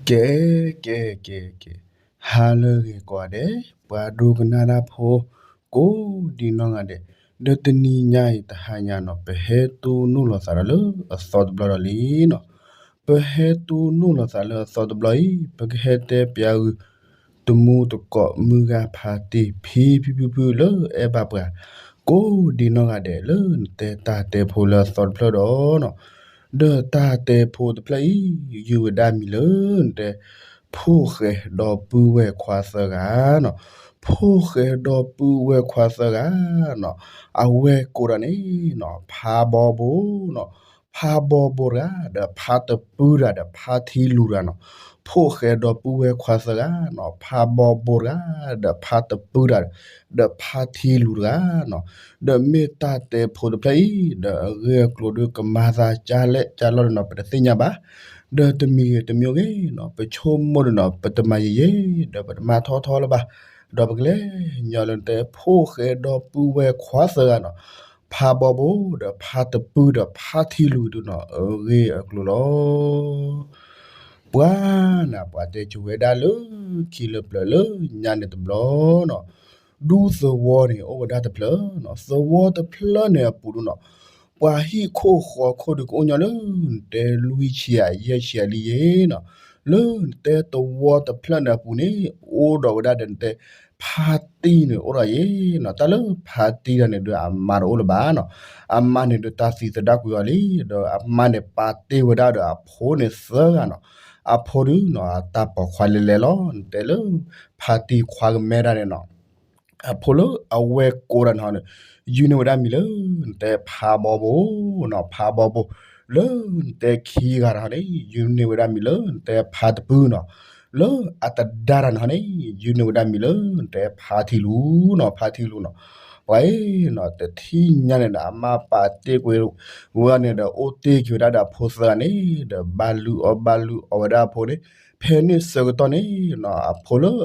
ကဲ ကဲ ကဲ ကဲ, ဟါလၢအဂ့ၤကိးဂၤဒဲး, ပှၤဒိကနၣ်တၢ်ဖိ ကိးဒံနီၢ်ဂၤဒဲး, ဒီးတနံၤညါအံၤတဟါညါနီၤ ပဟဲတိၢ်နီၣ်လိာ်သးဒီးလၢအသီတဘျီဒီးလံနီၤ. ပဟဲတိၢ်နီၣ်လိာ်သးလၢအသီတဘျီအံၤ ပကဟဲတဲပျးဂုာ် တမူတကိး မုၢ်ဂၤဖါတံၢ်ဖံဖံဖုဖုလၢအဲၣ်ဘၣ်ပှၤ ကိးဒံနီၢ်ဂၤဒဲးလၢနတဲတၢ်တဲဖိလၢအသီတဖျၢၣ်ဒီးနီၤ, ဒီးတၢ်တဲဖိတဖျၢၣ်အံၤ ယုၢ်ဝဲဒၣ်မံၤလၢ နတဲ ဖိၣ်ဃဲဒီပုၢ်ဝဲၢ်ခွါသၢဂၤနီၤ, ဖိၣ်ဃဲဒီပုၢ်ဝဲၢ်ခွါသၢဂၤနီၤ, အဝဲၢ်ကိးတၢ်န့ၣ်နီၤ ဖးဘီဘိနီၤ, ဖးဘီဘိတဂၤ ဒီးဖါတပုၢ်တဂၤ ဒီးဖါထံလူၤတဂၤနီၤ, ဖိၣ်ဃဲဒီပုၢ်ဝဲၢ်ခွါသၢဂၤနီၤ ဖးဘီဘိတဂၤ ဒီးဖါတပုၢ်တဂၤ ဒီးဖါထံလူၤတဂၤနီၤ, ဒီးမ့ၢ်တၢ်တဲဖိတဖျၢၣ်အံၤ ဒီးအဂ့ၢ်အကျိၤဒုးကမၤသးကၢ်လဲၣ်ကၢ်လီၢ်ဒီးနီၤ ပတသ့ၣ်ညါဘၣ်, ဒီးတမံၤဂ့ၤတမံၤဂ့ၤနီၤ ပဆိကမိၣ်ဒီးနီၤ ပတမၤယံာ်ယံာ် ဒီးပတမၤထီထီလၢၤဘၣ်, ဒီးပကလဲၤညီလၢနတဲ ဖိၣ်ဃဲဒီပုၢ်ဝဲၢ်ခွါသၢဂၤနီၤ, ဖးဘီဘိ ဒီးဖါတပုၢ် ဒီးဖါထံလူၤဒုးနီၤ အဂ့ၢ်အကျိၤလီၤ. ပှၤနၤ ပှၤတဲဆိဝဲဒၣ်လၢခံလၢပျၢၤလၢညါန့ၣ်တဘျီနီၤ, ဒူသဝီန့ၣ် အိၣ်ဝဲဒၣ်တဖျၢၣ်နီၤ, သဝီတဖျၢၣ်န့ၣ်အပူၤဒုးနီၤ, ပှၤဟံၣ်ခိၣ်ဃီခိၣ်ဒုးကအိၣ်ညီလၢ နတဲလွံၢ်ဆံယဲၢ်ဆံလံယဲနီၤ, လၢနတဲသဝီတဖျၢၣ်န့ၣ်အပူၤန့ၣ် အိၣ်ဒီးဝဲဒၣ်ဒီးနတဲ ဖါတံၢ်န့ၣ်အိၣ်ဒီးယဲနီၤ, တၢ်လၢဖါတံၢ်တဂၤန့ၣ်ဒုးအမါတအိၣ်လၢၤဘၣ်နီၤ, အမါန့ၣ်ဒုးတၢ်သံသဒၣ်ကွံာ်အီၤလံ, ဒီးအမါန့ၣ်ပာ်တ့ၢ်ဝဲဒၣ်ဒီးအဖိန့ၣ်သၢဂၤနီၤ, အဖိဒုးနီၤ အတၢ်ပိာ်ခွါလဲၤလဲၤလီၤ, နတဲလၢ ဖါတံၢ်ခွါကမဲဒၣ်န့ၣ်နီၤ အဖိလၢအဝဲၢ်ကိးတၢ်န့ၣ်ဟီန့ၣ် ယုၢ်န့ၢ်ဝဲဒၣ်မံၤလၢ နတဲဖးဘီဘိနီၤ, ဖးဘီဘိ လၢနတဲခံဂၤတဟီန့ၣ် ယုၢ်န့ၢ်ဝဲဒၣ်မံၤလၢ နတဲဖးတပုၢ်နီၤ, လၢအတဒါတၢ်န့ၣ်ဟီန့ၣ် ယုၢ်န့ၢ်ဝဲဒၣ်မံၤလၢ နတဲဖးထံလူၤနီၤ, ဖးထံလူၤနီၤ, ပှၤအံၤနီၤ တထံၣ်ညါန့ၣ်ဒီး အမါပာ်တ့ၢ်ကွံာ်ဝဲန့ၣ်ဒီး အိၣ်တ့ၢ်က့ၤဝဲဒၣ်ဒီးအဖိသၢဂၤန့ၣ် ဒီးဘၣ်လုၢ်အီၣ်ဘၣ်လုၢ်အီဝဲဒၣ်အဖိန့ၣ်, ဖဲန့ၣ်ဆၢကတီၢ်န့ၣ်နီၤ အဖိလၢ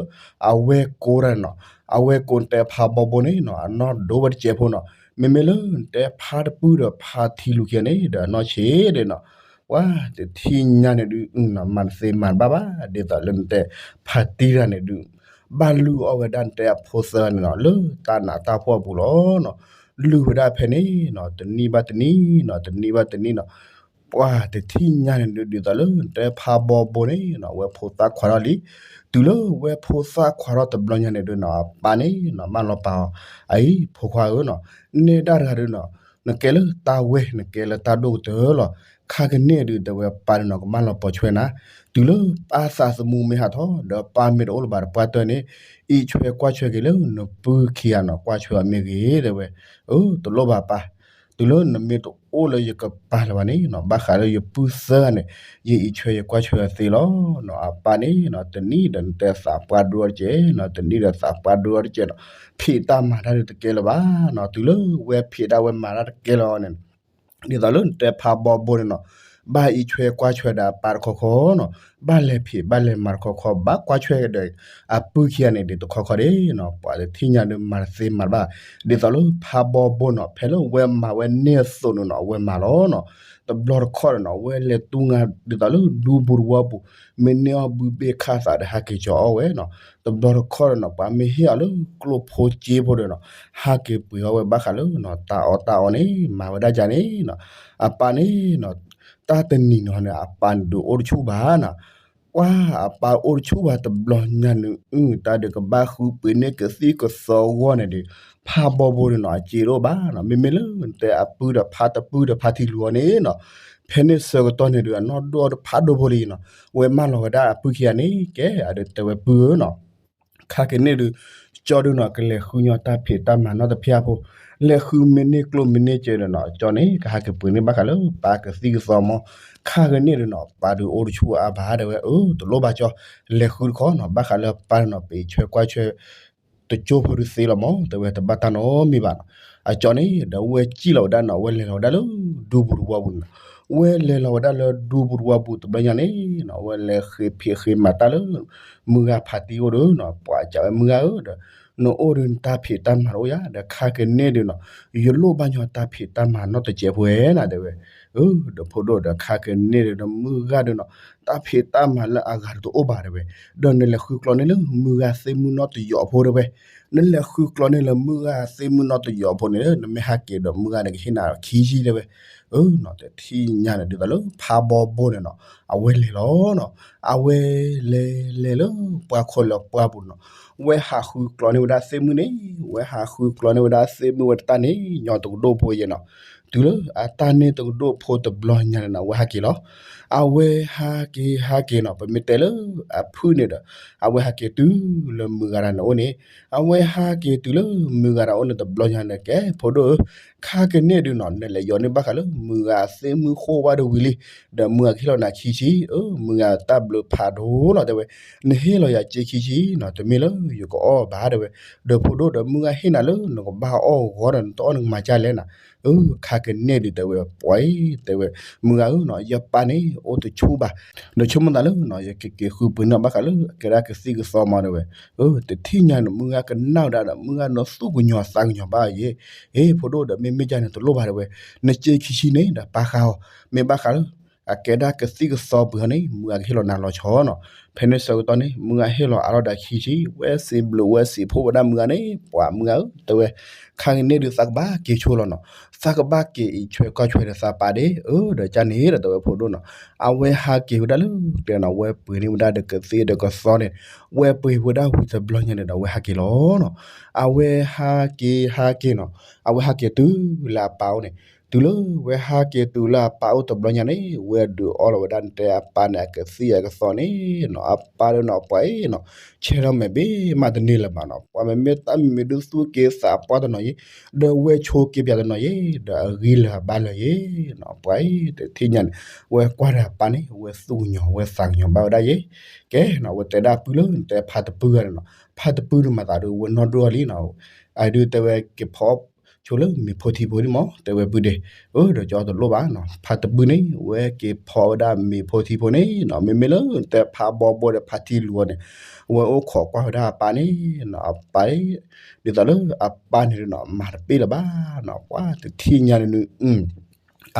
အဝဲၢ်ကိးတၢ်န့ၣ်နီၤ, အဝဲၢ်ကိးနတဲဖးဘီဘိန့ၣ်နီၤ အနီၢ်ဒိၣ်ဝဲတစဲးဖိနီၤ, မ့မ့ၢ်လၢနတဲဖးတပုၢ်ဒီးဖးထံလူၤခံဂၤန့ၣ်ဒီး အနီၢ်ဆံးဒၣ်နီၤ, ပှၤတထံၣ်ညါန့ၣ်ဒုး မၤတသ့မၤတဘၣ်ဘၣ်, ဒ်သိးလၢနတဲ ဖးတံၢ်တဂၤန့ၣ်ဒုး ဘၣ်လုၢ်အီၣ်ဝဲဒၣ်နတဲအဖိသၢဂၤန့ၣ်နီၤ လၢတၢ်နးတၢ်ဖှီၣ်အပူၤလီၤနီၤ, လုၢ်ဝဲဒၣ်ဖဲန့ၣ်နီၤ တနံၣ်ဘၣ်တနံၣ်နီၤ တနံၣ်ဘၣ်တနံၣ်နီၤ, ပှၤတထံၣ်ညါန့ၣ်ဒုး ဒ်သိးလၢနတဲဖးဘီဘိန့ၣ်နီၤ ဝဲၢ်ဖိသၣ်ခွါထီၣ်လံ, တုၤလၢဝဲၢ်ဖိသၣ်ခွါထီၣ်တဘျီညါန့ၣ်ဒုးနီၤ အပၢ်န့ၣ်နီၤ မၢလီၤပာ်အီၤ, အအံၤဖိခွါဧၢနီၤ, နဲဒၣ်တဂၤဒုးနီၤ နကဲလၢတၢ်ဝဲၢ် နကဲလၢတၢ်ဒိၣ်ကတၢၢ်လီၤ, ခါကန့ၣ်ဒုး တဲဝဲပၢ်န့ၣ်နီၤ ကမၢလီၤပိာ်ဆွဲနၤ, တုၤလၢပၢ်သးသမူမ့ၢ်ဟးထီၣ် ဒီးပၢ်မ့ၢ်တအိၣ်လၢၤဘၣ်တပှၢ်တၢၢ်န့ၣ်, အံးဆွဲကွၢ်ဆွဲက့ၤလၢနပုၢ်ခံဂၤနီၤ ကွၢ်ဆွဲအီၤမ့ၢ်ဂ့ၤ တဲဝဲ, အၢ တလိၣ်ဘၣ်ပၢ်, တုၤလၢနမ့ၢ်တအိၣ်လၢယကပၤလၢၤဘၣ်န့ၣ်နီၤ ဘၣ်ဃးလၢယပုၢ်သၢဂၤန့ၣ် ယအံးဆွဲယကွၢ်ဆွဲအီၤသ့လီၤနီၤ, အပၢ်န့ၣ်နီၤ တနံၣ်ဒီးနတဲသးပှၢ်ဒိၣ်အီၤတကဲးနီၤ တနံၣ်ဒီးသးပှၢ်ဒိၣ်အီၤတကဲးနီၤ, ဖံးတၢ်မၤတၢ်ဒုးတကဲလၢၤဘၣ်နီၤ, တုၤလၢဝဲဖံးတၢ်ဝဲမၤတၢ်တကဲလၢၤအီၤန့ၣ် ဒ်သိးလၢနတဲဖးဘီဘိန့ၣ်နီၤ, ဘၣ်အံးဆွဲကွၢ်ဆွဲဒီးအပၢ်တခီခီနီၤ, ဘၣ်လဲၤဖံးဘၣ်လဲၤမၤတခီခီ ဘၣ်ကွၢ်ဆွဲကဒီး အပုၢ်ခံဂၤန့ၣ်ဒ်တခီခီဒၣ်နီၤ, ပှၤတထံၣ်ညါဒုးမၤတသ့မၤတဘၣ်, ဒ်သိးလၢဖးဘီဘိနီၤ ဖဲလၢဝဲမၤဝဲန့ၢ်အသိးန့ၣ်နီၤ အဝဲမၤလီၤနီၤ, တဘျီတခီၣ်ဒီးနီၤ ဝဲလဲၤတူၢ်ငါဒ်သိးလၢဒူပူၤတဝီပူၤ, မ့ၢ်န့ၢ်အီၣ်ဘုဘ့ၣ်ခၣ်သးဒီးဟးက့ၤကၠီၤအီၣ်ဝဲနီၤ, တဘျီတခီၣ်ဒီးနီၤ ပှၤမ့ၢ်ဟ့ၣ်အီၤလၢကျိၣ်ဖိစ့ဖိဒီးနီၤ ဟးက့ၤပှ့ၤအီၣ်ဝဲဘၣ်ဃးလၢနီၤ တၢ်အီၣ်တၢ်အီန့ၣ် မၤဝဲဒၣ်ကန့ၣ်နီၤ, အပၢ်န့ၣ်နီၤ တၢ်တနံၤန့ၣ်န့ၣ် အပၢ်န့ၣ်ဒုးအိၣ်တဆူၣ်ဘၣ်နီၤ, ပှၤအပၢ်အိၣ်တဆူၣ်ဘၣ်တဘျီညါန့ၣ် အုၣ်တၢ်ဒုးကဘၣ်ဃုပှ့ၤန့ၢ်ကသံၣ်ကသီအဂီၢ်န့ၣ်ဒီး ဖးဘီဘိန့ၣ်နီၤ အစ့တအိၣ်ဘၣ်နီၤ, မ့မ့ၢ်လၢနတဲအပုၢ်ဒီးဖးတပုၢ်ဒီးဖးထံလူၤအီၤန့ၣ်နီၤ, ဖဲန့ၣ်ဆၢကတီၢ်န့ၣ်ဒုး အနီၢ်ဒိၣ်တဖးဒိၣ်ဖိလံနီၤ, ဝဲမၢလီၤဝဲဒၣ်အပုၢ်ခံဂၤန့ၣ် ကဲအဒုးတဲဝဲပုၢ်ဧၢနီၤ ခါကန့ၣ်ဒုး ကၠီဒုးနီၤ ကလဲၤဃုညီတၢ်ဖံးတၢ်မၤနီတဖၣ်ဖိ, လဲၤဃုမ့ၢ်န့ၢ်ကျိၣ်မ့ၢ်န့ၢ်စ့ဒီးနီၤ ကၠီန့ၣ် ကဟးက့ၤပှ့ၤန့ၢ်ဘၣ်ဃးလၢပၢ်ကသံၣ်ကသီမး, ခါကန့ၣ်ဒုးနီၤ ပၢ်ဒုးအိၣ်တဆူၣ်အါဘၣ်တဲဝဲ, အၢ တလိၣ်ဘၣ်ကၠီ, လဲၤဃုတခီနီၤ ဘၣ်ဃးလၢပၢ်နီၤ ပအံးဆွဲကွၢ်ဆွဲ တကၠိဖိဒုးသ့လီၤမး တဲဝဲတဘၣ်တၢ်နီတမံၤဘၣ်နီၤ, အကၠီန့ၣ် ဒီးဝဲစံၣ်လီၤဝဲဒၣ်နီၤ ဝဲလဲၤလီၤဝဲဒၣ်လၢဒူပူၤတဝီပူၤန့ၣ်နီၤ, ဝဲလဲၤလီၤဝဲဒၣ်လၢဒူပူၤတဝီပူၤတဘျီညါန့ၣ်နီၤ ဝဲလဲၤဃ့ဖံးဃ့မၤတၢ်လၢ မုၢ်ဂၤဖးတံၢ်အိၣ်ဒီးနီၤ ပှၤစံးဝဲမုၢ်ဂၤဧၢဒီး နအိၣ်ဒီးနတၢ်ဖံးတၢ်မၤတအိၣ်ယၤ ဒီးခါကန့ၢ်ဒုးနီၤ ယလိၣ်ဘၣ်ညီတၢ်ဖံးတၢ်မၤနီတစဲးဖိဝဲနၤ တဲဝဲ. အၢ ဒီးဖိဒိၣ်ဒီး ခါကန့ၢ်ဒုးဒီးမုၢ်ဂၤဒုးနီၤ တၢ်ဖံးတၢ်မၤလၢအဂၤတအိၣ်ဘၣ် တဲဝဲ. ဒီးနလဲၤဃုကျီန့ၢ်လၢမုၢ်ဂၤသ့ၣ်မုၢ်နီတယိးဖိ တဲဝဲ. နလဲၤဃုကျီန့ၢ်လၢမုၢ်ဂၤသ့ၣ်မုၢ်နီတယိးဖိန့ၣ် နမ့ၢ်ဟးက့ၤဒီးမုၢ်ဂၤန့ၣ်ကဟ့ၣ်နၤခံဆံ တဲဝဲ. အၢ နီၤ တထံၣ်ညါန့ၣ်ဒုးသးလၢဖးဘီဘိန့ၣ်နီၤ အဝဲလဲၤလီၤနီၤ. အဝဲလဲၤလဲၤလၢပှၢ်ခိၣ်လၢပှၢ်ပူၤနီၤ ဝဲဟးဃုကျီန့ၢ်ဝဲဒၣ်သ့ၣ်မုၢ်န့ၣ် ဝဲဟးဃုကျီန့ၢ်ဝဲဒၣ်သ့ၣ်မုၢ်ဝဲတၢ်န့ၣ် ညီတကဒိၣ်ဖိယဲနီၤ. တုၤလၢအတၢ်န့ၢ်တကဒိၣ်ဖိတဘျီညါန့ၣ်နီၤ အဝဲဟးက့ၤလီၤ. အဝဲဟးက့ၤဟးက့ၤနီၤ ပမ့ၢ်တဲလၢအဖုၣ်န့ၣ်ဒီး အဝဲဟးက့ၤတုၤလၢမုၢ်ဂၤတဂၤန့ၣ်အိၣ်န့ၣ် အဝဲဟးက့ၤတုၤလၢမုၢ်ဂၤတဂၤအိၣ်န့ၣ်တဘျီညါန့ၣ် ကဲဖိဒိၣ်ဧၢ ခါကန့ၢ်ဒုးနီၤ နလဲၤယိးန့ၢ်ဘၣ်ဃးလၢမုၢ်ဂၤသ့ၣ်မုၢ်ဃိၣ်ဝဲဒီးဝံၤလံ ဒီးမုၢ်ဂၤကဟ့ၣ်လီၤနၤခံဆံ အၢ မုၢ်ဂၤတၢ်ဘျုးဖးဒိၣ်လီၤ တဲဝဲ. နဟ့ၣ်လီၤယၤစ့ခံဆံနီၤ တမ့ၢ်လၢယကအီၣ်ဘၣ် တဲဝဲ. ဒီးဖိဒိၣ်ဒီးမုၢ်ဂၤဟ့ၣ်နၤလၢနကဘၣ်အီၣ်ဂီၤဒီးနတအီၣ်နကမၤဒ်လဲၣ်နၤ. အၢ ခါကန့ၢ်ဒုး တဲဝဲ ပှၤအံၤ တဲဝဲ မုၢ်ဂၤဧၢနီၤ ယပၢ်န့ၣ်အိၣ်တဆူၣ်ဘၣ် ဒီးဆိကမိၣ်သးလၢနီၤ ယကက့ၤဃုပှ့ၤန့ၢ်ဘၣ်ဃးလၢအကဲဒၣ်ကသံၣ်ကသီမး တဲဝဲ. အၢ တထံၣ်ညါန့ၣ် မုၢ်ဂၤကနၣ်ဝဲဒၣ်ဒီး မုၢ်ဂၤနီၤသူၣ်ကညီၤသးကညီၤဘၣ်ယဲ. အ့ ဖိဒိၣ်ဒီး မ့မ့ၢ်ဒ်န့ၣ်တလိၣ်ဘၣ် တဲဝဲ. နစ့ခံဆံန့ၣ်ဒီးပာ်ဃာ်အီၤ မ့ၢ်ဘၣ်ဃးလၢ အကဲဒၣ်ကသံၣ်ကသီပှ့ၤအီၤန့ၣ် မုၢ်ဂၤကဟ့ၣ်လီၤနၤလီၤဆီနီၤ. ဖဲန့ၣ်ဆၢကတီၢ်န့ၣ် မုၢ်ဂၤဟ့ၣ်လီၤအါထီၣ်ဒီးခံဆံ ဝဲစံးဘျုးဝဲစံးဖှိၣ်ဝဲဒၣ်မုၢ်ဂၤန့ၣ် ပှၤမုၢ်ဂၤဧၢ တဲဝဲ. ခါကန့ၢ်ဒုးသးကဘၣ်က့ၤဆိလီၤနီၤ သးကဘၣ်က့ၤအံးဆွဲၤကွၢ်ဆွဲၤဒီးသးပၢ်ဒ့ အၢ ဒီးကန့ၣ်ဒီး တဲဝဲဖိဒိၣ်နီၤ အဝဲဟးက့ၤဝဲဒၣ်လၢကျဲနီၤ ဝဲပှ့ၤန့ၢ်ဝဲဒၣ်ဒီးကသံၣ်ဒီးကသီန့ၣ် ဝဲပှ့ၤဝဲဒၣ်ဝံၤတဘျီညါန့ၣ်ဒီး အဝဲဟးက့ၤလီၤနီၤ. အဝဲဟးက့ၤဟးက့ၤနီၤ အဝဲဟးက့ၤတုၤလၢအပၢ်အိၣ်န့ၣ် တုၤလၢဝဲဟးက့ၤတုၤလၢအပၢ်အိၣ်တဘျီညါန့ၣ် ဝဲဒုးအီလီၤဝဲဒၣ်နတဲအပၢ်န့ၣ် အကသံၣ်အကသီန့ၣ်နီၤ အပၢ်ဒုးနီၤ ပှၤအံၤနီၤ ဆဲးထီၣ်မဲာ်ဘ့ၣ်မးတန့ၢ်လၢၤဘၣ်နီၤ ပှၤမ့မ့ၢ်တၢ်မံၤမံၤဒုးသူၣ်က့သးပှၢ်တနီၤယဲ ဒီးဝဲဆိက့ပၠးတနီၤယဲ ဒီးအဂံၢ်လၢၤအဘါလၢၤယဲနီၤ ပှၤအံၤတထံၣ်ညါန့ၣ် ဝဲကွၢ်ဒီးအပၢ်န့ၣ် ဝဲသူၣ်ကညီၤ ဝဲသးကညီၤဘၣ်ဝဲဒၣ်ယဲ ကဲနီၤ ဝဲတဲဒၣ်ပုၢ်လၢနတဲဖါတပုၢ်ဂၤန့ၣ်နီၤ ဖါတပုၢ်ဒုးမၤသးဒုးဝဲနီၢ်ဒိၣ်အီၤလံနီၤ အဒုးတဲဝဲက့ၤဖီအီၣ်ဆိလၢမ့ၤဖိထံဖိန့ၣ်မး တဲဝဲပုၢ်ဒ့ အၢ ဒီးကၠီတလိၣ်ဘၣ်နီၤ ဖါတပုၢ်န့ၣ် ဝဲက့ၤဖီဝဲဒၣ်မ့ၤဖိထံဖိန့ၣ်နီၤ မ့မ့ၢ်လၢနတဲဖါဘီဘိဒီးဖါထံလူၤအီၤန့ၣ် ဝဲအိၣ်ခိးကွၢ်ဝဲဒၣ်အပၢ်န့ၣ်နီၤ အပၢ် ဒ်သိးလၢအပၢ်န့ၣ်ဒုးနီၤ မၤတပ့ၢ်လၢၤဘၣ်နီၤ ပှၤတထံၣ်ညါန့ၣ်ဒုး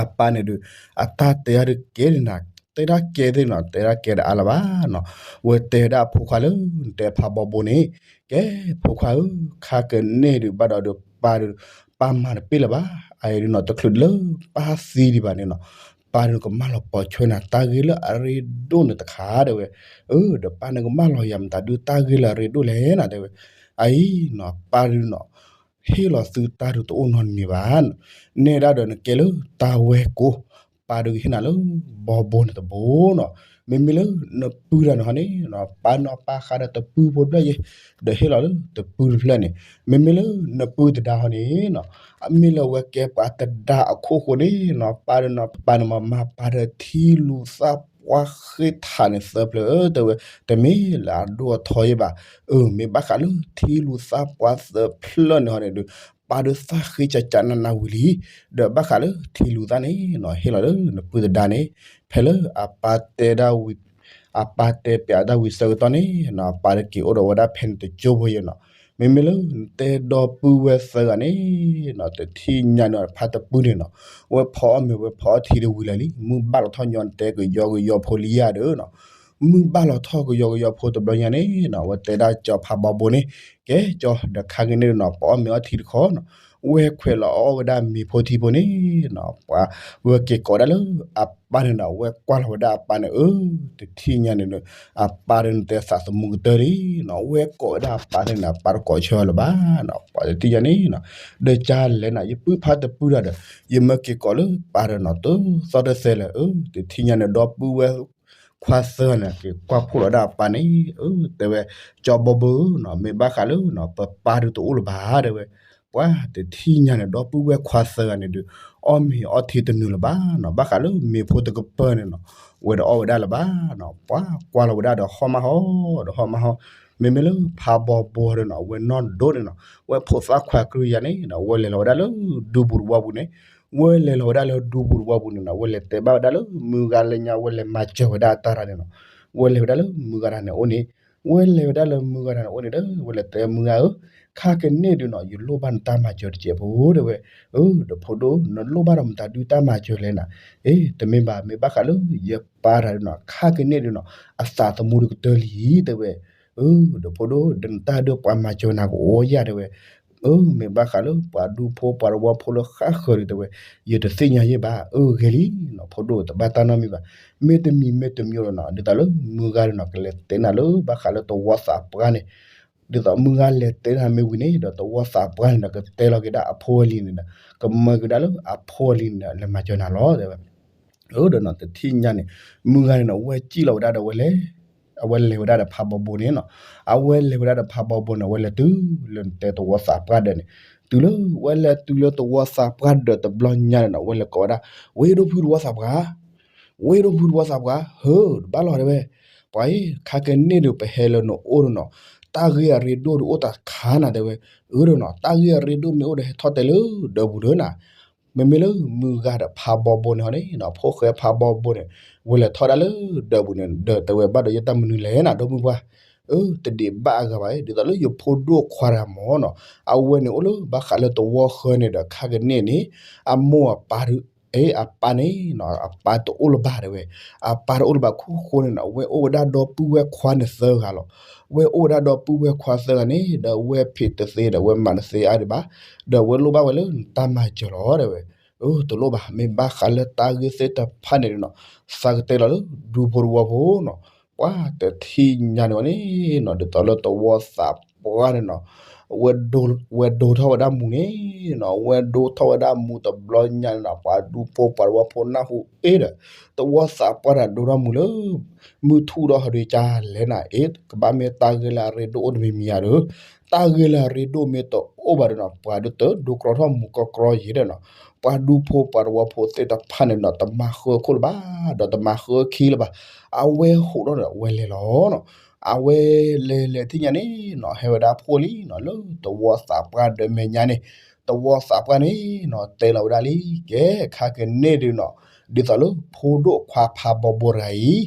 အပၢ်န့ၣ်ဒုး အတၢ်တဲအါဒုးကဲဒၣ်နၤ တဲဒၣ်ကဲသ့ၣ်နီၤ တဲဒၣ်ကဲဒၣ်အါလၢၤဘၣ်နီၤ ဝဲတဲဒၣ်ဖိခွါလၢ နတဲဖးဘီဘိန့ၣ် ကဲ ဖိခွါဧၢ ခါကန့ၢ်ဒုးဘၣ်ဒီးဒုး ပၢ်ဒုး ပၢ်မၤတပ့ၢ်လၢၤဘၣ် အအံၤဒုးနီၤ တချုးလၢပၢ်သံဒံးဘၣ်န့ၣ်နီၤ ပၢ်ဒုးကမၢလီၤပိာ်ထွဲနၤ တၢ်ဂ့ၢ်လၢအရ့ဒိၣ်န့ၣ်တခါ တဲဝဲ အၢ ဒီးပၢ်န့ၣ်ကမၢလီၤယၤမတၤဒုး တၢ်ဂ့ၢ်လၢအရ့ဒိၣ်လဲၣ်နီၤ တဲဝဲ အအံၤနီၤ ပၢ်ဒုးနီၤ ဟ့ၣ်လီၤသုတၢ်ဒုးတအိၣ်နီတမံၤဘၣ် နဲဒၣ်ဒီးနကဲလၢတၢ်ဝဲၢ်ကိ ပၢ်ဒုးကဟ့ၣ်နၤလၢ ဘီဘိန့ၣ်တဘိနီၤ မ့မ့ၢ်လၢနပုၢ်တဂၤန့ၣ်ဟီန့ၣ် ပၢ်နီၤပၢ်ဃးဒီးတပုၢ်ဖိတဖျၢၣ်ယဲ ဒီးဟ့ၣ်လီၤလၢတပုၢ်တဖျၢၣ်န့ၣ် မ့မ့ၢ်လၢနပုၢ်သဒါဟီန့ၣ်နီၤ အမ့ၢ်လၢအဝဲကဲပှၤသဒါအခိၣ်ဃိန့ၣ်နီၤ ပၢ်ဒုးနီၤ ပၢ်န့ၣ်မၤမၤပၢ်ဒီးထံလူၤသၣ်ပှၢ်ဃ့ထးန့ၣ်သၢဖျၢၣ် တဲဝဲ တမ့ၢ်လၢအဒိၣ်အထီယဲဘၣ် အၢ မ့ၢ်ဘၣ်ဃးလၢထံလူၤသၣ်ပှၢ်သၢဖျၢၣ်န့ၣ်ဟီန့ၣ်ဒုး ပၢ်ဒုးသၣ်ဃ့ကကနးနးဝံၤလံ ဒီးဘၣ်ဃးလၢထံလူၤသၣ်န့ၣ်နီၤ ဟ့ၣ်လီၤလၢနပုၢ်သဒါန့ၣ် ဖဲလၢအပၢ်တဲဒၣ်ဝံၤ အပၢ်တဲပျးဒၣ်ဝံၤဆၢကတီၢ်န့ၣ်နီၤ အပၢ်တက့ၤအိၣ်ဒီးဝဲဒၣ်ဖဲန့ၣ်တကၠိဖိယဲနီၤ မ့မ့ၢ်လၢနတဲဒီပုၢ်ဝဲၢ်သၢဂၤန့ၣ်နီၤ တထံၣ်ညါန့ၣ် ဖါတပုၢ်န့ၣ်နီၤ ဝဲဖီအီၣ်မ့ၤဝဲဖီအီၣ်ထံတဝံၤလၢာ်လံ မုၢ်ဘၣ်လီၤထီၣ်ညီနတဲကယီကယီဖိလံဧါဒီးနီၤ မုၢ်ဘၣ်လီၤထီၣ်ကယီကယီဖိတဘျီညါန့ၣ်နီၤ ဝဲတဲဒၣ်ကၠီဖးဘီဘိန့ၣ် ကဲကၠီဒီးခါက့ၤန့ၣ်နီၤ ပအီၣ်မ့ၤအီၣ်ထံတခီနီၤ ဝဲခွဲးလီၤအီၣ်ဝဲဒၣ်မ့ၤဖိထံဖိန့ၣ်နီၤ ပှၤ ဝဲက့ၤကိးဒၣ်လၢအပၢ်န့ၣ်နီၤ ဝဲကွၢ်လီၤဝဲဒၣ်အပၢ်န့ၣ် အၢ တထံၣ်ညါန့ၣ်ဒီး အပၢ်ဒုးနတဲသးသမူကတၢၢ်လံနီၤ ဝဲကိးဝဲဒၣ်အပၢ်န့ၣ်နီၤ အပၢ်တကိးဆၢလၢၤဘၣ်နီၤ ပှၤတထံၣ်ညါန့ၣ်နီၤ ဒီးကၢ်လဲၣ်နီၤ ယပုၢ်ဖါတပုၢ်တဂၤဒီး ယမၢက့ၤကိးလၢပၢ်ဒီးနီၤ တသီတသဲလၢၤ အၢ တထံၣ်ညါန့ၣ် ဒီပုၢ်ဝဲၢ်ခွါသၢဂၤန့ၣ် က့ၤကွၢ်ဖှိၣ်လီၤဝဲဒၣ်အပၢ်န့ၣ် အၢ တဲဝဲ ကၠီဘီဘိနီၤ မ့ၢ်ဘၣ်ဃးလၢနီၤ ပပၢ်ဒုးတအိၣ်လၢၤဘၣ် တဲဝဲ ပှၤတထံၣ်ညါန့ၣ် ဒီပုၢ်ဝဲၢ်ခွါသၢဂၤန့ၣ်ဒုး အီၣ်မ့ၤအီၣ်ထံတနုာ်လၢၤဘၣ်နီၤ ဘၣ်ဃးလၢမ့ၤဖိတကပၢၢ်န့ၣ်နီၤ ဝဲတအီၣ်ဝဲဒၣ်လၢၤဘၣ်နီၤ ပှၤကွၢ်လီၤဝဲဒၣ်ဒီးဟီၣ်မးဟီၣ် ဒီးဟီၣ်မးဟီၣ် မ့မ့ၢ်လၢဖးဘီဘိဒီးနီၤ ဝဲနီၢ်ဒိၣ်န့ၣ်နီၤ ဝဲဖိသၣ်ခွါကြၢးယၤန့ၣ်နီၤ ဝဲလဲၤလီၤဝဲဒၣ်လၢဒူပူၤတဝီပူၤန့ၣ် ဝဲလဲၤလီၤဝဲဒၣ်လၢဒူပူၤတဝီပူၤန့ၣ်နီၤ ဝဲလဲၤတဲဘၣ်ဝဲဒၣ်လၢမုၢ်ဂၤလၢညါ ဝဲလဲၤမၤစၢၤဝဲဒၣ်အတၢ်ရၤန့ၣ်နီၤ ဝဲလဲၤဝဲဒၣ်လၢမုၢ်ဂၤတဂၤန့ၣ်အိၣ်န့ၣ် ဝဲလဲၤဝဲဒၣ်လၢမုၢ်ဂၤတဂၤန့ၣ်အိၣ်န့ၣ်ဒီး ဝဲလဲၤတဲမုၢ်ဂၤဧၢ, ခါကန့ၢ်ဒုးနီၤ ယလိၣ်ဘၣ်နတၢ်မၤစၢၤတစဲးဖိတဲဝဲ, အၢ ဒီးဖိဒိၣ် နလိၣ်ဘၣ်ဒီးမတၤဒုတၢ်မၤစၢၤလဲၣ်နၤ, အ့ တမ့ၢ်ဘၣ် မ့ၢ်ဘၣ်ဃးလၢယပၢ်တဂၤဒုးနီၤ ခါကန့ၢ်ဒုးနီၤ အသးသမူဒုးကတၢၢ်လံတဲဝဲ, အၢ ဒီးဖိဒိၣ် ဒီးနတၢ်ဒုးပှၤမၤစၢၤနၤကအိၣ်ယၤတဲဝဲ, အၢ မ့ၢ်ဘၣ်ဃးလၢပှၤဒူဖိပှၤတဝီဖိလၢဃၣ်ဃၢၤဒုးတဲဝဲ, ယတသ့ၣ်ညါယဲၢ်ဘၣ်, အၢ ဂ့ၤလံနီၤ ဖိဒိၣ်တဘၣ်တၢ်နီတမံၤဘၣ်, မ့တမံၤမ့တမံၤဒီးနီၤ ဒ်သိးလၢမုၢ်ဂၤဒုးနီၤ ကလဲၤတဲနၤလၢဘၣ်ဃးလၢတဝီသးပှၢ်န့ၣ်, ဒ်သိးမုၢ်ဂၤလဲၤတဲနၤမ့ၢ်ဝံၤန့ၣ်ဒီး တဝီသးပှၢ်န့ၣ်ဒီး ကတဲလီၤက့ၤဒၣ်အဖိအလံၤန့ၣ်ဒီး ကမၢက့ၤဒၣ်လၢအဖိအလံၤန့ၣ်ဒီး လဲၤမၤစၢၤနၤလီၤတဲဝဲ. အၢ ဒီးနီၤ တထံၣ်ညါန့ၣ် မုၢ်ဂၤန့ၣ်နီၤ ဝဲစံၣ်လီၤဝဲဒၣ်ဒီးဝဲလဲၤ, အဝဲလဲၤဝဲဒၣ်ဒီးဖးဘီဘိန့ၣ်နီၤ, အဝဲလဲၤဝဲဒၣ်ဒီးဖးဘီဘိန့ၣ် အဝဲလဲၤတုၤလၢနတဲတဝီသးပှၢ်ဒၢးန့ၣ်, တုၤလၢဝဲလဲၤတုၤလၢတဝီသးပှၢ်ဒၢးတဘျီညါန့ၣ်နီၤ ဝဲလဲၤကိးဝဲဒၣ်, ဝ့ၢ်ဒိၣ်ဖုတဝီသးပှၢ်, ဝ့ၢ်ဒိၣ်ဖုတဝီသးပှၢ် ဟၢ တဘၣ်လီၤတဲဝဲ, ပှၤအံၤ ခါကန့ၢ်ဒုးပဟဲလၢနအိၣ်ဒုးနီၤ, တၢ်ဂ့ၢ်အရ့ဒိၣ်ဒုးအိၣ်တခါနၤတဲဝဲ, အၢ ဒီးနီၤ တၢ်ဂ့ၢ်အရ့ဒိၣ်မ့ၢ်အိၣ်ဒီးဟဲထီၣ်တဲလၢဒၢးပူၤဒၢးနၤ မ့မ့ၢ်လၢမုၢ်ဂၤဒီးဖးဘီဘိန့ၣ်ဟီန့ၣ်နီၤ ဖိၣ်ဃဲဖးဘီဘိန့ၣ် ဝဲလဲၤထီၣ်ဒၣ်လၢဒၢးပူၤန့ၣ် ဒီးတဲဝဲဘၣ်ဒီးယတၢ်မနုၤလဲၣ်နၤ ဒီမုၢ်ပှၢ်, အၢ တဒံးဘၣ်အဂၤဘၣ် ဒ်သိးလၢယဖိဒိၣ်ခွါတဂၤမ့ၢ်နီၤ အဝဲန့ၣ်အိၣ်လၢဘၣ်ဃးလၢတဝီဃၢၤန့ၣ်ဒီး ခါကန့ၢ်န့ၣ် အမိၢ်အပၢ်ဒုး အ့ အပၢ်န့ၣ်နီၤ အပၢ်တအိၣ်လၢၤဘၣ်တဲဝဲ, အပၢ်တအိၣ်လၢၤဘၣ်ခိၣ်ဃိန့ၣ်နီၤ ဝဲအိၣ်ဝဲဒၣ်ဒီပုၢ်ဝဲၢ်ခွါန့ၣ်သၢဂၤလီၤ. ဝဲအိၣ်ဝဲဒၣ်ဒီပုၢ်ဝဲၢ်ခွါသၢဂၤန့ၣ်ဒီး ဝဲဖံးတသ့ဒီး ဝဲမၤတသ့အါဒံးဘၣ်, ဒီးဝဲလိၣ်ဘၣ်ဝဲလၢနတၢ်မၤစၢၤလီၤတဲဝဲ. အၢ တလိၣ်ဘၣ် မ့ၢ်ဘၣ်ဃးလၢတၢ်ဂ့ၢ်သ့ၣ်တဖၣ်န့ၣ်နီၤ သးကတဲလီၤလၢဒူဖိတဝီဖိနီၤ, ပှၤတထံၣ်ညါန့ၣ်ဝဲန့ၣ်နီၤ ဒ်သိးလၢတဝီသးပှၢ်န့ၣ်နီၤ ဝဲဒိထီၣ်ဝဲဒၣ်မူန့ၣ်နီၤ ဝဲဒိထီၣ်ဝဲဒၣ်မူတဘျီညါန့ၣ်နီၤ ပှၤဒူဖိပှၤတဝီဖိနၢ်ဟူအ့ဒီး တဝီသးပှၢ်န့ၣ်ဒိထီၣ်မူလၢ မုၢ်ထူၣ်ဒီးဟီဒုးကလဲၣ်နၤ အ့ ကဘၣ်မ့ၢ်တၢ်ဂ့ၢ်လၢအရ့ဒိၣ်အိၣ်တမံၤမံၤဧါဒီး တၢ်ဂ့ၢ်လၢအရ့ဒိၣ်မ့ၢ်တအိၣ်ဘၣ်ဒီးနီၤ ပှၤဒုးတဒိကြၢးထီၣ်မူကီကီယံၤဒီးနီၤ ပှၤဒူဖိပှၤတဝီဖိသ့ၣ်တဖၣ်န့ၣ်နီၤ တမၤဃၢခိၣ်လၢၤဘၣ် ဒီးတမၤဃၢခံလၢၤဘၣ်, အဝဲဟိးထီၣ်ဒီးအဝဲလဲၤလီၤနီၤ. အဝဲလဲၤလဲၤထံၣ်ညါန့ၣ်နီၤ ဟဲဝဲဒၣ်ဖှိၣ်လံနီၤ လၢတဝီသးပှၢ်ဒၢးမဲာ်ညါန့ၣ်, တဝီသးပှၢ်န့ၣ်နီၤ တဲလီၤဝဲဒၣ်လံ ကဲ ခါကန့ၢ်ဒုးနီၤ ဒ်သိးလၢဖိဒိၣ်ခွါဖးဘီဘိတဂၤအံၤ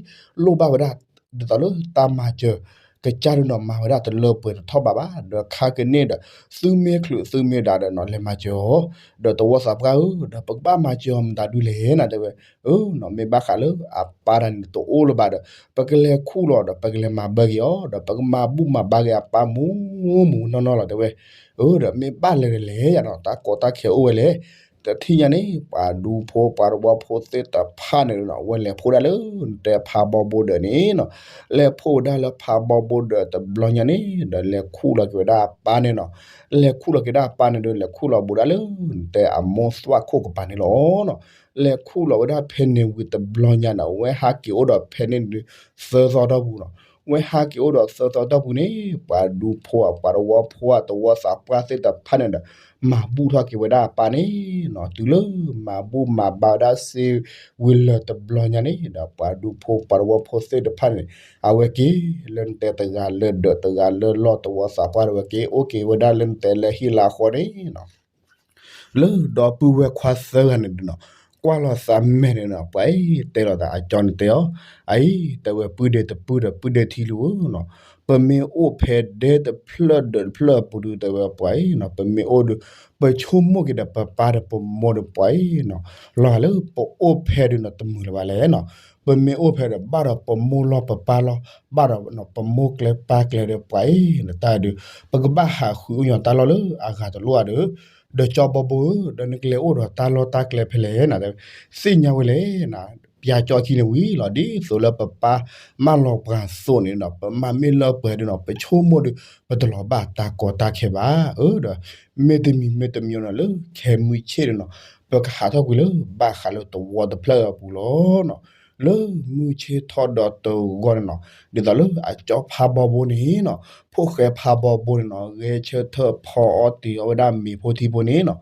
လိၣ်ဘၣ်ဝဲဒၣ် ဒ်သိးလၢတၢ်မၤစၢၤ ကစၢ်ဒုးနီၤ မၤဝဲဒၣ်တလၢပှဲၤတထီၣ်ဘးဘၣ် ဒီးခါကန့ၢ်ဒီး သုမ့ၢ်ချုးသုမ့ၢ်ဒၣ်ဒီးနီၤ လဲၤမၤစၢၤအီၤ, ဒီးတဝီသးပှၢ်ဧၢ ဒီးပကဘၣ်မၤစၢၤအီၤမတၤဒုလဲၣ်နၤတဲဝဲ, အၢနီၤ မ့ၢ်ဘၣ်ဃးလၢအပၢ်တဂၤန့ၣ်တအိၣ်လၢၤဘၣ်ဒီး ပကလဲၤခူၣ်လီၤဒီး ပကလဲၤမၤဘၢက့ၤအီၤ ဒီးပကမၤဘူၣ်မၤဘါက့ၤအပၢ်မူမူနီၢ်နီၢ်လီၤတဲဝဲ, အၢ ဒီးမ့ၢ်ဘၣ်လဲၤလဲၣ်ယၤနီၤ တၢ်ကီတၢ်ခဲအိၣ်ဝဲလဲၣ် တထံၣ်ညါန့ၣ် ပှၤဒူဖိပှၤတဝီဖိသ့ၣ်တဖၣ်န့ၣ်နီၤ ဝဲလဲၤဖှိၣ်ဒၣ်လၢနတဲဖးဘီဘိဒၢးန့ၣ်နီၤ, လဲၤဖှိၣ်ဝဲဒၣ်လၢဖးဘီဘိဒၢးတဘျီညါန့ၣ် ဒီးလဲၤခူၣ်လီၤက့ၤဝဲဒၣ်အပၢ်န့ၣ်နီၤ, လဲၤခူၣ်လီၤက့ၤဒၣ်အပၢ်န့ၣ်ဒီး လဲၤခူၣ်လီၤဘူးဒၣ်လၢနတဲအမိၢ်သွၣ်ခိၣ်ကပၤန့ၣ်လီၤနီၤ, လဲၤခူၣ်လီၤဝဲဒၣ်ဖဲန့ၣ်ဝံၤတဘျီညါန့ၣ် ဝဲဟးက့ၤအိၣ်ဒီးဖဲန့ၣ်ဒုး သၢသီတီၢ်ပူၤနီၤ, ဝဲဟးက့ၤအိၣ်ဒီးသၢသီတီၢ်ပူၤန့ၣ် ပှၤဒူဖိအပှၤတဝီဖိအတဝီသးပှၢ်သ့ၣ်တဖၣ်န့ၣ်ဒီး မၤဘူၣ်ထီၣ်က့ၤဝဲဒၣ်အပၢ်န့ၣ်နီၤ, တုၤလၢမၤဘူၣ်မၤဘါဝဲဒၣ်စ့ဝံၤလၢၤတဘျီညါန့ၣ်ဒီး ပှၤဒူဖိပှၤတဝီဖိသ့ၣ်တဖၣ်န့ၣ် အဝဲက့ၤလၢနတဲတဂၤလၢဒၢးတဂၤလၢလီၢ်တဝီသးပှၢ်ဒီး ဝဲက့ၤအိၣ်က့ၤဝဲဒၣ်လၢနတဲလၢဟံၣ်လၢဃီန့ၣ်နီၤ လၢဒီပုၢ်ဝဲၢ်ခွါသၢဂၤန့ၣ်ဒီးနီၤ, ကွၢ်လီၤသးမဲာ်န့ၣ်နီၤ ပှၤအံၤတဲလီၤသးအကၠီန့ၣ်တဲအီၤ, အအံၤ တဲဝဲပုၢ်ဒ့တပုၢ်ဒီးပုၢ်ဒ့ထံလူၤဧၢနီၤ, ပမ့ၢ်အိၣ်ဖဲဒဲတဖျၢၣ်ဒၢးတဖျၢၣ်အပူၤဒုး တဲဝဲပှၤအံၤနီၤ ပမ့ၢ်အိၣ်ဒီး ပဆိကမိၣ်က့ၤဒီးပပၢ်ဒီးပမိၢ်ဒီးပှၤအံၤနီၤ, လီၤဂာ်လၢပအိၣ်ဖဲဒုးနီၤ တမုာ်လၢၤဘၣ်လဲၣ်နီၤ, ပမ့ၢ်အိၣ်ဖဲဒီး ဘၣ်ဒီးပမိၢ်လီၢ်ပပၢ်လီၢ် ဘၣ်ဒီးပမိၢ်ကျဲပၢ်ကျဲဒီးပှၤအံၤနီၤ တၢ်ဒုး ပကဘၣ်ဟးဃုအီၣ်ညီတၢ်လီၢ်လၢအဂၤတလိၣ်ဧါဒီး ဒီးကၠီဘီဘိဧၢ ဒီးနကလဲၤအိၣ်ဒီးတၢ်လီၢ်တၢ်ကျဲဖဲလဲၣ်နၤ သ့ၣ်ညါဝဲလဲၣ်နၤ, ပၠါကၠီခံန့ၣ်ဝံၤလီၤ ဒ်သိးလၢပပၢ်မၢလီၤပှၤသိးန့ၣ်ဒီး ပမၤမ့ၢ်လၢပှဲၤဒုးနီၤ ပဆိကမိၣ်ဒီး ပတလီၤဘၣ်တၢ်ကီတၢ်ခဲဘၣ်. အၢ ဒီး မ့တမံၤမ့တမံၤနီၤ လၢခဲမုၢ်ဆ့ၣ်န့ၣ်နီၤ ပကဟးထီၣ်ကွံာ်လၢဘၣ်ဃးလၢတဝီတဖျၢၣ်အပူၤလီၤနီၤ. လၢမုၢ်ဆ့ၣ်ထီၣ်ဒီးတဂီၤန့ၣ်နီၤ ဒ်သိးလၢအကၠီဖးဘီဘိန့ၣ်နီၤ ဖိၣ်ဃဲဖးဘီဘိန့ၣ်နီၤ ဂဲၤဆၢထၢၣ်ဖီအီၣ်တ့ၤအီၣ်ဝဲဒၣ်မ့ၤဖိထံဖိန့ၣ်နီၤ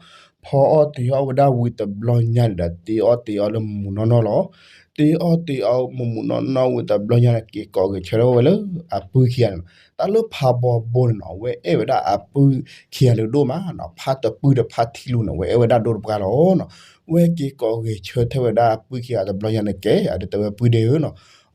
ဖီအီၣ်တ့ၤအီၣ်ဝဲဒၣ်ဝံၤတဘျီညါန့ၣ်ဒီး တ့ၤအီၣ်တ့ၤအီၣ်လၢမုာ်မုာ်နီၢ်နီၢ်လီၤ. တ့ၤအီၣ်တ့ၤအီၣ်မုာ်မုာ်နီၢ်နီၢ်ဝံၤတဘျီညါန့ၣ် က့ၤကိးဂဲၤဆၢထၢၣ်ဝဲလၢအပုၢ်ခံဂၤန့ၣ်နီၤ. တၢ်လၢဖးဘီဘိန့ၣ်နီၤ အဝဲအဲၣ်ဝဲဒၣ်အပုၢ်ခံဂၤဒုးဒိၣ်မးနီၤ ဖးတပုၢ်ဒီးဖးထံလူၤန့ၣ် အဝဲအဲၣ်ဝဲဒၣ်ဒိၣ်တပှၢ်လီၤနီၤ. ဝဲက့ၤကိးဂဲၤဆၢထၢၣ်ဝဲဒၣ်အပုၢ်ခံဂၤတဘျီညါန့ၣ် ကဲ အဒုးတဲဝဲပုၢ်ဒ့ဧၢနီၤ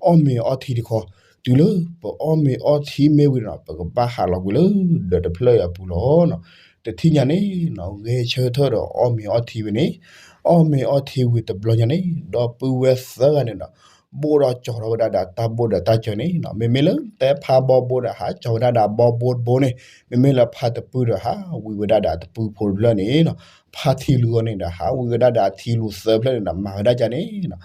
အီၣ်မ့ၤအီထံတခီ တုၤလၢပအီၣ်မ့ၤအီထံမ့ၢ်ဝံၤဒီးနီၤ ပကဘၣ်ဟးလီၤကွံာ်လၢဒၢးတဖျၢၣ်အံၤအပူၤလီၤနီၤ. တထံၣ်ညါန့ၣ်နီၤ ဂဲၤဆၢထၢၣ်ဒီးအီၣ်မ့ၤအီထံဝံၤန့ၣ်, အီၣ်မ့ၤအီထံဝံၤတဘျီညါန့ၣ် ဒီပုၢ်ဝဲၢ်သၢဂၤန့ၣ်ဒီး ဘိၣ်ဒီးကၠီၤထီၣ်ဝဲဒၣ်ဒီးတၢ်ဘိၣ်ဒီးတၢ်စၢၤန့ၣ်နီၤ. မ့မ့ၢ်လၢတဲဖါဘီဘိဒီး ဟးကၠီၤဝဲဒၣ်ဒီးဘီဘိတဘိန့ၣ်, မ့မ့ၢ်လၢဖါတပုၢ်ဒီး ဟးဝံၤဝဲဒၣ်ဒီးအတပုၢ်ဖိတဖျၢၣ်န့ၣ်နီၤ. ဖါထံလူၤအီၤန့ၣ်ဒီး ဟးဝံၤဝဲဒၣ်ဒီးအထံလူၤသၢဖျၢၣ်န့ၣ်ဒီး မၤဝဲဒၣ်ကန့ၣ်နီၤ.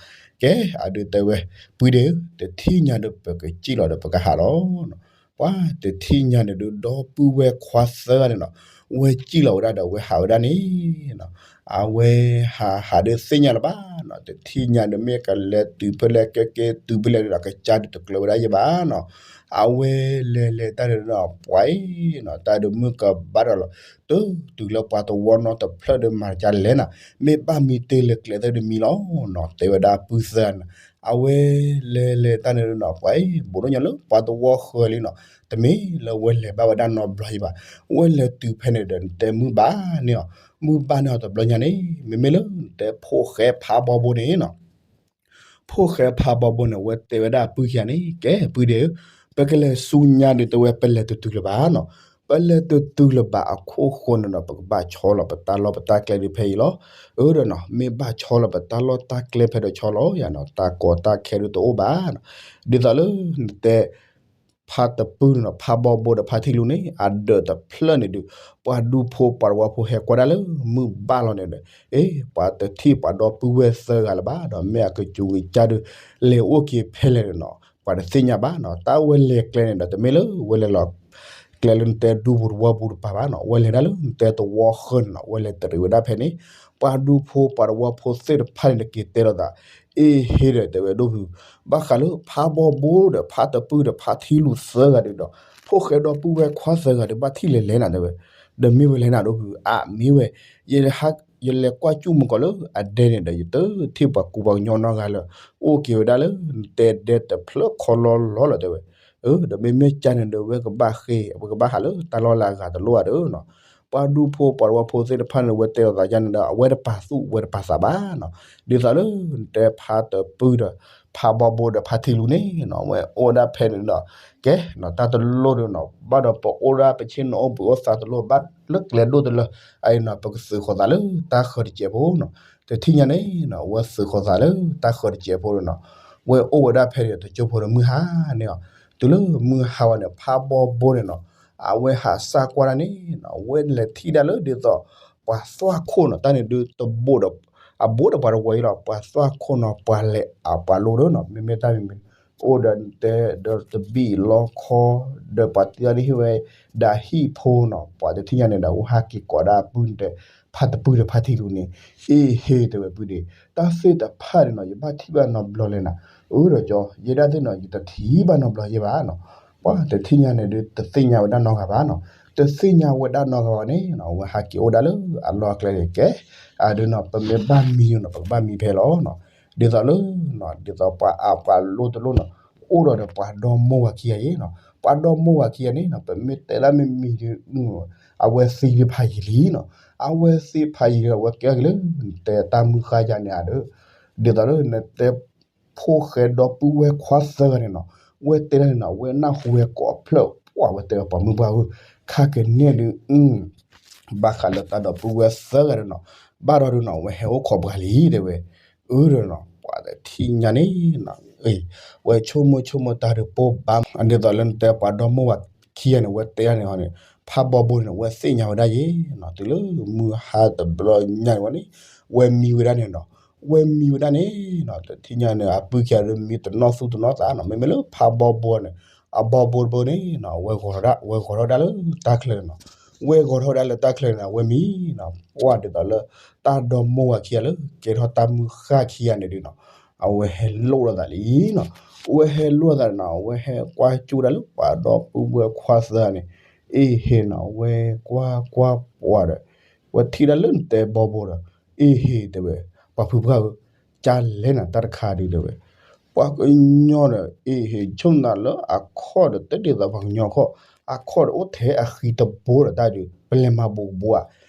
ကဲ အဒုးတဲဝဲ ပုၢ်ဒ့ဧၢ, တထံၣ်ညါဒီးပကစံၣ်လီၤဒီးပကဟးလီၤနီၤ. ပှၤတထံၣ်ညါန့ၣ်ဒုး ဒီပုၢ်ဝဲၢ်ခွါသၢဂၤန့ၣ်နီၤ ဝဲစံၣ်လီၤဝဲဒၣ်ဒီးဝဲဟးဝဲဒၣ်န့ၣ်နီၤ. အဝဲဟးဟးဒုးသ့ၣ်ညါလၢၤဘၣ်နီၤ. တထံၣ်ညါဒီးမ့ၢ်ကလဲၤတုၤဖဲလဲၣ် ကဲကဲတုၤဖဲလဲၣ်ဒီး ကစၢ်ဒုးတကျၢၤဝဲဒၣ်ယဲဘၣ်နီၤ. အဝဲလဲၤလဲၤတၢ်န့ၣ်ဒီး ပှၤအံၤနီၤ တၢ်ဒုးမုၢ်ကဘၣ်ဒီးလီၤ တုၤတုၤလၢပှၤတဝီနီတဖျၢၣ်ဒီး မၤတကလဲၣ်နီၤ, မ့ၢ်ဘၣ်မံတ့ၢ်လၢကျဲသၢဒုးမံလီၤနီၤ. တဲဝဲဒၣ်ပုၢ်သၢဂၤန့ၣ်, အဝဲလဲၤလဲၤတၢ်န့ၣ်ဒီးနီၤ ပှၤအံၤ ဘူးဒိၣ်ညါလၢပှၤတဝီဃၢၤလံနီၤ. တမ့ၢ်လၢဝဲလဲၤဘၣ်ဝဲဒၣ်နီတဘျီယဲဘၣ်. ဝဲလဲၤတုၤဖဲန့ၣ်ဒီး နတဲမုၢ်ဘၣ်န့ၢ်အီၤ, မုၢ်ဘၣ်န့ၢ်အီၤတဘျီညါန့ၣ် မ့မ့ၢ်လၢနတဲဖိၣ်ဃဲဖါဘီဘိန့ၣ်နီၤ ဖိၣ်ဃဲဖါဘီဘိန့ၣ် ဝဲတဲဝဲဒၣ်ပုၢ်ခံဂၤန့ၣ်, ကဲ ပုၢ်ဒ့ဧၢ, ပကလဲၤဆူညါဒီး တဲဝဲ ပလဲၤတတုၤလၢၤဘၣ်နီၤ. ပလဲၤတတုၤလၢၤဘၣ်အခိၣ်ဃိန့ၣ်ဒီး ပကဘၣ်ဆီလီၤပတၢ်လီၢ်ပတၢ်ကျဲဒုးဖဲအံၤလီၤ. အၢဒီးနီၤ မ့ၢ်ဘၣ်ဆီလီၤပတၢ်လီၢ်တၢ်ကျဲဖဲဒီးဆီလီၤယၤနီၤ, တၢ်ကီတၢ်ခဲဒုးတအိၣ်ဘၣ်နီၤ. ဒ်သိးလၢနတဲ ဖါတပုၢ်န့ၣ်နီၤ ဖါဘီဘိဒီးဖါထံလူၤန့ၣ် အဒၢးတဖျၢၣ်န့ၣ်ဒုး ပှၤဒူဖိပှၤတဝီဖိဟဲကွၢ်ဒၣ်လၢမုၢ်ဘၣ်လီၤန့ၣ်ဒီး အ့ ပှၤတထံၣ်ပှၤဒီပုၢ်ဝဲၢ်သၢဂၤလၢၤဘၣ်ဒီး မ့ၢ်အကစူၤကစၢ်ဒုး လဲၤအိၣ်က့ၤဖဲလဲၣ်န့ၣ်နီၤ ပှၤတသ့ၣ်ညါဘၣ်နီၤ. တၢ်ဝဲလဲၤကျဲန့ၣ်ဒီး တမ့ၢ်လၢဝဲလဲၤလီၤ ကျဲလၢနတဲဒူပူၤတဝီပူၤတပၤဘၣ်နီၤ, ဝဲလဲၤဒၣ်လၢနတဲတဝီဃၢၤန့ၣ်နီၤ, ဝဲလဲၤတရံးဝဲဒၣ်ဖဲန့ၣ် ပှၤဒူဖိပှၤတဝီဖိသ့ၣ်တဖၣ်န့ၣ် က့ၤတဲလိာ်သး အ့ဟ့ဒီး တဲဝဲဒိၣ်ဖု ဘၣ်ဃးလၢဖါဘီဘိဒီးဖါတပုၢ်ဒီးဖါထံလူၤသၢဂၤဒုးဒီး ဖိၣ်ဃဲဒီပုၢ်ဝဲၢ်ခွါသၢဂၤဒုး ဘၣ်ထံၣ်လဲၤလဲၣ်နၤ တဲဝဲ, ဒီးမ့ၢ်ဝဲလဲၣ်နၤဒိၣ်ဖု အမ့ၢ်ဝဲ ယ ယလဲၤကွၢ်စူၣ်မုၢ်ကီၤလၢအဒဲန့ၣ်ဒီး ယတထံၣ်ပှၤကူပှၤကညီနီတဂၤလၢၤ, အိၣ်က့ၤဝဲဒၣ်လၢ နတဲဒဲတဖျၢၣ်ခီလီလီလီၤ တဲဝဲ. အၢ ဒီးမ့မ့ၢ်ကန့ၣ်ဒီး ဝဲကဘၣ်ဃ့ ဝဲကဘၣ်ဟးလၢတၢ်လီၢ်လၢအဂၤတလိၣ်ဧါဒီးနီၤ, ပှၤဒူဖိပှၤတဝီဖိသ့ၣ်တဖၣ်န့ၣ် ဝဲတဲလိာ်သးယါန့ၣ်ဒီး အဝဲတပာ်သူၣ်ဝဲတပာ်သးဘၣ်နီၤ, ဒ်သိးလၢနတဲဖါတပုၢ်ဒီး ဖါဘီဘိဒီးဖါထံလူၤန့ၣ်နီၤ ဝဲအိၣ်ဝဲဒၣ်ဖဲန့ၣ်ဒီး ကဲ တၢ်တလိၣ်ဒီးနီၤ ဘၣ်ဒီးပအိၣ်ဒၣ်ပဆ့ၣ်နီၤအိၣ်ဘှံးအိၣ်သါတလိၣ် ဘၣ်လၢကျဲဒိၣ်တလၢ အအံၤနီၤ ပကသုးဃီၤသးလၢတၢ်ဃၢၤတစဲးဖိနီၤ, တထံၣ်ညါန့ၣ်နီၤ ဝဲသုးဃီၤသးလၢတၢ်ဃၢၤတစဲးဖိဒီးနီၤ, ဝဲအိၣ်ဝဲဒၣ်ဖဲန့ၣ်ဒီး တကၠိဖိဒီးမုၢ်ဟါန့ၣ်လီၤ, တုၤလၢမုၢ်ဟါဝဲန့ၣ် ဖါဘီဘိန့ၣ်နီၤ အဝဲဟးစၢ်ကွၢ်ဒၣ်န့ၣ်နီၤ ဝဲလဲၤထံၣ်ဒၣ်လၢဒ်သိး ပှၤသွၣ်ခိၣ်နီၤ တၢ်န့ၣ်ဒုးတဘိးဒီး အဘိးဒီးပှၤတဝီအံၤလီၤ, ပှၤသွၣ်ခိၣ်နီၤ ပှၤလဲၤအပှၤလိဒီးနီၤ မ့မ့ၢ်တၢ်မံၤမံၤအိၣ်ဒီးတဲဒီးတဘံၣ်လီခီ ဒီးပှၤတံၤသၣ်န့ၣ်ဟ့ၣ်ဝဲ ဒၣ်ဟံၣ်ဖိနီၤ ပှၤတထံၣ်ညါန့ၣ်ဒီး အိၣ်ဟးက့ၤကိးဒၣ်ပုၢ်န့ၣ်တဲ ဖါတပုၢ်ဒီးဖါထံလူၤန့ၣ် အ့ဟ့ တဲဝဲပုၢ်ဒ့ တၢ်သ့ၣ်တဖၣ်န့ၣ်နီၤ ယဘၣ်ထံၣ်ဘၣ်နီတဘျီလဲၣ်နၤ, အၢဒီးကၠီ ယဲဒၣ်သ့ၣ်နီၤ ယတထံၣ်ဘၣ်နီတဘျီယဲဘၣ်နီၤ, ပှၤတထံၣ်ညါန့ၣ်ဒုး တသ့ၣ်ညါဝဲဒၣ်နီတဂၤဘၣ်နီၤ, တသ့ၣ်ညါဝဲဒၣ်နီတဂၤဘၣ်န့ၣ်နီၤ အဝဲဟးက့ၤအိၣ်ဒၣ်လၢအလီၢ်အကျဲန့ၣ်ကဲ, အဒုးနီၤ ပမ့ၢ်ဘၣ်မံနီၤ ပကဘၣ်မံဖဲလီၤနီၤ, ဒ်သိးလၢ ဒ်သိးပှၤအးပှၤလိတလိၣ်နီၤ အိၣ်ဒီးဒီးပှၤဒီမိၢ်ဝၤခံဂၤအံၤနီၤ, ပှၤဒီမိၢ်ဝၤခံဂၤန့ၣ်နီၤ ပမ့ၢ်တဲဒၣ်မ့ၢ်မံၤဒုး အဝဲသံဖးယံာ်လံနီၤ, အဝဲသံဖးယံာ်လံ အဝဲကဲက့ၤလၢ နတဲတၢ်မုၢ်ဃၢ်ယါန့ၣ်ဧါဒီး, ဒ်သိးလၢနတဲ ဖိၣ်ဃဲဒီပုၢ်ဝဲၢ်ခွါသၢဂၤန့ၣ်နီၤ, ဝဲတဲဒၣ်န့ၣ်နီၤ ဝဲနၢ်ဟူဝဲကိးဖျၢၣ် ပှၤဝဲတဲဝဲပှၤမုၢ်ပှၢ်ဧၢ, ခါကန့ၢ်ဒုး ဘၣ်ဃးလၢတၢ်ဒီပုၢ်ဝဲၢ်သၢဂၤဒီးနီၤ, ဘၣ်ဒီးဒုးနီၤ ဝဲဟဲအိၣ်ခိးပှၤလံတဲဝဲ, အၢဒီးနီၤ ပှၤတထံၣ်ညါန့ၣ်နီၤ, ဝဲဆိကမိၣ်ဆိကမိၣ်တၢ်ဒီးပိၢ်ဘၣ် ဒ်သိးလၢနတဲပှၤဒီမိၢ်ဝၤခံဂၤန့ၣ် ဝဲတဲဒၣ်န့ၣ်ဟီန့ၣ်, ဖးဘီဘိန့ၣ် ဝဲသ့ၣ်ညါဝဲဒၣ်ယဲနီၤ, တုၤလၢမုၢ်ဟါတဘျီညါန့ၣ်ဝဲန့ၣ်, ဝဲမံဝဲဒၣ်န့ၣ်နီၤ, ဝဲမံဝဲဒၣ်န့ၣ်နီၤ, တထံၣ်ညါန့ၣ် အပုၢ်ခံဂၤဒီးမံတနီၣ်သူတနီၣ်သးနီၤ, မ့မ့ၢ်လၢဖးဘီဘိန့ၣ် အဘီဘိတဘိန့ၣ်နီၤ ဝဲဂီၤထီၣ်ဒၣ် ဝဲဂီၤထီၣ်ဒၣ်လၢတၢ်ချၢန့ၣ်နီၤ, ဝဲဂီၤထီၣ်ဒၣ်လၢတၢ်ချၢန့ၣ်နီၤ ဝဲမံနီၤ, ပှၤဒ်သိးလၢ တၢ်ဒီမိၢ်ဝၤခံဂၤလၢ ကဲထီၣ်တၢ်မုၢ်ဃၢ်ခံဂၤန့ၣ်ဒုးနီၤ, အဝဲဟဲလိၣ်လိာ်သးလံနီၤ, ဝဲဟဲလိၣ်လိာ်သးန့ၣ်နီၤ ဝဲဟဲကွၢ်ကၠူၣ်ဒၣ်လၢပှၤဒီပုၢ်ဝဲၢ်ခွါသၢဂၤန့ၣ်, အ့ဟ့နီၤ ဝဲကွၢ်ကွၢ်ပှၤဒီး ဝဲထံၣ်ဒၣ်လၢနတဲဘီဘိဒီး, အ့ဟ့တဲဝဲ, ပှၤဖုဖုဧၢ, ကလဲၣ်နၤတၢ်တခါဒုးတဲဝဲ, ပှၤကညီဒီး အ့ဟ့ဆိကမိၣ်လၢအခီၣ်ဒီး တဒ်သိးပှၤကညီခီၣ်, အခီၣ်ဒီးအိၣ်ထဲအဃံတဘိဒီးတၢ်ဒုး ပလဲၤမၤဘူးဘူးဧါ,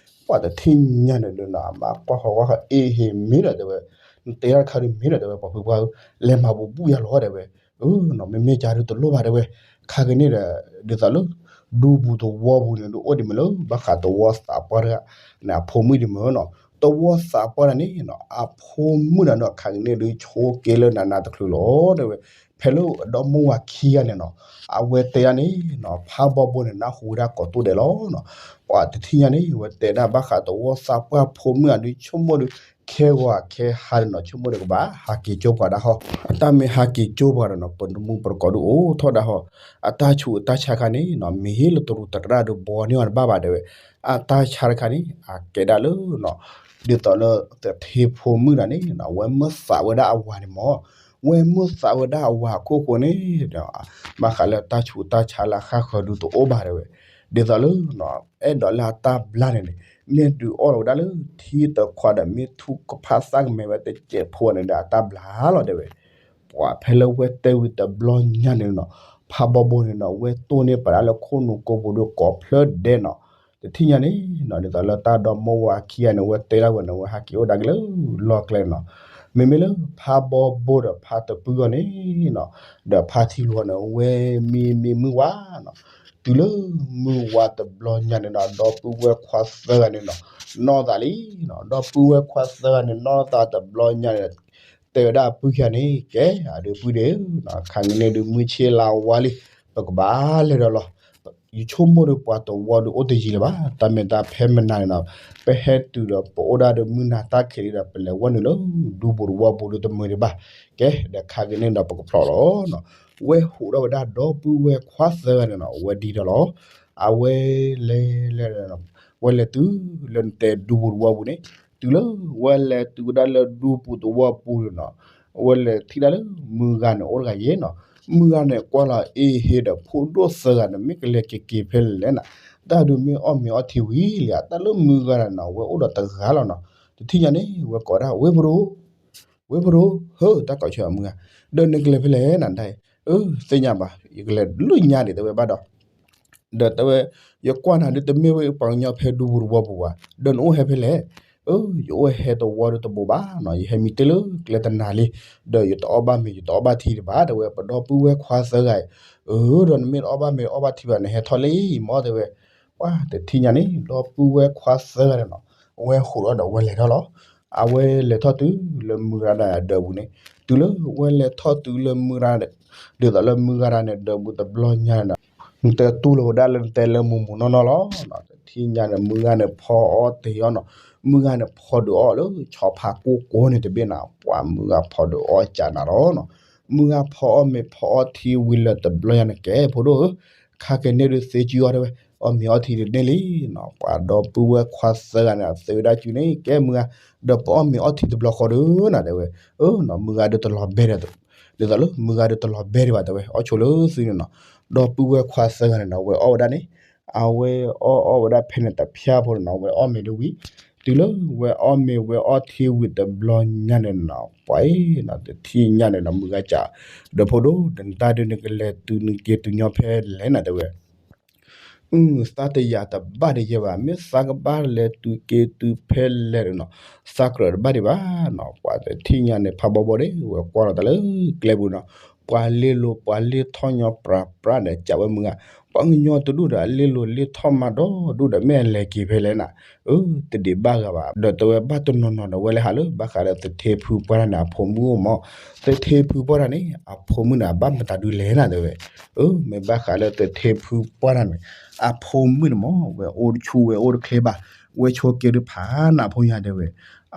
ပှၤတထံၣ်ညါန့ၣ်ဒီးနီၤ အမါကွၢ်ဃီကွၢ်ဃီ အ့ဟ့မ့ၢ်ဒီးတဲဝဲ, နတဲတၢ်တခါဒုးမ့ၢ်ဒီးတဲဝဲ ပှၤဖုဖုဧၢ, လဲၤမၤဘူးဘူးယၤလီၤတဲဝဲ, အၢ မ့မ့ၢ်ကဒီးတလိၣ်ဘၣ်တဲဝဲ, ခါက့ၤန့ၣ်ဒီး ဒ်သိးလၢ ဒူပူၤသဝီပူၤန့ၣ် ဒုးအိၣ်ဒံးမ့ၢ်လၢ ဘၣ်ဃးသဝီသးပှၢ်တဂၤန့ၣ် အဖိမုၣ်ဒံးမ့ၢ်နီၤ, သဝီသးပှၢ်တဂၤန့ၣ်နီၤ အဖိမုၣ်တဂၤန့ၣ် ခါက့ၤန့ၣ်ဒုးဆိက့ၤလၢနးနးတချုးလီၤတဲဝဲ, ဖဲလၢအဒီမိၢ်ဝၤခံဂၤန့ၣ်နီၤ အဝဲတဲဒၣ်န့ၣ်နီၤ ဖးဘီဘိန့ၣ် နၢ်ဟူဝဲဒၣ်ကိးတိၢ်ဒဲးလီၤနီၤ, ပှၤတထံၣ်ညါန့ၣ် အဝဲတဲဒၣ်ဘၣ်ဃးသဝီသးပှၢ်ဖိမုၣ်အဒုးဆိကမိၣ်ဒုး ခဲဂီၤခဲဟါန့ၣ်နီၤ ဆိကမိၣ်ဒုးကဘၣ်ဟးက့ၤကၠိပှၤဒၣ်ဟီ, အတၢ်မ့ၢ်ဟးက့ၤကၠိပှၤဒီးနီၤ ပမုၢ်ပရကီၢ်ဒုးအိၣ်ထီၣ်ဒၣ်ဟီ, အတၢ်ဆူးအတၢ်ဆါခါန့ၣ်နီၤ မ့ၢ်လၢတရူးတရၣ်ဒုးဘီန့ၢ်အီၤတဘၣ်ဘၣ်တဲဝဲ, အတၢ်ဆါတခါန့ၣ် အကဲဒၣ်လၢနီၤ ဒ်သိးလၢသထ့ဖိမုၣ်တဂၤန့ၣ်နီၤ အဝဲမ့ၢ်သးဝဲဒၣ်အဝၤန့ၣ်မ့ၢ်, အဝဲမ့ၢ်သးဝဲဒၣ်အဝၤအခိၣ်ဃိန့ၣ်ဒီး ဘၣ်ဃးလၢတၢ်ဆူးတၢ်ဆါလၢအဃၣ်ဃၢၤဒုးတအိၣ်ဘၣ်တဲဝဲ, ဒ်သိးလၢ အဲၣ်ဒိးလၢအတၢ်ဘျါန့ၣ်န့ၣ် မ့ၢ်ဒုးအီၣ်လီၤဝဲဒၣ်လၢထံတခွးဒီး မ့ၢ်ထူကဖၣ်သၣ်ကမဲာ်ဝဲတစဲးဖိန့ၣ်ဒီး အတၢ်ဘျါလီၤတဲဝဲ, ပှၤဖဲလၢဝဲတဲဝံၤတဘျီညါန့ၣ်နီၤ ဖးဘီဘိန့ၣ်နီၤ ဝဲတိၢ်န့ၢ်ပာ်ဒၣ်လၢခိၣ်နူာ်ကိးပူၤဒီးကိးဖျၢၣ်ဒဲးနီၤ, တထံၣ်ညါန့ၣ်နီၤ ဒ်သိးလၢတၢ်ဒီမိၢ်ဝၤခံဂၤန့ၣ် ဝဲတဲဒၣ်ဝဲန့ၣ် ဝဲဟးက့ၤအိၣ်ဒၣ်က့ၤလၢလီၢ်ကျဲနီၤ, မ့မ့ၢ်လၢဖးဘီဘိဒီးဖးတပုၢ်ဂီၢ်န့ၣ်နီၤ ဒီးဖးထံလူၤန့ၣ် ဝဲမံမံမုၢ်ဝါနီၤ, တုၤလၢမုၢ်ဝါတဘျီညါန့ၣ်နီၤ ဒီပုၢ်ဝဲၢ်ခွါသၢဂၤန့ၣ်နီၤ နီၢ်သးလံနီၤ, ဒီပုၢ်ဝဲၢ်ခွါသၢဂၤန့ၣ် နီၢ်သးတဘျီညါန့ၣ် တဲဝဲဒၣ်အပုၢ်ခံဂၤန့ၣ် ကဲ အဒုးပုၢ်ဒ့ၣ်ဧၢနီၤ ခါက့ၤန့ၣ်ဒုးမုၢ်ဆ့ၣ်လါဝါလံ ပကဘၣ်လဲၤဒီးလီၤ, ယဆိကမိၣ်ဒီးပှၤတဝီဒီးအိၣ်တယံၤလၢၤဘၣ်, တၢ်မ့ၢ်တၢ်ဖဲမနၤန့ၣ်နီၤ ပဟဲတုၤဒီးပအိၣ်ဒၣ်ဒီးမုၢ်နၤတၢ်ခံးလံဒီး ပလဲၤဝဲနုာ်လၢဒူပူၤတဝီပူၤဒီးတမုာ်ဒံးဘၣ်, ကဲ ဒီးခါက့ၤန့ၣ်ဒီးပကဖျိးလီၤနီၤ, ဝဲဟူးထီၣ်ဝဲဒၣ်ဒီပုၢ်ဝဲၢ်ခွါသၢဂၤန့ၣ်နီၤ ဝဲဒံးဒီးလီၤ, အဝဲလဲၤလဲၤ ဝဲလဲၤတုၤလၢနတဲဒူပူၤတဝီပူၤန့ၣ်, တုၤလၢဝဲလဲၤတုၤဝဲဒၣ်လၢဒူပူၤတဝီပူၤန့ၣ်နီၤ ဝဲလဲၤထံၣ်ဒၣ်လၢမုၢ်ဂၤန့ၣ်အိၣ်တဂၤယဲနီၤ, မုၢ်ဂၤန့ၣ်ကွၢ်လီၤအ့ဟ့ဒီး ဖိဒိၣ်သၢဂၤန့ၣ် မ့ၢ်ကလဲၤက့ၤက့ၤဖဲလဲၣ်နၤ, တၢ်ဒုးမ့ၢ်အီၣ်မ့ၤအီထံဝံၤလံဧါ, တၢ်လၢမုၢ်ဂၤန့ၣ်နီၤ ဝဲအိၣ်ဒီးတဂၤလီၤနီၤ, တထံၣ်ညါန့ၣ် ဝဲကိးဒၣ် ဝ့ၢ်ဖိဒိၣ် ဝ့ၢ်ဖိဒိၣ် ဟၢ တၢ်ကိးဆၢအမုၢ်ဂၤ, ဒီးနကလဲၤဖဲလဲၣ်နၤဒၣ်အံၤ, အၢ သ့ၣ်ညါဘၣ် ယကလဲၤလၢညါဒံးတဲဝဲဘၣ်ဒီး ဒီးတဲဝဲ, ယကွၢ်နၤဒုးတမ့ၢ်ဝဲပှၤကညီဖဲဒူပူၤတဝီပူၤဘၣ်, ဒီးနအိၣ်ဟဲဖဲလဲၣ်, အၢ ယအိၣ်ဟဲတဝီဒီးတဘိးဘၣ်နီၤ, ယဟဲမံတ့ၢ်လၢကျဲတနၤလံ, ဒီးယတအီၣ်ဘၣ်မ့ၤ ယတအီၣ်ဘၣ်ထံတဘၣ် တဲဝဲ, ပဒီပုၢ်ဝဲၢ်ခွါသၢဂၤအံၤ, အၢ ဒီးနမ့ၢ်တအီၣ်ဘၣ်မ့ၤအီၣ်ဘၣ်ထံဘၣ် နဟဲထီၣ်လံမ့ၢ်တဲဝဲ, ပှၤတထံၣ်ညါန့ၣ် ဒီပုၢ်ဝဲၢ်ခွါသၢဂၤန့ၣ်နီၤ, ဝဲဟူးထီၣ်ဒီးဝဲလဲၤထီၣ်လီၤ, အဝဲလဲၤထီၣ်တုၤလၢမုၢ်ဂၤဒၣ်အဒၢးပူၤန့ၣ်, တုၤလၢဝဲလဲၤထီၣ်တုၤလၢမုၢ်ဂၤ ဒ်သိးလၢမုၢ်ဂၤဒၣ်န့ၣ် ဒၢးပူၤတဘျီညါန့ၣ်နီၤ, နတဲတူၢ်လိာ်ဝဲဒၣ်လၢနတဲလၢမူးမူးနီၢ်နီၢ်လီၤ, တထံၣ်ညါန့ၣ် မုၢ်ဂၤန့ၣ်ဖီအီၣ်တ့ၢ်အီၣ်နီၤ, မုၢ်ဂၤန့ၣ်ဖီဒုးအီၣ်လၢဆီဖါကိၢ်ကိၢ်န့ၣ်တဘ့ၣ်နၤ, ပှၤမုၢ်ဂၤဖီဒုးအီၣ်ကးနၤလီၤနီၤ, မုၢ်ဂၤဖီအီၣ်မ့ၤဖီအီၣ်ထံဝံၤလၢတဘျီညါန့ၣ် ကဲဖိဒိၣ်ဧၢ, ခါက့ၤန့ၣ်ဒုးသ့ကၠုအီၤတဲဝဲ, အီၣ်မ့ၤအီထံဒုးန့ၢ်လံနီၤ, ပှၤဒီပုၢ်ဝဲၢ်ခွါသၢဂၤန့ၣ် အသ့ဝဲဒၣ်ကၠုန့ၣ် ကဲမုၢ်ဂၤ, ဒီးပအီၣ်မ့ၤအီထံတဘျီဃီဒီးနၤတဲဝဲ, အၢနီၤ မုၢ်ဂၤဒုးတလီၤဘဲဒီး ဒ်သိးလၢမုၢ်ဂၤဒုးတလီၤဘဲဒံးဘၣ်တဲဝဲ အီၣ်ဆိလၢသုန့ၣ်နီၤ, ဒီပုၢ်ဝဲၢ်ခွါသၢဂၤန့ၣ်နီၤ ဝဲအီၣ်ဝဲဒၣ်န့ၣ်, အဝဲအီၣ်အီၣ်ဝဲဒၣ်ဖဲန့ၣ်တဖၠၣ်ဖိန့ၣ်နီၤ ဝဲအီၣ်မ့ၤဒၣ်ဝံၤ, တုၤလၢဝဲအီၣ်မ့ၤဝဲအီထံဝံၤတဘျီညါန့ၣ်နီၤ ပှၤအံၤနီၤ တထံၣ်ညါန့ၣ်နီၤ မုၢ်ဂၤစံး, ဒီးဖိဒိၣ် နတၢ်ဒုးနကလဲၤတုၤနက့ၤတုၤညီဖဲလဲၣ်နၤတဲဝဲ အု သးတယာ်တဘၣ်ဒံးယဲဘၣ် မ့ၢ်သးကဘၣ်လဲၤတုၤက့ၤတုၤဖဲလဲၣ်နီၤ, သးကြၢးတဘၣ်ဒံးဘၣ်နီၤ, ပှၤတထံၣ်ညါန့ၣ် ဖးဘီဘီဒီး ဝဲကွၢ်လီၤတၢ်လၢကျဲပူၤနီၤ, ပှၤလ့လိာ်ပှၤလ့ထီၣ်ညီပြးပြးဒီး ကးဝဲမုၢ်ဂၤ, ပှၤကညီတဒူၣ်ဒီးအလ့လိာ်လ့ထီၣ်မးဒီဒူၣ်ဒီး မ့ၢ်အလဲၤက့ၤဖဲလဲၣ်နၤ, အု တဒံးဘၣ်ဂၤဘၣ်, ဒီးတဲဝဲဘၣ်တနီၤနီၤဒီး ဝဲလဲၤဟးလၢဘၣ်ဃးဒီးသထ့ဖုပှၢ်တၢ်န့ၣ် အဖိမုၣ်အိၣ်မး, သထ့ဖုပှၢ်တၢ်န့ၣ် အဖိမုၣ်န့ၣ် အဘၣ်မတၤဒုးလဲၣ်နၤတဲဝဲ အၢ မ့ၢ်ဘၣ်ဃးလၢသထ့ဖုပှၢ်တၢ်န့ၣ် အဖိမုၣ်န့ၣ်မ့ၢ် ဝဲအိၣ်တဆူၣ်ဝဲအိၣ်တချ့ဘၣ်, ဝဲဆိက့ၤဒုးဖးနးဖိညါတဲဝဲ,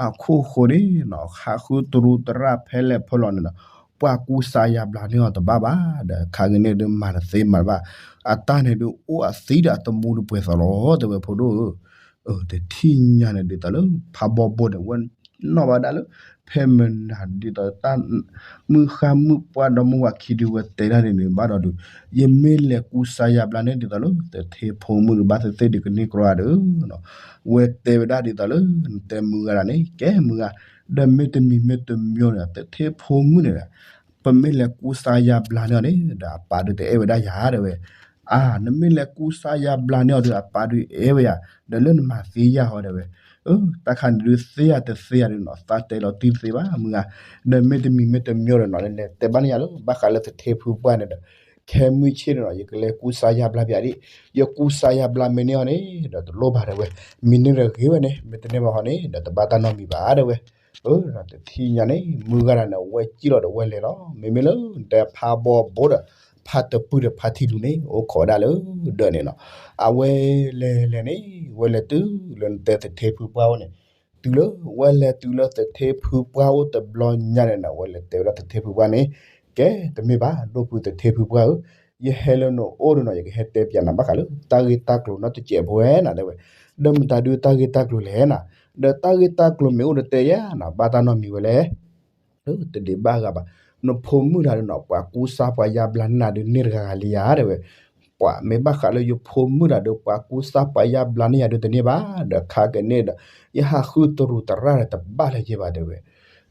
အခိၣ်ဃိန့ၣ်နီၤ ဟးဃုတရူးတရၣ်ဖဲလဲၣ်ဖဲလဲၣ်န့ၣ်နီၤ, ပှၤကူစါယါဘျါန့ၢ်အီၤတဘၣ်ဘၣ်, ဒီးခါက့ၤန့ၣ်ဒုးမၤတသ့မၤတဘၣ်, အတၢ်န့ၣ်ဒုးအိၣ်အသံဒီးအတမူတပှဲၤသိးလီၤတဲဝဲဖိဒိၣ်ဧၢ အၢ တထံၣ်ညါန့ၣ်ဒ်သိးလၢ ဖးဘီဘိန့ၣ် ဝဲနီၣ်ဘၣ်ဒၣ်လၢ ဖဲမနၤဒ်သိးတၢ် မုၢ်ဃါမုၢ်ပှၢ်ဒီမါဝၤခံဒုးဝဲတဲဒၣ်န့ၣ်န့ၣ် ဘၣ်ဒီးဒုး ယမ့ၢ်လဲၤကူစါယါဘျါန့ၣ်ဒ်သိးလၢ သထ့ဖိမုၣ်ဒုးဘၣ်သ့ၣ်သ့ၣ်ဒုးကန့ၢ်ကြီဒုး ဝဲတဲဝဲဒၣ်ဒ်သိးလၢ နတဲမုၢ်ဂၤဒၣ်န့ၣ် ကဲမုၢ်ဂၤ ဒီးမ့တမံၤမ့တမံၤန့ၣ် သထ့ဖိမုၣ်န့ၣ် ပမ့ၢ်လဲၤကူစါယါဘျါန့ၢ်အီၤန့ၣ် ဒီးအပၢ်ဒုးတအဲၣ်ဝဲဒၣ်ယၤတဲဝဲ, အါ နမ့ၢ်လဲၤကူစါယါဘျါန့ၢ်အီၤဒီး အပၢ်ဒုးအဲၣ်ဝဲယၤ ဒီးလၢနမၤသံယါဟီတဲဝဲ, အၢ တၢ်ခါန့ၣ်ဒုးသ့ဧါတသ့ဧါဒုးနီၤ သးတဲလီၤတံၢ်တသ့ဘၣ် မုၢ်ဂၤ, ဒီးမ့တမံၤမ့တမံၤဒီးနီၤ လဲၤတဲဘၣ်န့ၢ်ယၤလၢ ဘၣ်ဃးလၢသထ့ဖုပှၢ်န့ၣ်ဒီး ခဲမုၢ်ဆ့ၣ်န့ၣ်နီၤ ယကလဲၤကူစါယါဘျါပၠးဒံး, ယကူစါယါဘျါမ့ၢ်န့ၢ်အီၤန့ၣ် ဒီးတလိၣ်ဘၣ်တဲဝဲ, မ့ၢ်န့ၢ်ဒီးဂ့ၤဝဲန့ၣ် မ့ၢ်တန့ၢ်ဘၣ်ဟီန့ၣ် ဒီးတဘၣ်တၢ်နီတမံၤဘၣ်တဲဝဲ. အၢ တထံၣ်ညါန့ၣ် မုၢ်ဂၤတဂၤန့ၣ် အဝဲစံၣ်လီၤဒီးဝဲလဲၤလီၤ မ့မ့ၢ်လၢနတဲဖးဘီဘိဒီး ဖးတပုၢ်ဒီးဖးထံလူၤန့ၣ် အိၣ်ခိးဝဲဒၣ်လၢဒၢးန့ၣ်နီၤ, အဝဲလဲၤလဲၤန့ၣ် ဝဲလဲၤတုၤလၢနတဲသထ့ဖုပှၢ်အိၣ်န့ၣ်, တုၤလၢ ဝဲလဲၤတုၤလၢသထ့ဖုပှၢ်အိၣ်တဘျီညါန့ၣ်နီၤ ဝဲလဲၤတဲဝဲဒၣ်သထ့ဖုပှၢ်န့ၣ်, ကဲ တမ့ၢ်ဘၣ် ဒိၣ်ဖုသထ့ဖုပှၢ်ဧၢ, ယဟဲလၢနအိၣ်ဒီးနီၤ ယကဟဲတဲပၠးနၤဘၣ်ဃးလၢ တၢ်ဂ့ၢ်တၢ်ကျိၤနီတစဲးဖိဝဲနၤတဲဝဲ, ဒီးမတၤဒုးတၢ်ဂ့ၢ်တၢ်ကျိၤလဲၣ်နၤ, ဒီးတၢ်ဂ့ၢ်တၢ်ကျိၤမ့ၢ်အိၣ်ဒီးတဲယၤနၤ ဘၣ်တၢ်နီတမံၤဝဲလဲၣ် တဒံးဘၣ်ဂၤဘၣ်, နဖိမုၣ်တဂၤဒီးနီၤ ပှၤကူစါပှၤယါဘျါန့ၢ်နၤဒုးန့ၢ်တဂၤဂၤလံယၤတဲဝဲ, ပှၤမ့ၢ်ဘၣ်ဃးလၢယဖိမုၣ်တဂၤဒီး ပှၤကူစါပှၤယါဘျါန့ၢ်ယၤဒုးတန့ၢ်ဘၣ်, ဒီးခါကန့ၣ်ဒီး ယဟးဃုတရူးတရၣ်ဒီးတဘၣ်လၢၤဘၣ်တဲဝဲ,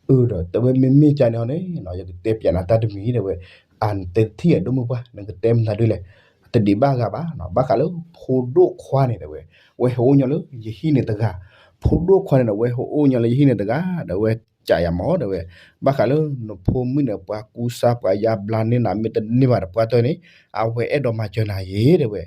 အၢ ဒီးတဲဝဲမ့မ့ၢ်ကန့ၣ်ဟီန့ၣ် ယကတဲပၠးနၤတၢ်တမံၤတဲဝဲ, အၢ နတဲတထံၣ်အဒိၣ်မုၢ်ပှၢ် နကတဲမနုၤဒုးလဲၣ်, တဒံးဘၣ်ဂၤဘၣ်နီၤ ဘၣ်ဃးလၢဖိဒိၣ်ခွါန့ၣ်တဲဝဲ, ဝဲဟဲအိၣ်ညီလၢယဟံၣ်န့ၣ်တဂၤ, ဖိဒိၣ်ခွါန့ၣ်ဒီး ဝဲဟဲအိၣ်ညီလၢယဟံၣ်န့ၣ်တဂၤ ဒီးဝဲကးယၤမၢ်တဲဝဲ, ဘၣ်ဃးလၢနဖိမုၣ်န့ၣ် ပှၤကူစါပှၤယါဘျါန့ၢ်နၤ မ့ၢ်တန့ၢ်ဘၣ်တပှၢ်တၢၢ်န့ၣ် အဝဲအဲၣ်ဒိးမၤစၢၤနၤယ့ၤတဲဝဲ,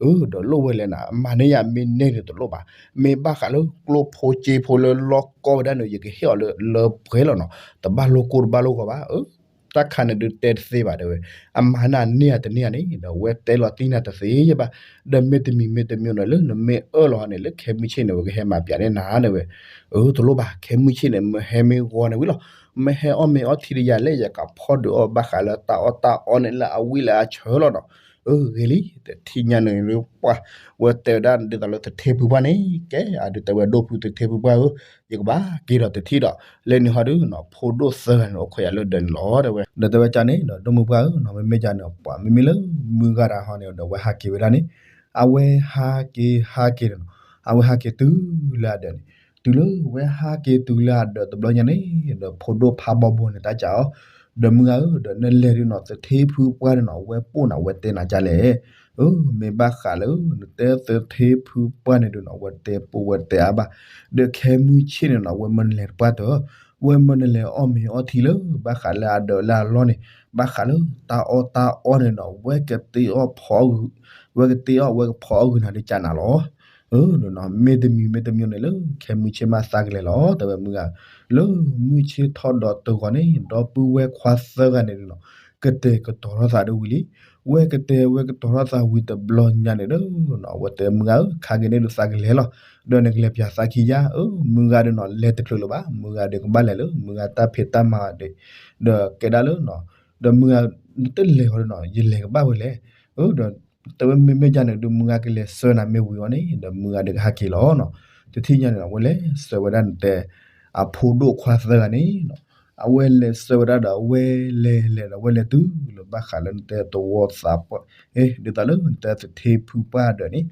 အၢ ဒီးလိၣ်ဝဲလဲၣ်နၤ မၤန့ၢ်ယၤမ့ၢ်န့ၢ်န့ၣ်တလိၣ်ဘၣ်, မ့ၢ်ဘၣ်ဃးလၢကျိဖိစ့ဖိလၢလီၢ်ကီဝဲဒၣ်န့ၣ် ယကဟ့ၣ်အီၤလၢလၢပှဲၤလီၤနီၤ တဘၣ်လိၣ်ကိၢ်တဘၣ်လိၣ်ဂီၤဘၣ် အၢ တၢ်ခါန့ၣ်ဒုးတဲတသ့ဘၣ်တဲဝဲ, အမၤန့ၢ်အန့ၢ်အတန့ၢ်ဧါန့ၣ် ဒီးဝဲတဲလီၤတံၢ်နၤတသ့ယဲဘၣ်, ဒီးမ့တမံၤမ့တမံၤန့ၣ် လၢနမ့ၢ်အၢၣ်လီၤန့ၣ် လၢခဲမုၢ်ဆ့ၣ်န့ၣ် ဝဲကဟဲမၤပၠးန့ၢ်နၤတဲဝဲ, အၢ တလိၣ်ဘၣ် ခဲမုၢ်ဆ့ၣ်န့ၣ် မ့ၢ်ဟဲမ့ၢ်ဂီၤန့ၣ်ဝံၤလီၤ, မ့ၢ်ဟဲအီၣ်မ့ၤအီထံတယၤလဲၣ် ယကဖီဒုးအီၣ်ဘၣ်ဃးလၢတၢ်အီၣ်တၢ်အီန့ၣ်လၢအဝံၣ်လၢအဆၢလီၤနီၤ, အၢ ဂ့ၤလံ တထံၣ်ညါန့ၣ် ပှၤ ဝဲတဲဝဲဒၣ်ဒ်သိးလၢသထ့ဖုပှၢ်န့ၣ် ကဲ အဒုးတဲဝဲဒိၣ်ဖုသထ့ဖုပှၢ်ဧၢ, ယကဘၣ်က့ၤဒီးတထံၣ်ဒီး လၢန့ၣ်ဟီဒုးနီၤ ဖိဒိၣ်သၢဂၤန့ၣ် အိၣ်ခိးယၤလၢဒၢးန့ၣ်လီၤတဲဝဲ, ဒီးတဲဝဲကန့ၣ်ဒီး ဒိၣ်မုၢ်ပှၢ်ဧၢနီၤ မ့မ့ၢ်ကန့ၣ် ပှၤမ့မ့ၢ်လၢမုၢ်ဂၤတဂၤဟီန့ၣ်ဒီး ဝဲဟးက့ၤဝဲဒၣ်န့ၣ်, အဝဲဟးက့ၤဟးက့ၤန့ၣ်နီၤ အဝဲဟးက့ၤတုၤလၢအဒၢးန့ၣ်, တုၤလၢဝဲဟးက့ၤတုၤလၢအဒၢးတဘျီညါန့ၣ် ဒီးဖိဒိၣ်ဖးဘီဘိန့ၣ်တၢ်ကးအီၤ, ဒီးမုၢ်ဂၤဧၢ ဒီးနလဲၤဒုးနီၤ သထ့ဖုပှၢ်န့ၣ်နီၤ ဝဲပိၢ်နၤ ဝဲတဲနၤကလဲၣ် အၢ မ့ၢ်ဘၣ်ဃးလၢ နတဲသထ့ဖုပှၢ်န့ၣ်ဒုးနီၤ ဝဲတဲပိၢ်ဝဲတဲအါဘၣ်, ဒီးခဲမုၢ်ဆ့ၣ်န့ၣ်နီၤ ဝဲမၢနလဲၤတပှၢ်တၢၢ်, ဝဲမၢနလဲၤအီၣ်မ့ၤအီထံလၢ ဘၣ်ဃးလၢအဒၢးလၢအလီၢ်န့ၣ်, ဘၣ်ဃးလၢတၢ်အီၣ်တၢ်အီန့ၣ်နီၤ ဝဲကတ့အီၣ်ဖီအီၣ်ဂုာ်, ဝဲကတ့အီၣ်ဝဲကဖီအီၣ်ဂုာ်နၤဒုးကနၤလီၤ. အၢ မ့တမံၤမ့တမံၤန့ၣ်လၢ ခဲမုၢ်ဆ့ၣ်မးသးကလဲၤလီၤ တဲဝဲမုၢ်ဂၤ, လၢမုၢ်ဆ့ၣ်ထီၣ်ဒီးတဂီၤန့ၣ် ဒီပုၢ်ဝဲၢ်ခွါသၢဂၤန့ၣ်ဒုးနီၤ ကတဲာ်ကတီၤထီၣ်သးဒ်ဝံၤလံ, ဝဲကတဲာ်ဝဲကတီၤထီၣ်သးဝံၤတဘျီညါန့ၣ်ဒီး အဝဲတဲမုၢ်ဂၤဧၢ ခါက့ၤန့ၣ်ဒုးသးကလဲၤလီၤ, ဒီးနကလဲၤပၠးသးခံယါ, အၢ မုၢ်ဂၤဒုးနီၤ လဲၤတချုးလၢၤဘၣ်, မုၢ်ဂၤဒုးကဘၣ်လဲၤလၢ မုၢ်ဂၤတၢ်ဖံးတၢ်မၤဒုး, ဒီးကဲဒၣ်လၢနီၤ, ဒီးမုၢ်ဂၤ နတလဲၤဟီဒုးနီၤ ယလဲၤကဘၣ်ဝဲလဲၣ်, အၢ ဒီးတဲဝဲမ့မ့ၢ်ကန့ၣ်ဒုး မုၢ်ဂၤကလဲၤဆှၢနၤမ့ၢ်ဝံၤအီၤန့ၣ် ဒီးမုၢ်ဂၤဒုးကဟးက့ၤလီၤနီၤ, တထံၣ်ညါန့ၣ် အဝဲလဲၤဆှၢဝဲဒၣ်နတဲ အဖိဒိၣ်ခွါသၢဂၤန့ၣ်နီၤ, အဝဲလဲၤဆှၢဝဲဒၣ်ဒီး အဝဲလဲၤလဲၤဒီး အဝဲလဲၤတုၤလၢဘၣ်ဃးလၢနတဲသဝီသးပှၢ်, အ့ ဒ်သိးလၢနတဲသထ့ဖုပှၢ်ဒၢးန့ၣ်,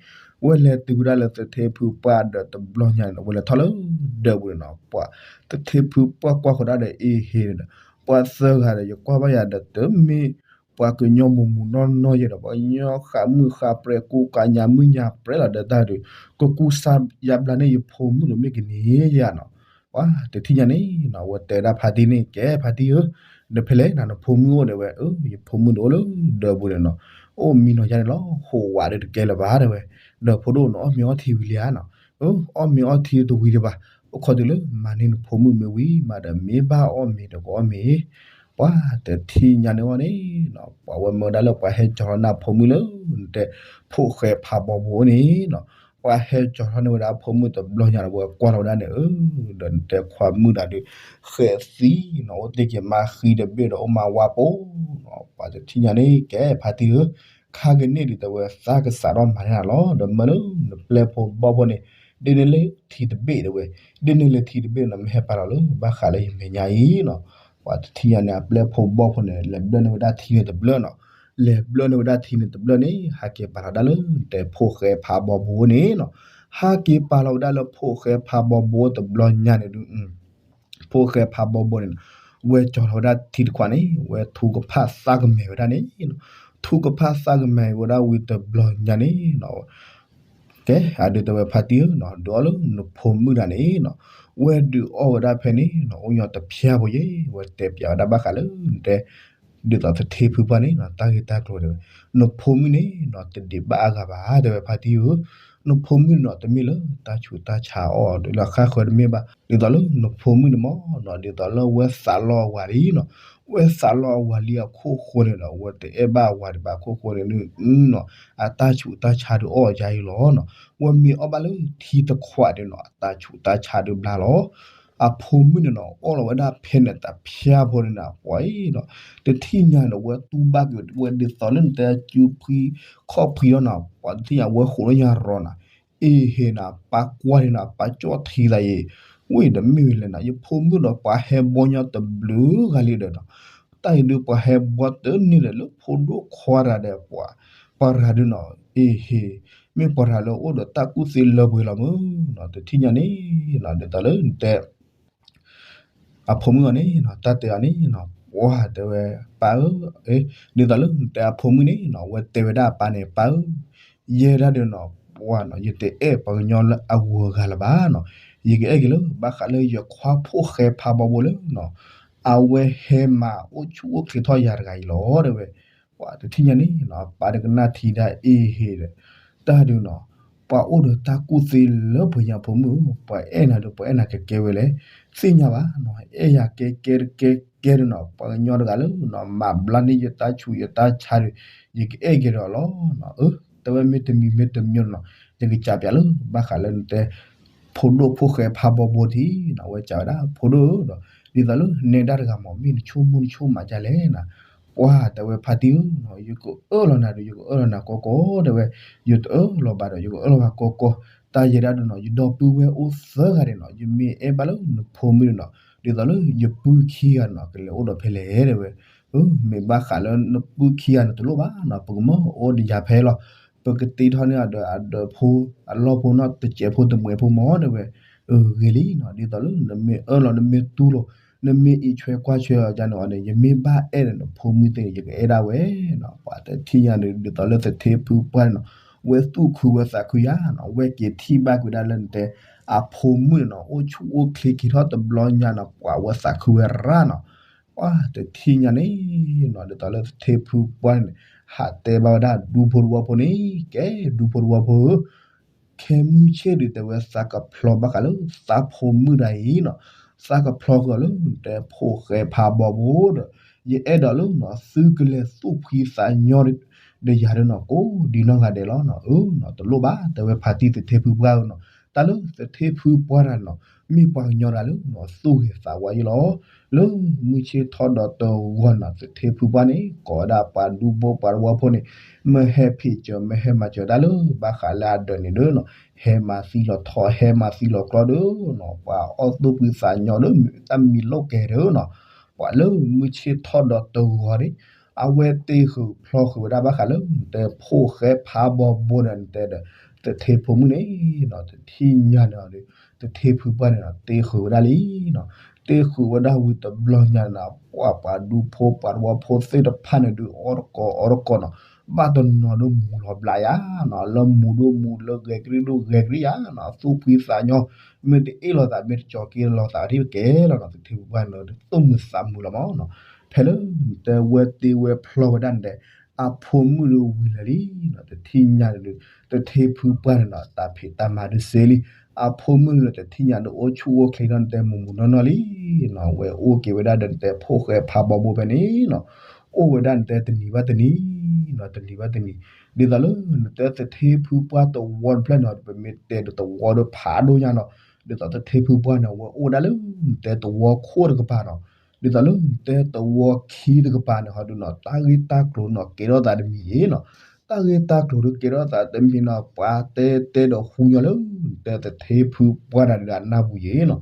ဝဲလဲၤတုၤဝဲဒၣ်လၢသထ့ဖုပှၢ်ဒၢးတဘျီညါန့ၣ် အဝဲလဲၤထီၣ်လၢဒၢးပူၤန့ၣ်နီၤ, ပှၤ သထ့ဖုပှၢ်ကွၢ်ဃီၤဒၣ်ဒီးအ့ဟ့ဒီး, ပှၤသၢဂၤဒီး ယကွၢ်ဘၣ်ယၤဒီး တမ့ၢ်ပှၤကညီမူးမူးနီၢ်နီၢ်ယဲဒီး ပှၤကညီဃးမုၢ်ဃးပြဲး ကူကညးမုၢ်ညးပြဲးလီၤဒီးတၢ်ဒုး, ကကူစါယါဘျါန့ၢ်ယဖိမုၣ်ဒီးမ့ၢ်ကန့ၢ်ယၤနီၤ, ပှၤတထံၣ်ညါန့ၣ်နီၤ အဝဲတဲဒၣ်ဖါတံၢ်န့ၣ် ကဲဖါတံၢ်ဧၢ, ဒီးဖဲလဲၣ်နၤနဖိမုၣ်အိၣ်ဒဲးဝဲ, အၢ ယဖိမုၣ်ဒီးအိၣ်လၢဒၢးပူၤန့ၣ်နီၤ, အိၣ်မံနီၤယါန့ၣ်လီၤ ဟိးဝးဒီးတကဲလၢၤဘၣ်ဒဲးဝဲ, ဒီးဖိဒိၣ်နအီၣ်မ့ၤအီထံဝံၤလံဧါနီၤ, အၢ အီၣ်မ့ၤအီထံတဝံၤဒံးဘၣ်, အိၣ်ခိးတုၤလၢမၤန့ၢ်နဖိမုၣ်မ့ၢ်ဝံၤမးဒီး မ့ၢ်ဘၣ်အီၣ်မ့ၤဒီးကအီၣ်မ့ၤ, ပှၤတထံၣ်ညါန့ၣ်အီၤန့ၣ်နီၤ ပှၤဝဲမၢဝဲဒၣ်လၢပှၤဟဲကၠီၤထီၣ်နဖိမုၣ်လၢ နတဲ ဖိၣ်ဃဲဖးဘီဘိန့ၣ်နီၤ, ပှၤဟဲကၠီၤထီၣ်န့ၢ်ဝဲဒၣ်ဖိမုၣ်တဘျီညါဒီး ပှၤကွၢ်လီၤဝဲဒၣ်န့ၣ် အၢ ဒီးနတဲခွါမုၣ်တၢ်ဒုး ဃဲးသံနီၤ အိၣ်တ့ၢ်က့ၤမါဃံတဘ့ၣ်ဒီးအိၣ်မါဝါပိၤနီၤ, ပှၤတထံၣ်ညါန့ၣ် ကဲဖါတံၢ်ဧၢ, ခါကန့ၣ်ဒုးတဲဝဲသးကစးထီၣ်မၤန့ၢ်နၤလီၤ, ဒီးမၢလၢနပျဲၢ်ဖိဘီၣ်ဖိန့ၣ် ဒ်န့ၣ်လၢထံတဘ့ၣ်တဲဝဲ, ဒ်န့ၣ်လၢထံတဘ့ၣ်နီၤ မ့ၢ်ဟဲပာ်လီၤလၢ ဘၣ်ဃးလၢယမဲာ်ညါအံၤနီၤ, ပှၤတထံၣ်ညါန့ၣ် အပျဲၢ်ဖိဘီၣ်ဖိန့ၣ် လဲၤဘျၢၣ်န့ၢ်ဝဲဒၣ်ထံန့ၣ်တဘျၢၣ်နီၤ, လဲၤဘျၢၣ်န့ၢ်ဝဲဒၣ်ထံန့ၣ်တဘျၢၣ်န့ၣ် ဟဲက့ၤပာ်လီၤဒၣ်လၢ တဲဖိၣ်ဃဲဖးဘီဘိန့ၣ်နီၤ, ဟဲက့ၤပာ်လီၤဝဲဒၣ်လၢဖိၣ်ဃဲဖးဘီဘိတဘျီညါန့ၣ်ဒုး ဖိၣ်ဃဲဖးဘီဘိန့ၣ်နီၤ, ဝဲကၠီၤလီၤဝဲဒၣ်ထံတခွးန့ၣ် ဝဲထုကဖၣ်သးကမဲာ်ဝဲဒၣ်န့ၣ်နီၤ, ထုကဖၣ်သးကမဲာ်ဝဲဒၣ်ဝံၤတဘျီညါန့ၣ်နီၤ, ကဲ အဒုးတဲဝဲဖါတံၢ်ဧၢနီၤ, ဒုးအီၣ်လၢနဖိမုၣ်တဂၤန့ၣ်နီၤ, ဝဲဒုးအီၣ်ဝဲဒၣ်ဖဲန့ၣ်နီၤ အိၣ်ညီတဖျၢၣ်ဖိယဲၢ်, ဝဲတဲပၠးဝဲဒၣ်ဘၣ်ဃးလၢနတဲ ဒ်သိးသထ့ဖုပှၢ်န့ၣ်နီၤ တၢ်ဂ့ၢ်တၢ်ကျိၤတဲဝဲ, နဖိမုၣ်န့ၣ်နီၤ တဒံးဘၣ်အဂၤဘၣ် တဲဝဲဖါတံၢ်ဧၢ, နဖိမုၣ်န့ၣ်နီၤ တမ့ၢ်လၢတၢ်ဆူးတၢ်ဆါအီၣ်ဒ်လၢဃၣ်ဃၢၤတမ့ၢ်ဘၣ်, ဒ်သိးလၢနဖိမုၣ်န့ၣ်မ့ၢ်နီၤ ဒ်သိးလၢဝဲသးလီအဝၤလံနီၤ, ဝဲသးလီအဝၤလံအခိၣ်ဃိန့ၣ်ဒီး ဝဲတအဲၣ်ဘၣ်အဝၤဒံးဘၣ်အခိၣ်ဃိန့ၣ်နီၤ အတၢ်ဆူးတၢ်ဆါဒုးအီၣ်ယါအံၤလီၤနီၤ, ဝဲမ့ၢ်အီၣ်ဘၣ်လၢထံတခွးဒီးနီၤ အတၢ်ဆူးတၢ်ဆါဒုးဘျါလီၤ. အဖိမုၣ်န့ၣ်နီၤ အီၣ်လီၤဝဲဒၣ်ဖဲန့ၣ်တဖျၢၣ်ဖိန့ၣ်နီၤ ပှၤအံၤနီၤ, တထံၣ်ညါန့ၣ် ဝဲတူၢ်ဘၣ်က့ၤဝဲဒ်သိးလၢနတဲစုဖှံခီၣ်ဖှံလီၤနီၤ, ပှၤတထံၣ်ညါဝဲဃိးလၢညါရီၤနီၤ, အ့ဟ့နီၤ ပၢ်ကွၢ်န့ၣ်နီၤ ပၢ်ကၠီၣ်ထံသးအံၤ, ဝံၤဒီးမ့ၢ်ဝဲလဲၣ်နီၤ ယဖိမုၣ်ဒီးပှၤဟဲဘီညီတဘျုးဂၤလံဒီးနီၤ, တၢ်အံၤဒုးပှၤဟဲဘီတန့ၢ်ဒီးလၢဖိဒိၣ်ခွါတဂၤဒီးပှၤ ပှၤရၤဒုးနီၤ အ့ဟ့ မ့ၢ်ပှၤရၤလၢအိၣ်ဒီးတၢ်ကူၣ်သ့လၢပှဲၤလီၤမုၢ်နီၤ, တထံၣ်ညါန့ၣ်နီၤ ဒ်သိးလၢနတဲ အဖိမုၣ်အီၤန့ၣ်နီၤ တၢ်တဲအီၤန့ၣ်နီၤ ပှၢ်တဲဝဲ ပၢ်ဧၢ, ဒ်သိးလၢနတဲအဖိမုၣ်န့ၣ်နီၤ ဝဲတဲဝဲဒၣ်အပၢ်န့ၣ် ပၢ်ဧၢ, ယဲဒၣ်ဒီးနီၤ ပှၢ်နီၤ ယတအဲၣ်ပှၤကညီလၢအဂုၤအဂၤလၢၤဘၣ်နီၤ, ယကအဲၣ်က့ၤလၢ ဘၣ်ဃးလၢယခွါဖိၣ်ဃဲဖးဘီဘိလၢနီၤ အဝဲဟဲမၤအိၣ်ဆူၣ်အိၣ်ချ့ထီၣ်ယၤတဂၤအံၤလီၤ တဲဝဲ, ပှၤတထံၣ်ညါန့ၣ်နီၤ ပၢ်တကနၣ်ထံဒၣ်အ့ဟ့ဒီး တၢ်ဒုးနီၤ ပှၤအိၣ်ဒီးတၢ်ကူၣ်သ့လၢပှဲၤညါဖိမုၣ်ဧၢ, ပှၤအဲၣ်နၤဒီးပှၤအဲၣ်နၤကဲကဲဝဲလဲၣ်, သ့ၣ်ညါဘၣ်နီၤ အဲၣ်ယၤကဲကဲတကဲကဲဒီးနီၤ ပှၤကညီတဂၤလၢနီၤ မၤဘျါန့ၢ်ယတၢ်ဆူးယတၢ်ဆါဒီး ယကအဲၣ်က့ၤဒီးလီၤနီၤ, အၢ တဲဝဲမ့ၢ်တမံၤမ့ၢ်တမံၤနီၤ ယကစံးပၠးလၢ ဘၣ်ဃးလၢနတဲ ဖိဒိၣ်ဖိၣ်ဃဲဖးဘီဘိထံနီၤ ဝဲစံးဝဲဒၣ် ဖိဒိၣ်ဧၢဒီး ဒ်သိးလၢနဲဒၣ်တဂၤမး မ့ၢ်နဆိကမိၣ်နဆိကမးဒ်လဲၣ်နီၤ, ပှၢ်တဲဝဲဖါတံၢ်ဧၢနီၤ ယကအၢၣ်လီၤနၤဒီး ယကအၢၣ်လီၤနၤကီကီတဲဝဲ, ယတအၢၣ်လီၤဘၣ်ဒီး ယကအၢၣ်လီၤဘၣ်ကီကီ, တၢ်ယဲဒၣ်ဒီးနီၤ ယဒီပုၢ်ဝဲၢ်အိၣ်သၢဂၤန့ၣ်နီၤ ယမ့ၢ်အဲၣ်ဘၣ်လၢနဖိမုၣ်န့ၣ်နီၤ ဒ်သိးလၢယပုၢ်ခံဂၤနီၤ ကလဲၤအိၣ်ဒီးဖဲလဲၣ်တဲဝဲ, မ့ၢ်ဘၣ်ဃးလၢနပုၢ်ခံဂၤန့ၣ်တလိၣ်ဘၣ်နီၤ ပကမၢအိၣ်ဒီးယၤဖဲလီၤ, ပကတ့ထီၣ်န့ၢ်အဒီးအဒၢးဖိ အလီၢ်ဖိနီၢ်တစဲးဖိတမှဲးဖိမးတဲဝဲ, အဂ့ၤလံနီၤ ဒ်သိးလၢနမ့ၢ်အၢၣ်လီၤနမ့ၢ်တူၢ်လိာ် နမ့ၢ်အံးဆွဲကွၢ်ဆွဲအီၤဒ်န့ၣ်အီၤန့ၣ် ယမ့ၢ်ဘၣ်အဲၣ်ဒီးနဖိမုၣ်သ့ၣ်န့ၣ် ယကအဲၣ်ဒၣ်ဝဲနီၤ, ပှၤတထံၣ်ညါန့ၣ် ဒ်သိးလၢသထ့ဖုပှၢ်န့ၣ်နီၤ ဝဲသူၣ်ခုဝဲသးခုယၤနီၤ ဝဲက့ၤထံၣ်ဘၣ်ကွံာ်ဒၣ်လၢနတဲ အဖိမုၣ်န့ၣ်နီၤ အိၣ်ဆူၣ်အိၣ်ချ့က့ၤထီၣ်တဘျီညါနီၤ ပှၤဝဲသးခုဝဲရၣ်နီၤ, ပှၤတထံၣ်ညါန့ၣ်နီၤ ဒ်သိးလၢသထ့ဖုပှၢ်န့ၣ် ဟးတဲဘၣ်ဝဲဒၣ်ဒူဖိတဝီဖိန့ၣ် ကဲဒူဖိတဝီဖိဧၢ ခဲမုၢ်ဆ့ၣ်ဒုးတဲဝဲသးကဖျီဘၣ်ဃးလၢသးဖိမုၣ်တဂၤအံၤနီၤ, သးကဖျီဃုာ်အီၤလၢနတဲဖိၣ်ဃဲဖးဘီဘိဒီး ယအဲၣ်ဒိးလၢနီၤ သုကလဲၤသူၣ်ဖှံသးညီဒီးယၤဒီးနီၤ ကိးဒံနီၢ်ဂၤဒဲးလီၤနီၤ, အၢနီၤ တလိၣ်ဘၣ် တဲဝဲဖါတံၢ်သထ့ဖုပှၢ်ဧၢနီၤ, တၢ်လၢသထ့ဖုပှၢ်တဂၤနီၤ မ့ၢ်ပှၤကညီတဂၤလၢနီၤ သူၣ်ဂ့ၤသးဝါယဲလီၤ လၢမုၢ်ဆ့ၣ်ထီၣ်ဒီးတဂီၤနီၤ သထ့ဖုပှၢ်န့ၣ် ကိးဝဲဒၣ်ပှၤဒူဖိပှၤတဝီဖိန့ၣ် မ့ၢ်ဟဲဖံးစၢၤ မ့ၢ်ဟဲမၤစၢၤတၢ်လၢ ဘၣ်ဃးလၢအဒၢးန့ၣ်ဒီးနီၤ ဟဲမၤသံလီၤထီ ဟဲမၤသံလီၤကျီဒီးနီၤ ပှၤအီၣ်သူၣ်ဖှံသးညီဒီး တၢ်မံၤလိာ်ကဲၤဒီးနီၤ ပှၤလၢမုၢ်ဆ့ၣ်ထီၣ်ဒီးတဂီၤန့ၣ် အဝဲတ့ဃုာ်ဖျီဃုာ်ဝဲဒၣ်ဘၣ်ဃးလၢ နတဲဖိၣ်ဃဲဖးဘီဘိန့ၣ် နတဲဒီး သထ့ဖုမုၣ်န့ၣ်နီၤ တထံၣ်ညါန့ၣ်ဒီး သထ့ဖုပှၢ်န့ၣ်နီၤ တ့ဃုာ်ဝဲဒၣ်လံနီၤ, တ့ဃုာ်ဝဲဒၣ်ဝံၤတဘျီညါန့ၣ်နီၤ ပှၤပှၤဒူဖိပှၤတဝီဖိသ့ၣ်တဖၣ်န့ၣ်ဒုးအီတကိးအီတကိးနီၤ, ဘၣ်တနီၤဒုးမူၤလီၤဘျးယါနီၤ, လၢမူၤဒုးမူၤ လၢဂဲၤကရံၣ်ဒုးဂဲၤကရံၣ်ယါနီၤ, သူၣ်ဖှံသးညီ မ့ၢ်တအ့ၣ်လိာ်သး မ့ၢ်တကၠီၤက့ၤလိာ်သးဒ်ကဲလီၤနီၤ, သထ့ဖုပှၢ်န့ၣ်ဒီး သူၣ်မုာ်သးမုာ်လီၤမးနီၤ, ဖဲလၢ နတဲဝဲတ့ဝဲဖျီဝဲဒၣ်န့ၣ်ဒီး အဖိမုၣ်ဒုးဝံၤလၢာ်လံနီၤ, တထံၣ်ညါန့ၣ်ဒီး သထ့ဖုပှၢ်န့ၣ်နီၤ တၢ်ဖံးတၢ်မၤဒုးစ့လံ, အဖိမုၣ်ဒုးတထံၣ်ညါဒုးအိၣ်ဆူၣ်အိၣ်ချ့ထီၣ်နတဲမုာ်မုာ်နီၢ်နီၢ်လံနီၤ, ဝဲအိၣ်က့ၤဝဲဒၣ်ဒီးနတဲဖိၣ်ဃဲဖးဘီဘိဖဲန့ၣ်နီၤ, အိၣ်ဝဲဒၣ်နတဲတနံၤဘၣ်တနံၤနီၤ, တနံၤဘၣ်တနံၤ, ဒ်သိးလၢနတဲသထ့ဖုပှၢ်တဝီတဖျၢၣ်န့ၣ်ဒီး ပမ့ၢ်တဲဒီးတဝီဒီးဖးဒိၣ်ညါနီၤ, ဒ်သိးသထ့ဖုပှၢ်န့ၣ် အဝဲအိၣ်ဝဲဒၣ်လၢနတဲတဝီခိၣ်တကပၤနီၤ, ဒ်သိးလၢနတဲတဝီခံတကပၤန့ၣ် ဟီဒုးနီၤ တၢ်ဂ့ၢ်တၢ်ကျိၤနီၤ ကဲထီၣ်သးတမံၤအံၤနီၤ, တၢ်ဂ့ၢ်တၢ်ကျိၤဒုးကဲထီၣ်သးတမံၤနီၤ ပှၤတဲတဲဒီးဟူညီလၢ နတဲသထ့ဖုပှၢ်တဂၤဒီးအနၢ်ပူၤယံၤနီၤ,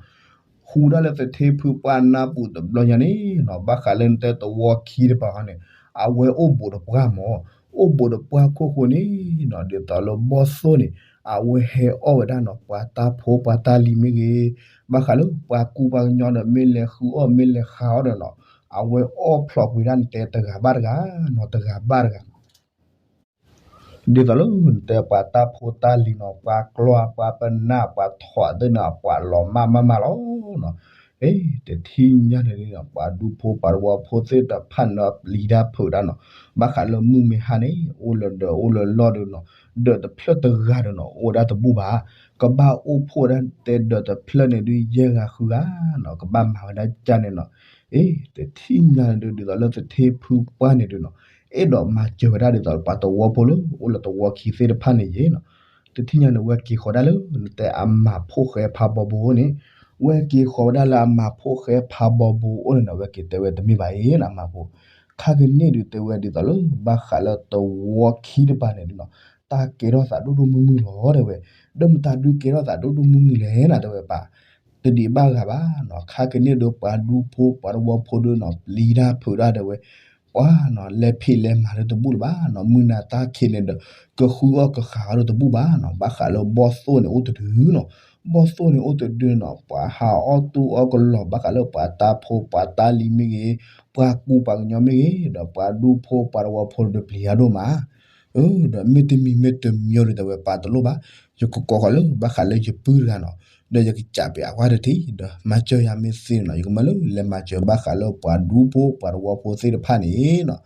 ဟူဒၣ်လၢသထ့ဖုပှၢ်အနၢ်ပူၤတဘျီညါန့ၣ်နီၤ ဘၣ်ဃးလၢနတဲတဝီခံတကပၤဟီန့ၣ် အဝဲအိၣ်ဘူးဒီးပှၢ်မး, အိၣ်ဘူးဒီးပှၢ်ခိၣ်ဃိန့ၣ်နီၤ ဒ်သိးလၢဘီၣ်သိၣ်န့ၣ် အဝဲဟဲအီၣ်ဝဲဒၣ်နီၤ ပှၤတၢ်ဖိပှၤတၢ်လံၤမ့ၢ်ဂ့ၤ, ဘၣ်ဃးလၢပှၤကူပှၤကညီဒီး မ့ၢ်လဲၤဃုအီၣ်မ့ၢ်လဲၤဃါအီၣ်ဒီးနီၤ အဝဲအီၣ်ဖျိးကွံာ်ဒၣ်နတဲတဂၤဘၣ်တဂၤနီၤ တဂၤဘၣ်တဂၤနီၤ ဒ်သိးလၢနတဲပှၤတၢ်ဖိတၢ်လံၤနီၤ ပှၤကျီပှၤပနၢ်ပှၤထီၣ်သ့ၣ်န့ၣ် ပှၤလီၤမၢ်မၢ်မၢ်လီၤနီၤ. တထံၣ်ညါန့ၣ်ဒုးနီၤ ပှၤဒူဖိပှၤသဝီဖိသ့ၣ်တဖၣ်န့ၣ်ဒီး ပျံၤတၢ်ဖုးတၢ်နီၤ. ဘၣ်ဃးလၢမုၢ်မ့ၢ်ဟါန့ၣ် အိၣ်လၢဒၢးအိၣ်လၢလီၢ်ဒုးနီၤ ဒၢးတဖျၢၣ်တဂၤဒီးနီၤ အိၣ်ဝဲဒၣ်တဘူၣ်ဘၣ်. ကဘၣ်အိၣ်ဖှိၣ်ဝဲဒၣ်တဲဒၢးတဖျၢၣ်န့ၣ်ဒုး ယဲၢ်ဂၤဃုဂၤနီၤ ကဘၣ်မၤဝဲဒၣ်ကၢ်န့ၣ်နီၤ. တထံၣ်ညါန့ၣ်ဒုး ဒ်သိးလၢသထ့ဖုပှၢ်န့ၣ်ဒုးနီၤ အဲၣ်ဒိးမၤစၢၤဝဲဒၣ်ဒ်သိးပှၤသဝီဖိလၢအိၣ်လၢသဝီခံသ့ၣ်တဖၣ်န့ၣ်ယဲနီၤ. တထံၣ်ညါန့ၣ် ဝဲက့ၤဃီၤဒၣ်လၢ နတဲအမၤဖိၣ်ဃဲဖးဘီဘိန့ၣ် ဝဲက့ၤဃီၤဝဲဒၣ်လၢအမၤဖိၣ်ဃဲဖးဘီဘိအိၣ်န့ၣ်နီၤ ဝဲက့ၤတဲဝဲတမ့ၢ်ဘၣ်အံၤနီၤ အမၤဖိၣ် ခါကန့ၣ်ဒုးတဲဝဲဒ်သိးလၢ ဘၣ်ဃးလၢသဝီခံတပၤန့ၣ်ဒုးနီၤ တၢ်ကဲထီၣ်သးဒိၣ်ဒိၣ်မုၢ်မုၢ်လီၤတဲဝဲ. ဒီးမတၤဒုးကဲထီၣ်သးဒိၣ်ဒိၣ်မုၢ်မုၢ်လဲၣ်နီၤတဲဝဲပၢ် တဒံးဘၣ်ဂၤဘၣ်နီၤ. ခါကန့ၣ်ဒုးပှၤဒူဖိပှၤသဝီဖိဒုးနီၤ ပျံၤတၢ်ဖုးတၢ်တဲဝဲ ပှၤနီၤ လဲၤဖံးလဲၤမၤလၢတဘူၣ်လၢၤဘၣ်နီၤ. မုၢ်နၤတၢ်ခံးန့ၣ်ဒီး ကဃုအီၣ်ကဃာ်အီၣ်လၢတဘူၣ်ဘၣ်နီၤ. ဘၣ်ဃးလၢဘီၣ်သိၣ်န့ၣ်အိၣ်တဒုနီၤ ဘီၣ်သိၣ်န့ၣ်အိၣ်တဒုနီၤ ပှၤဟးအီၣ်တူၢ်အီၣ်ကလီၤ ဘၣ်ဃးလၢပှၤတၢ်ဖိပှၤတၢ်လံၤမ့ၢ်ဂ့ၤ ပှၤကူပှၤကညီမ့ၢ်ဂ့ၤ ဒီးပှၤဒူဖိပှၤသဝီဖိဒီးပျံၤတၢ်ဒိၣ်မး ဒီးမ့တမံၤမ့တမံၤဒီးတဲဝဲပၢ်တလိၣ်ဘၣ် ယကကိးဃီၤလၢဘၣ်ဃးလၢယပုၢ်တဂၤနီၤ ဒီးယကစးပ့ၤအဝဲတထံၣ် ဒီးမၤစၢၤယၤမ့ၢ်သ့န့ၣ်နီၤ ယကမၢလၢလဲၤမၤစၢၤဘၣ်ဃးလၢပှၤဒူဖိပှၤသဝီဖိသ့ၣ်တဖၣ်န့ၣ်နီၤ.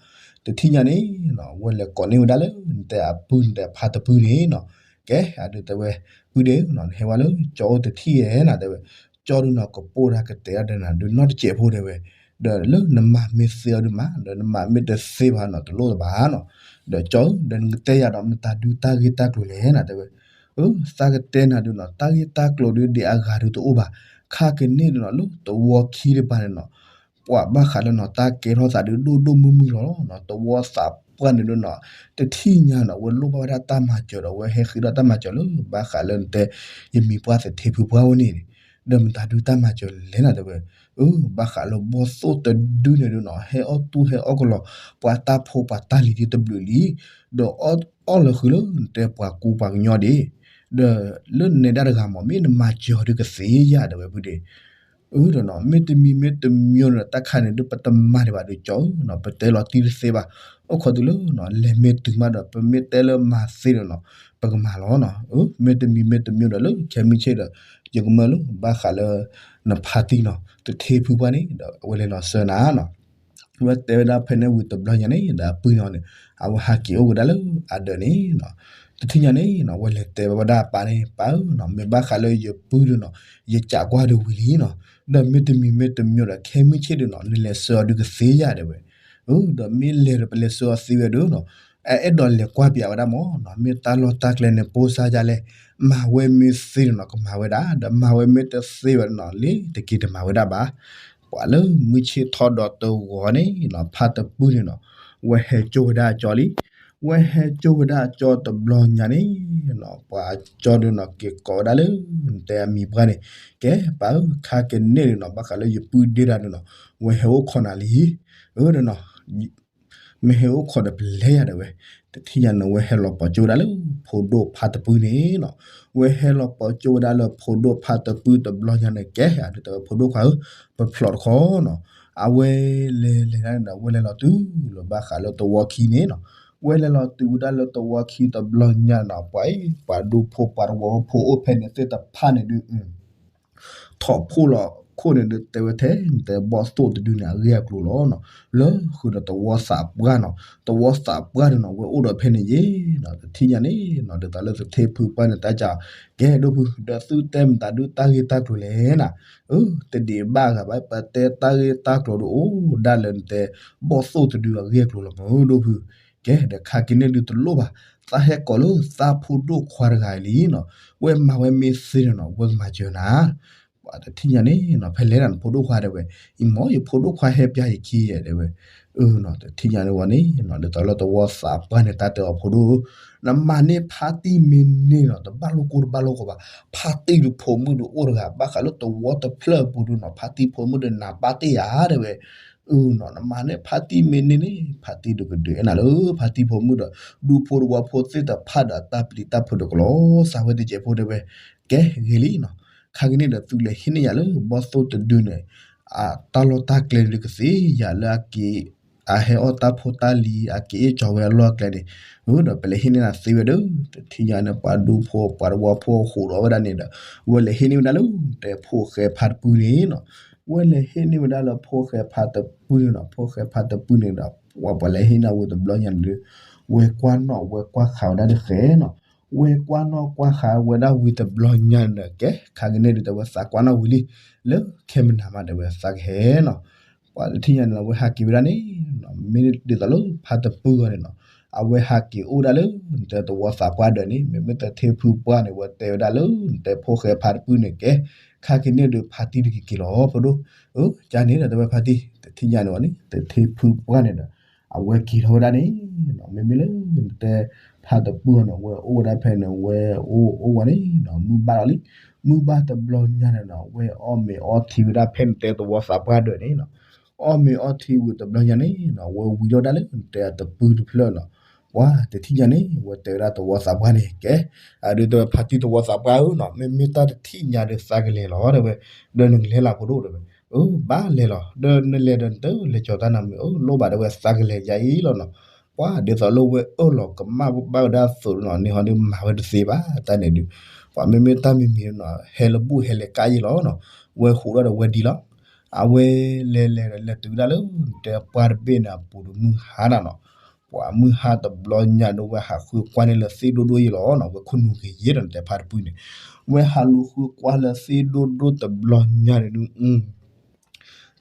တထံၣ်ညါန့ၣ်နီၤ ဝဲလဲၤကိးန့ၢ်ဝဲဒၣ်လၢ နတဲအပုၢ်နတဲဖါတပုၢ်န့ၣ်နီၤ ကဲအဒုးတဲဝဲ ပုၢ်ဒ့နီၤ နဟဲဝဲလၢကၠီအိၣ်တထံၣ်ဧဲနီၤတဲဝဲ ကၠီဒုးနီၤ ကပိၢ်တၢ်ကတဲဒၣ်ဒီးနၤဒုးနီတစဲးဖိတဲဝဲ ဒီးလၢနမၤမ့ၢ်သ့အီၤဒုးမး ဒီးနမၤမ့ၢ်တသ့ဘၣ်နီၤ တလိၣ်တဘၣ်နီၤ. ဒီးကၠီဧၢ ဒီးနကတဲယၤဒီးမတၤဒုးတၢ်ဂ့ၢ်တၢ်ကျိၤလဲၣ်နီၤတဲဝဲ အၢ သးကတဲနၤဒုးနီၤ တၢ်ဂ့ၢ်တၢ်ကျိၤဒုးဒံးအဂၤဒုးတအိၣ်ဘၣ် ခါကန့ၣ်ဒုးနီၤ လၢသဝီခံတပၤန့ၣ်နီၤ ပှၤဘၣ်ဃးလၢနီၤ တၢ်ကဲထီၣ်သးဒုးဒိၣ်ဒိၣ်မုၢ်မုၢ်လီၤနီၤ သဝီသးပှၢ်န့ၣ်ဒုးနီၤ တထံၣ်ညါနီၤ ဝဲလိၣ်ဘၣ်ဝဲဒၣ်တၢ်မၤစၢၤဒီး ဝဲဟဲဃ့ထီၣ်တၢ်မၤစၢၤလၢ ဘၣ်ဃးလၢနတဲ ယမံၤပှၢ်သထ့ဖုပှၢ်အိၣ်န့ၣ် ဒီးမတၤဒုးတၢ်မၤစၢၤလဲၣ်နီၤတဲဝဲ အၢ ဘၣ်ဃးလၢဘီၣ်သိၣ်တဒုန့ၣ်ဒုးနီၤ ဟဲအီၣ်တူၢ်ဟဲအီၣ်ကလီၤ ပှၤတၢ်ဖိပှၤတၢ်လံၤဒုးတဘျုးလံ ဒီးအီၣ်လီၤဃုာ်လၢနတဲပှၤကူပှၤကညီဒံး ဒီးလၢနဲဒၣ်တဂၤမး မ့ၢ်နမၤစၢၤအီၤဒုးကသ့ဧါတဲဝဲပုၢ်ဒ့ အၢ ဒီးနီၤ မ့တမံၤမ့တမံၤဒီး တၢ်ခါန့ၣ်ဒုး ပတမၤဒံးဘၣ်ဒုးကၠီဧၢနီၤ ပတဲလီၤတံၢ်တသ့ဘၣ် အိၣ်ခိးတုၤလၢနီၤ လဲၤမ့ၢ်တုၤမးဒီး ပမ့ၢ်တဲလၢမၤသ့ဒီးနီၤ ပကမၤလီၤနီၤ အၢ မ့တမံၤမ့တမံၤဒီး လၢခဲမုၢ်ဆ့ၣ်ဒီး ယကမၢလၢ ဘၣ်ဃးလၢ နဖါတံၢ်နီၤ သထ့ဖုပှၢ်န့ၣ်ဒီး အဝဲလဲၤလီၤစၢၤနၤနီၤ ဝဲတဲဝဲဒၣ်ဖဲန့ၣ်ဝံၤတဘျီညါန့ၣ်ဒီး အပုၢ်န့ၣ်န့ၣ် အဝဲဟးက့ၤအိၣ်ကဒါလၢအဒၢးန့ၣ်နီၤ တထံၣ်ညါန့ၣ်နီၤ ဝဲလဲၤတဲဝဲဒၣ်ပၢ်န့ၣ် ပၢ်ဧၢနီၤ မ့ၢ်ဘၣ်ဃးလၢယပုၢ်ဒုးနီၤ ယစံးကွၢ်ဒုးဝံၤလံနီၤ ဒီးမ့တမံၤမ့တမံၤဒီး ခဲမုၢ်ဆ့ၣ်ဒုးနီၤ နလဲၤဆှၢအီၤဒုးကသ့ဧါတဲဝဲ အၢ ဒီးမ့ၢ်လဲၤဒီးပလဲၤဆှၢအီၤသ့ဝဲဒုးနီၤ အအဲၣ်ဒိးလဲၤကွၢ်ပၠးဝဲဒၣ်မးနီၤ မ့ၢ်တၢ်လီၢ်တၢ်ကျဲန့ၣ် ပိၢ်စါယါလဲၣ် မၤဝဲမ့ၢ်သ့ဒီးနီၤ ကမၤဝဲဒၣ် ဒီးမၤဝဲမ့ၢ်တသ့ဝဲဒၣ်နီၤ လ့ၤတက့ၤတမၤဝဲဒၣ်ဘၣ် ပှၤလၢမုၢ်ဆ့ၣ်ထီၣ်ဒီးတဂီၤန့ၣ်နီၤ ဖါတပုၢ်န့ၣ်နီၤ ဝဲဟဲကၠိဝဲဒၣ်အကၠီလံ ဝဲဟဲကၠိဝဲဒၣ်အကၠီတဘျီညါန့ၣ်နီၤ ပှၤကၠီဒုးနီၤ က့ၤကိးဝဲဒၣ်လၢ နတဲအမံၤပှၢ်န့ၣ် ကဲပၢ်ဧၢ ခါကန့ၣ်ဒုးနီၤ ဘၣ်ဃးလၢယပုၢ်ဒ့တၢ်ဒုးနီၤ ဝဲဟဲအိၣ်ခိးနၤလံ အၢ ဒီးနီၤ မ့ၢ်ဟဲအိၣ်ခိးဒီးပလဲၤယၤတဲဝဲ တထံၣ်ညါန့ၣ် ဝဲဟဲလီၤပိာ်ကၠိဝဲဒၣ်လၢ ဖိဒိၣ်ဖါတပုၢ်န့ၣ်နီၤ ဝဲဟဲလီၤပိာ်ကၠိဝဲဒၣ်လၢဖိဒိၣ်ဖါတပုၢ်တဘျီညါန့ၣ် ကဲအဒုးတဲဝဲ ဖိဒိၣ်ခွါဧၢ ပဖျိးတခီနီၤ အဝဲလဲၤလဲၤဒၣ်န့ၣ်ဒီး ဝဲလဲၤလီၤတုၤလၢဘၣ်ဃးလၢသဝီခံန့ၣ်နီၤ ဝဲလဲၤလီၤတုၤဝဲဒၣ်လၢသဝီခံတဘျီညါနီၤ ပှၤအံၤ ပှၤဒူဖိပှၤသဝီဖိအိၣ်ဖဲန့ၣ်သ့ၣ်တဖၣ်န့ၣ်ဒုး ထီၣ်ဖှိၣ်လီၤခိၣ်န့ၣ်ဒုး တဲဝဲထဲန့ၣ် တဲဘီၣ်သိၣ်တဒုန့ၣ် အဂ့ၢ်အကျိၤလီၤနီၤ လၢဃုာ်ဒီးသဝီသးပှၢ်နီၤ သဝီသးပှၢ်ဒုးနီၤ ဝဲအိၣ်ဒီးဖဲန့ၣ်ယဲနီၤ တထံၣ်ညါန့ၣ်နီၤ ဒ်သိးလၢသထ့ဖုပှၢ်န့ၣ် တၢ်ကး ကဲဒိၣ်ဖု ဒီးသုတဲမတၤဒုးတၢ်ဂ့ၢ်တၢ်ကျိၤလဲၣ်နၤ အၢ တဒံးဘၣ်ဂၤဘၣ် ပတဲတၢ်ဂ့ၢ်တၢ်ကျိၤဒုးအိၣ်ဒၣ်လၢနတဲ ဘီၣ်သိၣ်တဒုအဂ့ၢ်အကျိၤလီၤမး ဒိၣ်ဖု ကဲဒီးခါက့ၤန့ၣ်ဒုးတလိၣ်ဘၣ် သးဟဲကိးလၢသးဖိဒိၣ်ခွါတဂၤအံၤလံနီၤ ဝဲမၤဝဲမ့ၢ်သ့န့ၣ်နီၤ ဝဲကမၤစၢၤနၤ ပှၤတထံၣ်ညါန့ၣ်နီၤ ဖဲလဲၣ်နၤနဖိဒိၣ်ခွါတဲဝဲ အံၤမ့ၢ်ယဖိဒိၣ်ခွါဟဲပျၢ်ယခံယဲတဲဝဲ အၢနီၤ တထံၣ်ညါန့ၣ်ဝဲန့ၣ်နီၤ ဒ်သိးလၢသဝီသးပှၢ်န့ၣ် တၢ်တဲအီၤဖိဒိၣ်ဧၢ နမၤန့ၢ်ဖါတံၢ်မ့ၢ်န့ၢ်နီၤ တဘၣ်လိၣ်ကိၢ်တဘၣ်လိၣ်ဂီၤဘၣ် ဖါတံၢ်ဒုးဖိမုၣ်ဒုးအိၣ်တဂၤ ဘၣ်ဃးလၢသဝီတဖျၢၣ်အပူၤဒုးနီၤ ဖါတံၢ်ဖိမုၣ်ဒုးနးပၢ်တ့ၢ်ဧါတဲဝဲ အၢနီၤ နမၤန့ၢ်ဖါတံၢ်မ့ၢ်န့ၢ်န့ၣ် ဖါတံၢ်ဒုးကဒုးအဲၣ်နၤလၢ ဖါတံၢ်ဖိမုၣ်ဒီး ဒူဖိသဝီဖိသ့ၣ်တဖၣ်ဒီး တၢ်ပျံၤတၢ်ဖုးဒီးကလီၤစၢ်ဝဲတစဲးဖိတဲဝဲ ကဲဂ့ၤလံနီၤ ခါကန့ၣ်ဒီးသုလဲၤဟံးန့ၢ်ယၤလၢ ဘီၣ်သိၣ်တဒုန့ၣ် အတၢ်လီၢ်တၢ်ကျဲဒုးကသ့ယၤလၢအက့ၤ အဟဲအီၣ်တၢ်ဖိတၢ်လံၤ အက့ၤအ့ၣ်ကၠီၤဝဲအလီၢ်အကျဲန့ၣ်, ဒီးပလဲၤဟ့ၣ်န့ၢ်နၤသ့ဝဲဒီး တထံၣ်ညါန့ၣ် ပှၤဒူဖိပှၤတဝီဖိဟူးထီၣ်ဝဲဒၣ်န့ၣ်ဒီး ဝဲလဲၤဟ့ၣ်န့ၢ်ဝဲဒၣ်လၢ နတဲဖိၣ်ဃဲဖါတပုၢ်န့ၣ်နီၤ, ဝဲလဲၤဟ့ၣ်န့ၢ်ဝဲဒၣ်လၢဖိၣ်ဃဲဖါတပုၢ်န့ၣ်နီၤ, ဖိၣ်ဃဲဖါတပုၢ်န့ၣ်ဒီး ပှၤပှၤလဲၤဟ့ၣ်န့ၢ်ဝံၤတဘျီညါန့ၣ်ဒီး ဝဲကွၢ်နီၣ် ဝဲကွၢ်ဃာ်ဝဲဒၣ်ဒီးဃဲနီၤ, ဝဲကွၢ်နီၣ်ကွၢ်ဃာ်ဝဲဒၣ်ဝံၤတဘျီညါန့ၣ်ဒီး ကဲ ခါကန့ၣ်ဒုး တဲဝဲသးကွၢ်နီၣ်ဝံၤလံ, လၢခဲမုၢ်နၤမး တဲဝဲသးကဟဲနီၤ, ပှၤတထံၣ်ညါန့ၣ် ဝဲဟးက့ၤဝဲဒၣ်န့ၣ်, မ့ၢ်ဒ်သိးလၢဖါတပုၢ်အဂီၢ်န့ၣ်နီၤ, အဝဲဟးက့ၤအိၣ်ဝဲဒၣ်လၢ နတဲသဝီသးပှၢ်ဒၢးန့ၣ်, မ့မ့ၢ်တထ့ဖုပှၢ်န့ၣ် ဝဲတဲဝဲဒၣ်လၢ နတဲဖိၣ်ဃဲဖါတပုၢ်န့ၣ် ကဲ ခါကန့ၣ်ဒုး ဖါတံၢ်တက့ၤက့ၤလီၤ ဖိဒိၣ်, အၢ ကန့ၣ်ဒီး တဲဝဲဖါတံၢ် တထံၣ်ညါန့ၣ်ဝဲန့ၣ် တထ့ဖုပှၢ်န့ၣ်ဒီး အဝဲက့ၤထီၣ်ဝဲဒၣ်န့ၣ်နီၤ, မ့မ့ၢ်လၢ နတဲဖါတပုၢ်အဂီၢ်န့ၣ် အဝဲအိၣ်ဝဲဒၣ်ဖဲန့ၣ် ဝဲအိၣ်အိၣ်ဝဲန့ၣ်နီၤ မုၢ်ဘၣ်လီၤလံ, မုၢ်ဘၣ်တဘျီညါန့ၣ်နီၤ ဝဲအီၣ်မ့ၤအီထံဝဲဒၣ်ဖဲနတဲသဝီသးပှၢ်ဒၢးန့ၣ်နီၤ, အီၣ်မ့ၤအီထံဝံၤတဘျီညါန့ၣ်နီၤ ဝဲဝံၤထီၣ်ဒၣ်လၢ နတဲအတပုၢ်တဖျၢၣ်နီၤ, ပှၤတထံၣ်ညါန့ၣ် ဝဲတဲဝဲဒၣ်သဝီသးပှၢ်န့ၣ် ကဲ အဒုးတဲဝဲဖါတံၢ်သဝီသးပှၢ်ဧၢနီၤ, မ့မ့ၢ်တၢ်တထံၣ်ညါဒီးသးကလဲၤလီၤ တဲဝဲ, ဒီးနကလဲၤလီၤဖိဒိၣ် တဲဝဲ, အၢ ဘၣ်လဲၤလီၤ, ဒီးနလဲၤဒီးနတလဲၤကၠီၤတၢ်နၤမ့ၢ် အၢ လိၣ်ဘၣ် တဲဝဲသးကလဲၤယါအံၤလီၤနီၤ, ပှၤဒ်သိးလၢဝဲအၢၣ်လီၤကမၣ်ဘၣ်ဝဲဒၣ်အသိးနီၤ န့ၣ်ဟီဒုးမၤဝဲတသ့ဘၣ် တၢ်န့ၣ်ဒုး, ပှၤမ့မ့ၢ်တၢ်မံၤမံၤနီၤ ဟဲလၢဘူၣ်ဟဲလဲၤကါယံလီၤနီၤ, ဝဲဟူးထီၣ်ဒီးဝဲဒံလီၤ, အဝဲလဲၤလဲၤဒီးလဲၤတုၤဝဲဒၣ်လၢ နတဲပှၢ်တဘ့ၣ်န့ၣ်အပူၤဒီးမုၢ်ဟါနီၤနီၤ ပှၤမုၢ်ဟါတဘျီညါဒီး ဝဲဟးဃုကွၢ်န့ၢ်လၢသ့ၣ်ဒိၣ်ဒိၣ်ယံလီၤနီၤ, ဝဲခိၣ်နူာ်ဂ့ၤယဲဒီး နတဲဖါတပုၢ်န့ၣ်, ဝဲဟးလူၤဃုကွၢ်လၢသ့ၣ်ဒိၣ်ဒိၣ်တဘျီညါန့ၣ်ဒုး သ့ၣ်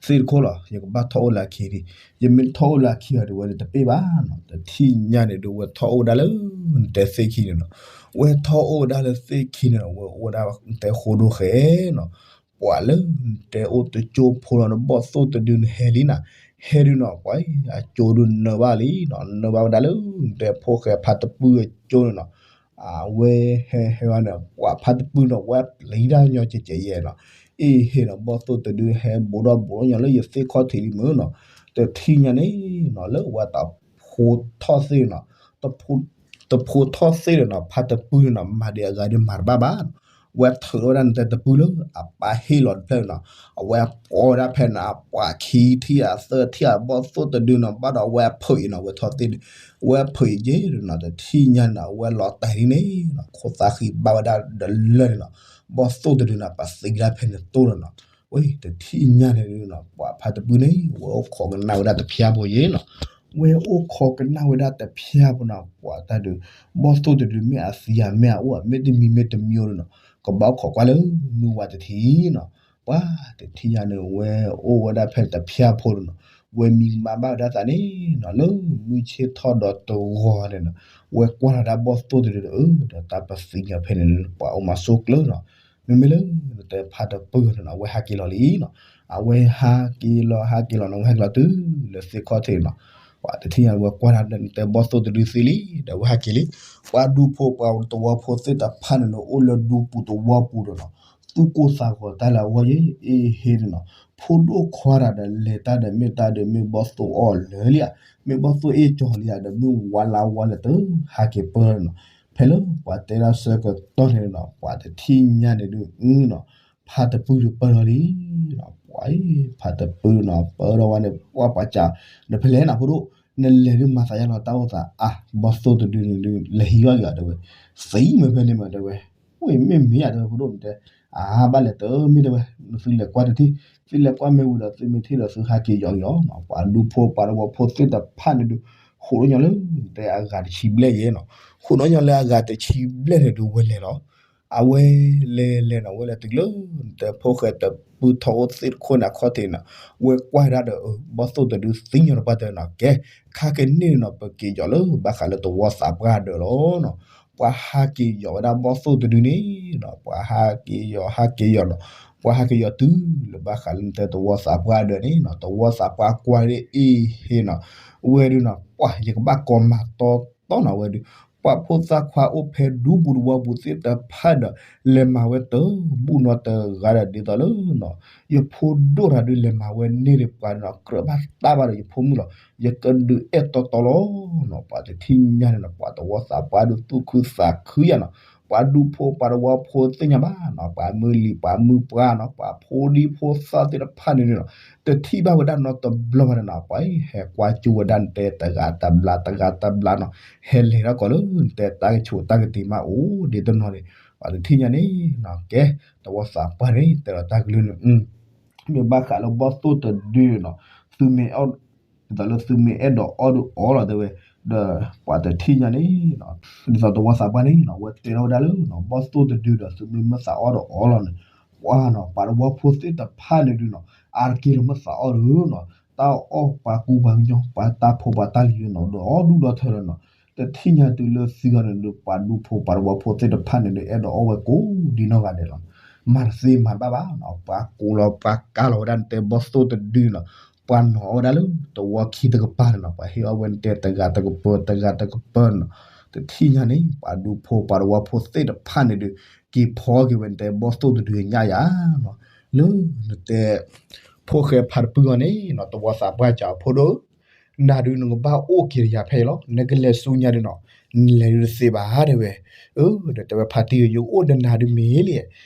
တခိၣ်လီၤ, ယကဘၣ်ထီၣ်အိၣ်လၢအခံဒံး, ယမ့ၢ်ထီၣ်အိၣ်လၢအခံအီၤဒီး ဝဲတပ့ၢ်ဘၣ်နီၤ, တထံၣ်ညါန့ၣ်ဒုး ဝဲထီၣ်အိၣ်ဝဲဒၣ်လၢ နတဲသ့ၣ်ခံန့ၣ်နီၤ, ဝဲထီၣ်အိၣ်ဝဲဒၣ်လၢသ့ၣ်ခံန့ၣ်နီၤ, ဝဲအိၣ်ဝဲဒၣ်နတဲဃိဒိၣ်ဃဲနီၤ, ပှၤလၢနတဲအိၣ်တကၠိဖိလီၤ နဘီၣ်သိၣ်တဒုနဟဲလံနၤ, ဟဲဒုးနီၤ ပှၤအကၠိဒုးနၢဘၣ်လံနီၤ, နၢဘၣ်ဝဲဒၣ်လၢ နတဲဖိၣ်ဃဲဖါတပုၢ်အကၠိန့ၣ်နီၤ, အဝဲဟဲဟဲဝဲန့ၣ် ပှၤဖါတပုၢ်နီၤ ဝဲပျံၤတၢ်ညီကဲးကဲးယဲနီၤ, အ့ဟ့နီၤ ဘီၣ်သိၣ်တဒုဟဲဘူးဒီးဘူးညီလၢယသ့ၣ်ခီၣ်ထံးလံမုၢ်နီၤ, တထံၣ်ညါန့ၣ်နီၤ လၢဝဲတဖိထီၣ်သ့ၣ်နီၤ, တဖိထီၣ်သ့ၣ်န့ၣ်နီၤ ဖါတပုၢ်န့ၣ်နီၤ မၤဒံးအဂၤဒုးမၤတဘၣ်ဘၣ်နီၤ, ဝဲထုးထီၣ်ဝဲဒၣ်နတဲတပုၢ်လၢအပၢ်ဟ့ၣ်လီၤတဖျၢၣ်နီၤ, အဝဲပိာ်ဝဲဒၣ်ဖဲန့ၣ် အပှၤခံထံၣ်အသၢထံၣ် အဘီၣ်သိၣ်တဒုနီၤ ဘၣ်ဒီးအဝဲအဖုးအံၤနီၤ ဝဲထီၣ်သ့ၣ်ဒုး, ဝဲဖုးအံၤက့ၤနီၤ တထံၣ်ညါန့ၣ်နီၤ အဝဲလီၤတဲာ်လံန့ၣ်နီၤ ခိၣ်သၣ်ဃံဘၣ်ဝဲဒၣ်ဒီးလၢာ်န့ၣ်နီၤ, ဘီၣ်သိၣ်တဒုနီၤ ပသံကဒါဖဲန့ၣ်တိၢ်လီၤနီၤ, ဝဲတထံၣ်ညါန့ၣ်ဒုးနီၤ ပှၤဖါတပုၢ်န့ၣ် ဝဲအိၣ်ခိးကနၣ်ဝဲဒၣ်တဖျၢၣ်ဖိယဲနီၤ, ဝဲအိၣ်ခိးကနၣ်ဝဲဒၣ်တဖျၢၣ်ဖိနီၤ ပှၤတၢ်ဒုး, ဘီၣ်သိၣ်တဒုမ့ၢ်အသံဧါ မ့ၢ်အအိၣ်ဧါ မ့ၢ်တမံၤမ့ၢ်တမံၤဧိၤန့ၣ်နီၤ, ကဘၣ်အိၣ်ခိးကွၢ်လၢမုၢ်ဝါတထံၣ်နီၤ, ပှၤတထံၣ်ညါန့ၣ် ဝဲအိၣ်ဝဲဒၣ်ဖဲတဖျၢၣ်ဖိန့ၣ်နီၤ, ဝဲမံကမၣ်ဘၣ်ဝဲဒၣ်သးန့ၣ်နီၤ လၢမုၢ်ဆ့ၣ်ထီၣ်ဒီးတဂီၤန့ၣ်နီၤ, ဝဲကွၢ်လီၤဒၣ်ဘီၣ်သိၣ်တဒုဒီး အၢ ဒီးတၢ်ပသံန့ၣ်ဖဲန့ၣ် ပှၤအိၣ်မၤဆိၣ်ကျၢၤနီၤ, မ့မ့ၢ်လၢ နတဲဖါတပုၢ်န့ၣ်နီၤ အဝဲဟးက့ၤလီၤလံနီၤ, အဝဲဟးက့ၤလီၤ ဟးက့ၤလီၤနီၤ ဝဲဟဲက့ၤလီၤတုၤလၢသ့ၣ်ခီၣ်ထံးနီၤ, ပှၤတထံၣ်ညါဝဲကွၢ်လီၤ နတဲဘီၣ်သိၣ်တဒုသံလံ ဒီးဝဲဟးက့ၤလံ, ပှၤဒူဖိပှၤသဝီဖိသ့ၣ်တဖၣ်န့ၣ်နီၤ အိၣ်လၢဒူပူၤသဝီပူၤဒီးနီၤ, သူၣ်ကိၢ်သးဂီၤတၢ်လၢအဂီၢ်ယဲ အ့ဟ့န့ၣ်နီၤ, ဖိဒိၣ်ခွါတၢ်ဒီးလဲၤတၢ်ဒီးမ့ၢ်တၢ်ဒီးမ့ၢ်ဘီၣ်သိၣ်အီၣ်လၢာ်လံဧါ, မ့ၢ်ဘီၣ်သိၣ်အ့ၣ်ကၠီၤလံဧါဒီး မုၢ်ဝါလါဝါလၢာ်တဟးက့ၤပၢၢ်နီၤ, ဖဲလၢပှၤတဲဒၣ်ဆၢကတီၢ်န့ၣ်နီၤ ပှၤတထံၣ်ညါန့ၣ်ဒုးနီၤ, ဖါတပုၢ်ဒုးပၢၢ်ထီၣ်လံနီၤ, ပှၤအံၤ ဖါတပုၢ်နီၤ ပၢၢ်ထီၣ်ဝဲန့ၣ် ပှၤပှၤစံး နဖဲလဲၣ်နၤဖိဒိၣ်, နလဲၤဒုးမၤသးယါလီၤတၢ်အိၣ်သးအါ, ဘီၣ်သိၣ်တဒုန့ၣ်ဒုး လဲၤဟံးဂီၢ်က့ၤအီၤတဲဝဲ, သံမ့ၢ်ဖဲန့ၣ်မးတဲဝဲ, ဝ့ၢ်မ့ၢ်မ့ၢ်ယါတဲဝဲဖိဒိၣ်န့ၣ်တဲ, အါဘၣ်လဲၣ်တမ့ၢ်တဲဝဲ, နသုလဲၤကွၢ်တထံၣ်, သုလဲၤကွၢ်မ့ၢ်ဝံၤဒီးသုမ့ၢ်ထံၣ်ဒီးသုဟးက့ၤယီၤက့ၤအီၤနီၤ, ပှၤဒူဖိပှၤသဝီဖိသ့ၣ်တဖၣ်န့ၣ်ဒုး ဟူးထီၣ်ညီလၢ နတဲအဂၤတဆံဘျဲၣ်ယဲနီၤ, ဟူးထီၣ်ညီလၢအဂၤတဆံဘျဲၣ်န့ၣ်ဒုးဝဲလဲၤလီၤ အဝဲလဲၤလဲၤနီၤ ဝဲလဲၤတုၤလၢ နတဲဖိၣ်ဃဲတပုၢ်ထီၣ်အိၣ်သ့ၣ်တခိၣ်န့ၣ်အခီၣ်ထံးနီၤ, ဝဲကွၢ်ဒၣ်ဒီး ဘီၣ်သိၣ်တဒုသ့ၣ်ညါတပှၢ်တဲနီၤ ကဲ ခါကန့ၣ်နီၤ ပက့ၤယီၤလၢဘၣ်ဃးလၢသဝီသးပှၢ်ဒၢးလီၤနီၤ, ပှၤဟးက့ၤယီၤဝဲဒၣ်ဘီၣ်သိၣ်တဒုန့ၣ်နီၤ, ပှၤဟးက့ၤယီၤ ဟးက့ၤယီၤနီၤ, ပှၤဟးက့ၤယီၤတုၤလၢဘၣ်ဃးလၢနတဲသဝီသးပှၢ်ဒၢးန့ၣ်နီၤ, သဝီသးပှၢ်ကွၢ်ဒၣ်အ့ဟ့နီၤ, ဝဲဒုးနီၤ ပှၤယကဘၣ်ကိးမၤတီတီနီၤ ဝဲဒုး ပှၤဖိသၣ်ခွါအိၣ်ဖဲဒူပူၤသဝီပူၤသ့ၣ်တဖၣ်ဒီး လဲၤမၤဝဲတဘူၣ်နီတဂၤဒီးဒ်သိးလၢနီၤ, ယဖိဒိၣ်တဂၤဒုးလဲၤမၤဝဲန့ၢ်ဒံးပှၤနီၤ ကြၢးဘၣ်တၢ်ဘၣ်ဒီးယဖိမုၣ်လီၤ, ယကဒုးအဲၣ်တီတီလီၤနီၤ, ပှၤတထံၣ်ညါန့ၣ်နီၤ ပှၤသဝီသးပှၢ်ဒုးသူၣ်ခုသးခုယါနီၤ, ပှၤဒူဖိပှၤတဝီဖိသ့ၣ်ညါဘၣ်နီၤ, ပှၤမုၢ်လံၤပှၤမုၢ်ပှၢ်နီၤ, ပှၤဖိဒံဖိသၣ်သ့ၣ်တဖၣ်န့ၣ်နီၤ, တထံၣ်ဘၣ်ဝဲဒၣ်နီတဘျီဘၣ်န့ၣ်နီၤ, ပှၤဟဲကွၢ်ကၠိဝဲဒၣ်နတဲတဂၤတဘျါတဂၤတဘျါနီၤ, ဟဲလဲၤထီၣ်ကီးလၢနတဲတၢ်ကဆိးတၢ်ကတ့ၤမးအိၣ်ဒ်တနီၤန့ၣ်, ပှၤတထံၣ်ညါန့ၣ်နီၤ, ကဲ တဝီသးပှၢ်န့ၣ် တဲဒီးတၢ်ကလုၢ်န့ၣ် မ့ၢ်ဘၣ်ဃးလၢဘီၣ်သိၣ်တဒုနီၤ, သုမ့ၢ် ဒ်သိးလၢသုမ့ၢ်အဲၣ်ဒိးအီၣ်ဒုးအီလီၤတဲဝဲ, ဒီးပှၤတထံၣ်ညါန့ၣ်နီၤ, ဒ်သိးတဝီသးပှၢ်န့ၣ်နီၤ, ဝဲတဲထီၣ်ဝဲဒၣ်လၢနီၤ, ဘီၣ်သိၣ်တဒုဒီးသုမ့ၢ်မ့ၢ်သးအီၣ်ဒုးအီလီၤန့ၣ်, ပှၤနီၤ, ပှၤတဝီဖိသ့ၣ်တဖၣ်န့ၣ်ဒုးနီၤ, အါတက့ၢ်လၢမ့ၢ်သးအီၣ်ဒုးနီၤ, တၢ်အီၣ်ပှၤကူပှၤကညီ ပှၤတၢ်ဖိပှၤတၢ်လံၤန့ၣ်နီၤ, ဒီးအီၣ်ဒူၣ်ဒီထၢလီၤနီၤ, တထံၣ်ညါတုၤလၢသုဂၤန့ၣ်ဒုး ပှၤဒူဖိပှၤတဝီဖိသ့ၣ်တဖၣ်န့ၣ်ဒုး အဲၣ်ဒိးအီၣ်ဝဲကိးဒ်နီၢ်ဂၤဒဲးလီၤ. မၤတသ့မၤတဘၣ်ဘၣ်နီၤ, ပှၤကိးလီၤပှၤကါလီၤဝဲဒၣ်နတဲဘီၣ်သိၣ်တဒုနီၤ, ပှၤနီၤအီၣ်ဝဲဒၣ်လၢတဝီခံတကပၤန့ၣ်နီၤ, ပှၤဟ့ၣ်အီၣ်ဝဲနတဲတဂၤတကပၤ တဂၤတကပၤနီၤ, တထံၣ်ညါန့ၣ် ပှၤဒူဖိပှၤတဝီဖိသ့ၣ်တဖၣ်န့ၣ်ဒုး က့ၤဖီက့ၤဝဲနတဲဘီၣ်သိၣ်တဒုညါယၤနီၤ, လၢနတဲ ဖိၣ်ဃဲဖးတပုၢ်အီၤန့ၣ်နီၤ, တဝီသးပှၢ်စၢ်အဖိဒိၣ် နၤဒုးနကဘၣ်အိၣ်က့ၤဒီးယၤဖဲအံၤလီၤ, နကလဲၤဆူညါဒုးနီၤ, နလဲၤဒုးတသ့ဘၣ်တဲဝဲ, အၢ ဒီးတဲဝဲဖါတံၢ်ဧၢ, ယအိၣ်ဒီးနၤဒုးမ့ၢ်လံ,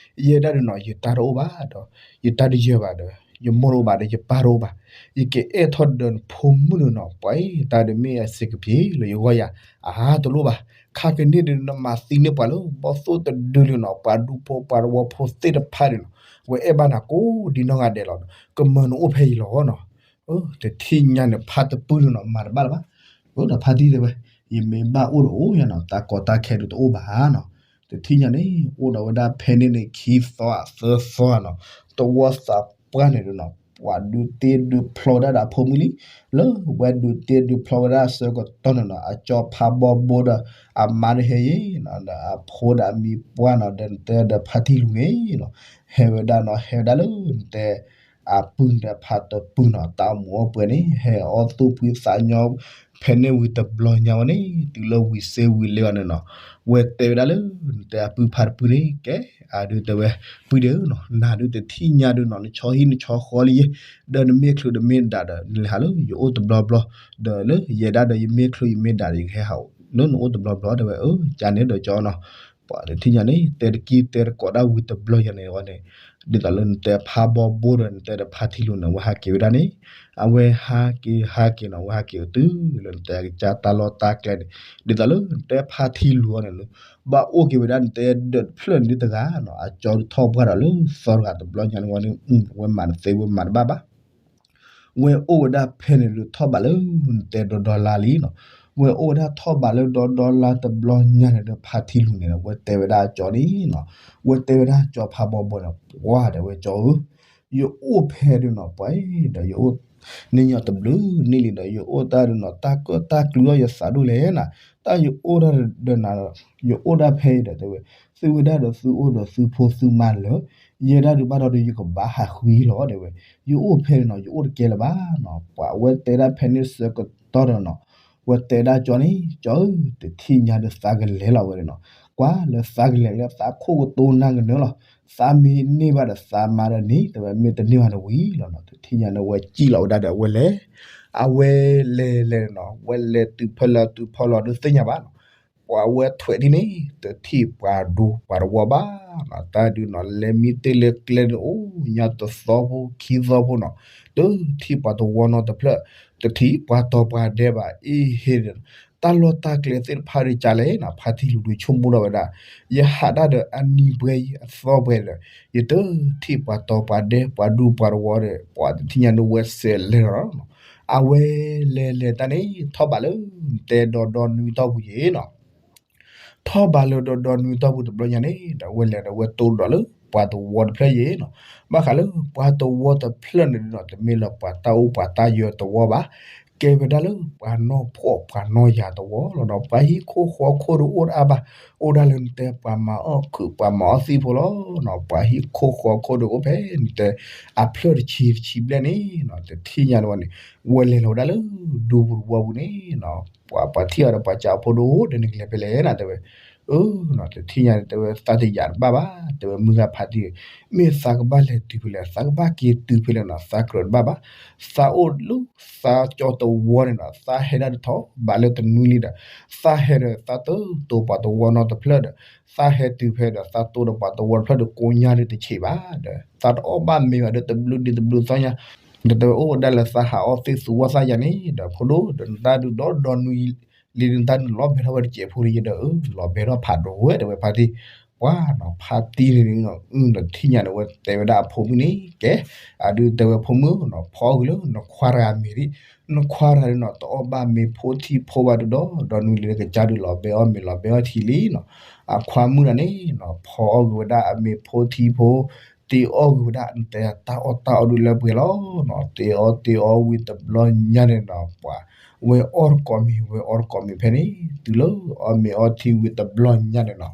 ယဲဒၣ်ဒုးနီၤ, ယတၢ်တအိၣ်ဘၣ်ဒီး ယတၢ်တယၢၤဘၣ်ဒီး ယမိၢ်တအိၣ်ဘၣ်ဒီး ယပၢ်တအိၣ်ဘၣ်, ယကအဲၣ်ထီၣ်ဒီးနဖိမုၣ်ဒုးနီၤ, ပှၤအံၤတၢ်ဒုးမ့ၢ်အစ့ကပ့ၤလၢယဂီၢ်ယၤ အါတလိၣ်ဘၣ်, ခါကန့ၣ်ဒုး နမၤသံန့ၢ်ပှၤလၢဘီၣ်သိၣ်တဒုလၢနီၤ, ပှၤဒူဖိပှၤတဝီဖိသ့ၣ်တဖၣ်ဒုးနီၤ, ဝဲအဲၣ်ဘၣ်နၤကိးဒ်နီၢ်ဂၤဒဲးလီၤ, ကမၢနအိၣ်ဖဲအံၤလီၤနီၤ. တထံၣ်ညါန့ၣ် ဖါတပုၢ်ဒုးနီၤ မၤတဘၣ်လၢၤဘၣ်, ဒီးဖါတံၢ်တဲဝဲ, ယမ့ၢ်ဘၣ်အိၣ်ဒီးအိၣ်ယၤနီၤ, တၢ်ကီတၢ်ခဲဒုးတအိၣ်ဘၣ်နီၤ. တထံၣ်ညါန့ၣ် အိၣ်ဒီးဝဲဒၣ်ဖဲန့ၣ်န့ၣ် ခံသီသၢသီနီၤ, တဝီသးပှၢ်န့ၣ်ဒုးနီၤ, ပှၤဒုးတ့ဒုးဖျီဝဲဒၣ်ဒီးအဖိမုၣ်လံ, လၢဝဲဒုးတ့ဒုးဖျီဝဲဒၣ်အဆၢကတီၢ်န့ၣ်နီၤ, အကၠီဖးဘီဘိဒီး အမါတဟဲယံၤနီၤ, ဒီးအဖိဒီးအမံၤပှၢ်နီၤ, ဒီးနတဲဒီးဖါတံၢ်လူၤန့ၣ်နီၤ, ဟဲဝဲဒၣ်နီၤ, ဟဲဝဲဒၣ်လၢနတဲ အပုၢ်နတဲဖါတပုၢ်နီၤ, တၢ်အိၣ်မူအိၣ်ပှဲၤန့ၣ် ဟဲအီၣ်သူၣ်ဖှံသးညီ ဖဲန့ၣ်ဝံၤတဘျီညါဝဲန့ၣ် တုၤလၢဝံၤစ့ဝံၤလ့အီၤန့ၣ်နီၤ, ဝဲတဲဝဲဒၣ်လၢ နတဲအပုၢ်ဖါတပုၢ်န့ၣ် ကဲ အဒုးတဲဝဲ ပုၢ်ဒ့ဧၢနီၤ, နၤဒုးတထံၣ်ညါဒုးနီၤ, နဆီဟံၣ်နဆီဃီလံယဲ, ဒီးနမ့ၢ်ချုးနမ့ၢ်ဒၣ်ဒီး နလဲၤဟးလၢယအိၣ်တဘျီဘျီ, ဒီးလၢယဲဒၣ်ဒီးယမ့ၢ်ချုးယမ့ၢ်ဒၣ်ဒီး ယကဟဲဟးလၢနအိၣ်တဘျီဘျီ တဲဝဲ, အၢ ကန့ၣ်ဒီးကၠီနီၤ, ပှၤတထံၣ်ညါန့ၣ် တဲတကံၢ်တဲတကိးဒၣ်ဝံၤတဘျီညါန့ၣ်ဝဲန့ၣ်, ဒ်သိးလၢနတဲဖါဘီဘိဒီးနတဲဒီးဖါထံလူၤန့ၣ် အဝဲဟးက့ၤဝဲဒၣ်န့ၣ်, အဝဲဟးက့ၤဟးက့ၤနီၤ, အဝဲဟးက့ၤတုၤလၢနတဲကစၢ်တၢ်လီၢ်တၢ်ကျဲန့ၣ်, ဒ်သိးလၢနတဲဖါထံလူၤအီၤန့ၣ်လၢ ဘၣ်အိၣ်က့ၤဝဲဒၣ်နတဲဒၢးတဖျၢၣ်န့ၣ်တဂၤနီၤ, အကၠီဒုးထီၣ်ပှၢ်ဒီးလၢသီတဂၤတဘျီညါန့ၣ်ဝဲန့ၣ်, ဝဲမၤတသ့ဝဲမၤတဘၣ်ဘၣ် ဝဲအိၣ်ဝဲဒၣ်ဖဲန့ၣ်ဒုးထီၣ်ဘးလၢနတဲဒီဒီလါလံနီၤ, ဝဲအိၣ်ဝဲဒၣ်ထီၣ်ဘးလၢဒီဒီလါတဘျီညါန့ၣ်ဒီး ဖါထံလူၤန့ၣ် ဝဲတဲဝဲဒၣ်အကၠီန့ၣ်နီၤ, ဝဲတဲဝဲဒၣ်ကၠီဖးဘီဘိန့ၣ် ပှၤတဲဝဲကၠီဧၢ, ယအိၣ်ဖဲဒုးနီၤ ပှၤဒီးယအိၣ် န့ၢ်ညီတဘျုးနံၣ်လံဒီး ယအိၣ်တၢ်ဒုးနီၤ တၢ်ကၢၣ်တၢ်ကျူဒီးယသးဒိၣ်လဲၣ်နၤ, တၢ်ယအိၣ်တၢ်ဒီးနၤ ယအိၣ်ဒၣ်ဖဲအံၤဒီးတဲဝဲ, သုဝဲဒၣ်ဒီးသုအိၣ်ဒီးသုဖိသုမါလၢာ်, ယဲဒၣ်ဒုးဘၣ်ဒီးဒုး ယကဘၣ်ဟးဃုလီၤ တဲဝဲ, ယအိၣ်ဖဲန့ၣ်နီၤ ယအိၣ်တကဲလၢၤဘၣ်နီၤ, ပှၤဝဲတဲဒၣ်ဖဲန့ၣ်ဆၢကတီၢ်ဒီးနီၤ, ဝဲတဲဒၣ်ကၠီန့ၣ် ကၠီဧၢ, တထံၣ်ညါဒီးသးကလဲာ်လီၤဝဲန့ၣ်နီၤ, ကွၢ်လၢသးကလဲာ်လၢသးခိၣ်ကတိၤနၢ်ကနၢလီၤ, သးမ့ၢ်န့ၢ်ဘၣ်ဒီးသးမါဒီးန့ၣ် တဲဝဲ မ့ၢ်တန့ၢ်ဘၣ်န့ၣ်ဝံၤလီၤနီၤ, တထံၣ်ညါန့ၣ် ဝဲစံၣ်လီၤဝဲဒၣ်ဒီးအဝဲလဲၤ အဝဲလဲၤလဲၤန့ၣ်နီၤ ဝဲလဲၤတုၤဖဲလဲၣ်တုၤဖဲလဲၣ်ဒုးသ့ၣ်ညါဘၣ်နီၤ, ပှၤဝဲထွဲးဒ်န့ၣ် တထံၣ်ပှၤဒူပှၤတဝီဘၣ်နီၤ, တၢ်ဒုးနီၤ လဲၤမံတ့ၢ်လၢကျဲန့ၣ် အိၣ်ညါတသီဖိခံသီဖိနီၤ, တထံၣ်ပှၤတဝီနီတဖျၢၣ်, တထံၣ်ပှၤတီၤပှၤဒဲးဘၣ်အ့ၣ်ဟ့ၣ်ဒီး တၢ်လီၢ်တၢ်ကျဲသ့ၣ်တဖၣ်ဒုးကလဲၣ်နီၤ, ဖါထံလူၤဒုးဆိကမိၣ်ထီၣ်ဝဲဒၣ်, ယဟးဒၣ်ဒီးအနံၤပှဲၤအံၤအသီပှဲၤဒီး ယတထံၣ်ပှၤတီၤပှၤဒဲးပှၤဒူပှၤတဝီဒီး ပှၤတထံၣ်ညါန့ၣ်ဝဲစဲးလဲၤလီၤနီၤ, အဝဲလဲၤလဲၤတၢ်န့ၣ် ထီၣ်ဘးလၢတဲဒီဒီနွံတီၢ်ပူၤယံၤနီၤ ထီၣ်ဘးလၢဒီဒီနွံတီၢ်ပူၤတဘျီညါန့ၣ်ဒီး ဝဲလဲၤဒီးဝဲတိၢ်ဒီးလၢပှၤတဝီတဖျၢၣ်ယံၤနီၤ, ဘၣ်ဃးလၢပှၤတဝီတဖျၢၣ်န့ၣ်ဒီး တမ့ၢ်လၢပှၤတၢ်အိၣ်ပှၤတၢ်ယၢၤတဝီဘၣ်, ကဲဝဲဒၣ်လၢပှၤနီၢ်ဖှီၣ်ပှၤနီၢ်ယာ်တဝီလီၤနီၤ, ပှၤဟံၣ်ခိၣ်ဃီခိၣ်ဒုးအိၣ်တအါဘၣ်, အိၣ်ဒၣ်လၢနတဲပှၤမၤအီၣ်ခုးပှၤမၤအီၣ်သံၣ်ဖိလီၤနီၤ, ပှၤဟံၣ်ခိၣ်ဃီခိၣ်ဒုးအိၣ်ဖဲနတဲ အဖျၢၣ်တဆံတဆံဘျဲၣ်န့ၣ်နီၤ, တထံၣ်ညါန့ၣ်ဝဲန့ၣ် ဝဲလဲၤလီၤဝဲဒၣ်လၢဒူပူၤတဝီပူၤန့ၣ်နီၤ, ပှၤပှၤထံၣ်အီၤဒီးပှၤစံးဖိဒိၣ်ဒီး နကလဲၤဖဲလဲၣ်နၤ တဲဝဲ, အၢ တထံၣ်ညါန့ၣ် တဲဝဲသးတယာ်တဘၣ်ဘၣ်, တဲဝဲမုၢ်ဂၤဖါတံၢ်, မ့ၢ်သးကဘၣ်လဲၤတုၤဖဲလဲၣ်, သးကဘၣ်က့ၤတုၤဖဲလဲၣ်နီၤ, သးကြၢးတဘၣ်ဘၣ်, သးအိၣ်လၢသးကၠီတဝီန့ၣ်နီၤ, သးဟဲဒၣ်တထီၣ်ဘးလၢတနွံလံဒီး, သးဟဲဒီးသးတတိပှၤတဝီနီတဖျၢၣ်ဒီး, သးဟဲတုၤဖဲဒီး သးတိဒီးပှၤတဝီတဖျၢၣ်ဒီး ကိးညါဒုးတဆံးဘၣ်, ဒီးသးတအီၣ်ဘၣ်မ့ၤဘၣ်ဒီး တဘျုးဒ့တဘျုးသီညါ, ဒီးတဲဝဲအိၣ်ဒၣ်လၢသးဟးအီၣ်သ့ၣ်သူဝီသးယၤန့ၣ်ဒီး ဖိဒိၣ်ဒီးနတၢ်ဒုးဒီဒီနွံ လံနတၢ်ဒုးလီၤဘဲထီၣ်ဝဲတစဲးဖိဒီးယဲဒီး လီၤဘဲထီၣ်ဖးဒိၣ်ဝဲ တဲဝဲဖါတံၢ်, ပှၤနီၤ ဖါတံၢ်န့ၣ်နီၤ အုၣ်နီၤ တထံၣ်ညါန့ၣ် ဝဲတဲဝဲဒၣ်အဖိမုၣ်န့ၣ် ကဲ, အဒုးတဲဝဲဖိမုၣ်နီၤ ဖီအီၣ်ဂ့ၤလၢနခွါတဂၤမ့ၤဒံး, နခွါတဂၤဒုးနီၤ တအီၣ်ဘၣ်မ့ၤဖိထံဖိဘၣ်ဒုးဒီဒီနွံလံ ကစၢ်ဒုးလီၤဘဲအီၣ်မ့ၤလီၤဘဲအီၣ်ထံလံနီၤ, အခွါမုၣ်တဂၤန့ၣ်နီၤ ဖီအီၣ်ဂ့ၤဝဲဒၣ်အမ့ၤဖိထံဖိ တ့အီၣ်ဂ့ၤဝဲဒၣ် နတဲတၢ်အီၣ်တၢ်အီဒုးလၢပှဲၤလီၤနီၤ, တ့အီၣ်တ့အီဝံၤတဘျီညါန့ၣ်နီၤ ပှၤ ဝဲအီၣ်တကိးမ့ၤ ဝဲအီၣ်တကိးမ့ၤဖဲန့ၣ် တုၤလၢအီၣ်မ့ၤအီထံဝံၤတဘျီညါန့ၣ်နီၤ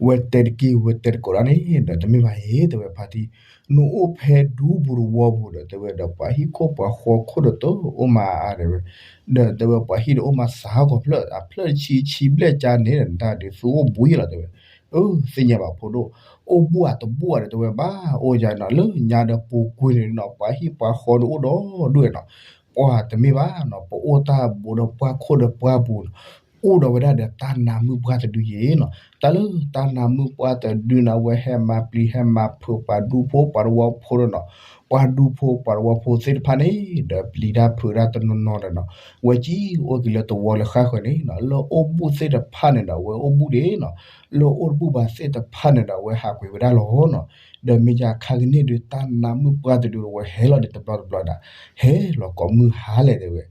ဝဲတဲတက့ၢ် ဝဲတဲတကိးဒၣ်န့ၣ်ဒီး တမ့ၢ်ဘၣ်အံၤ တဲဝဲဖါတံၢ်, နအိၣ်ဖဲဒူပူၤတဝီပူၤဒီး တဲဝဲဒီး ပှၤဟံၣ်ခိၣ်ပှၤဃီခိၣ်ဒီးတအိၣ်မၤအါတဲဝဲ, ဒီးတဲဝဲပှၤဟံၣ်ဒီးအိၣ်မၤစှၤဟီၣ်ကီၢ်ဖျၢၣ် အဖျၢၣ်တဆံဆံဘျဲၣ်ကါန့ၣ်ဒီး နတၢ်ဒုးသုအိၣ်ဘူးယဲလီၤတဲဝဲ, အၢ သ့ၣ်ညါဘၣ်ဖိဒိၣ်, အိၣ်ဘူးအတဘူးအါဒီး တဲဝဲဘၣ်အိၣ်ယါနီၤ လၢညါဒီးပူၤကွံာ်န့ၣ်နီၤ ပှၤဟံၣ်ပှၤဃီဒီးအိၣ်ဒီးဒိၣ်နီၤ, ပှၤတမ့ၢ်ဘၣ်နီၤ ပအိၣ်တၢ်ဘူးဒီးပှၢ်ခိၣ်ဒီးပှၢ်ပူၤနီၤ အိၣ်ဒီးဝဲဒၣ်ဒီးတၢ်နးမုၢ်ပှၢ်တဒုယဲနီၤ, တၢ်လၢတၢ်နးမုၢ်ပှၢ်တဒုန့ၣ် အဝဲဟဲမၤပျံၤဟဲမၤဖုးပှၤဒူဖိပှၤတဝီဖိဒီးနီၤ, ပှၤဒူဖိပှၤတဝီဖိသ့ၣ်တဖၣ်န့ၣ် ဒီးပျံၤတၢ်ဖုးတၢ်တနီၤနီၤဒီးနီၤ, ဝဲကံအိၣ်က့ၤလၢတဝီလၢဃၣ်ဃၢၤန့ၣ်နီၤ လၢအိၣ်ဘူးသ့ၣ်တဖၣ်န့ၣ်ဒီး အဝဲအိၣ်ဘူးဒံးနီၤ, လၢအိၣ်တဘူးဘၣ်သ့ၣ်တဖၣ်န့ၣ်ဒီး အဝဲဟးကွံာ်ဝဲဒၣ်လီၤနီၤ, ဒီးမ့ၢ်ယခါကန့ၢ်ဒုး တၢ်နးမုၢ်ပှၢ်တဒုဒီး အဝဲဟဲလီၤဒံးတဘျီတဘျီဒၣ်, ဟဲလီၤကိးမုၢ်ဟါလဲၣ်တဲဝဲ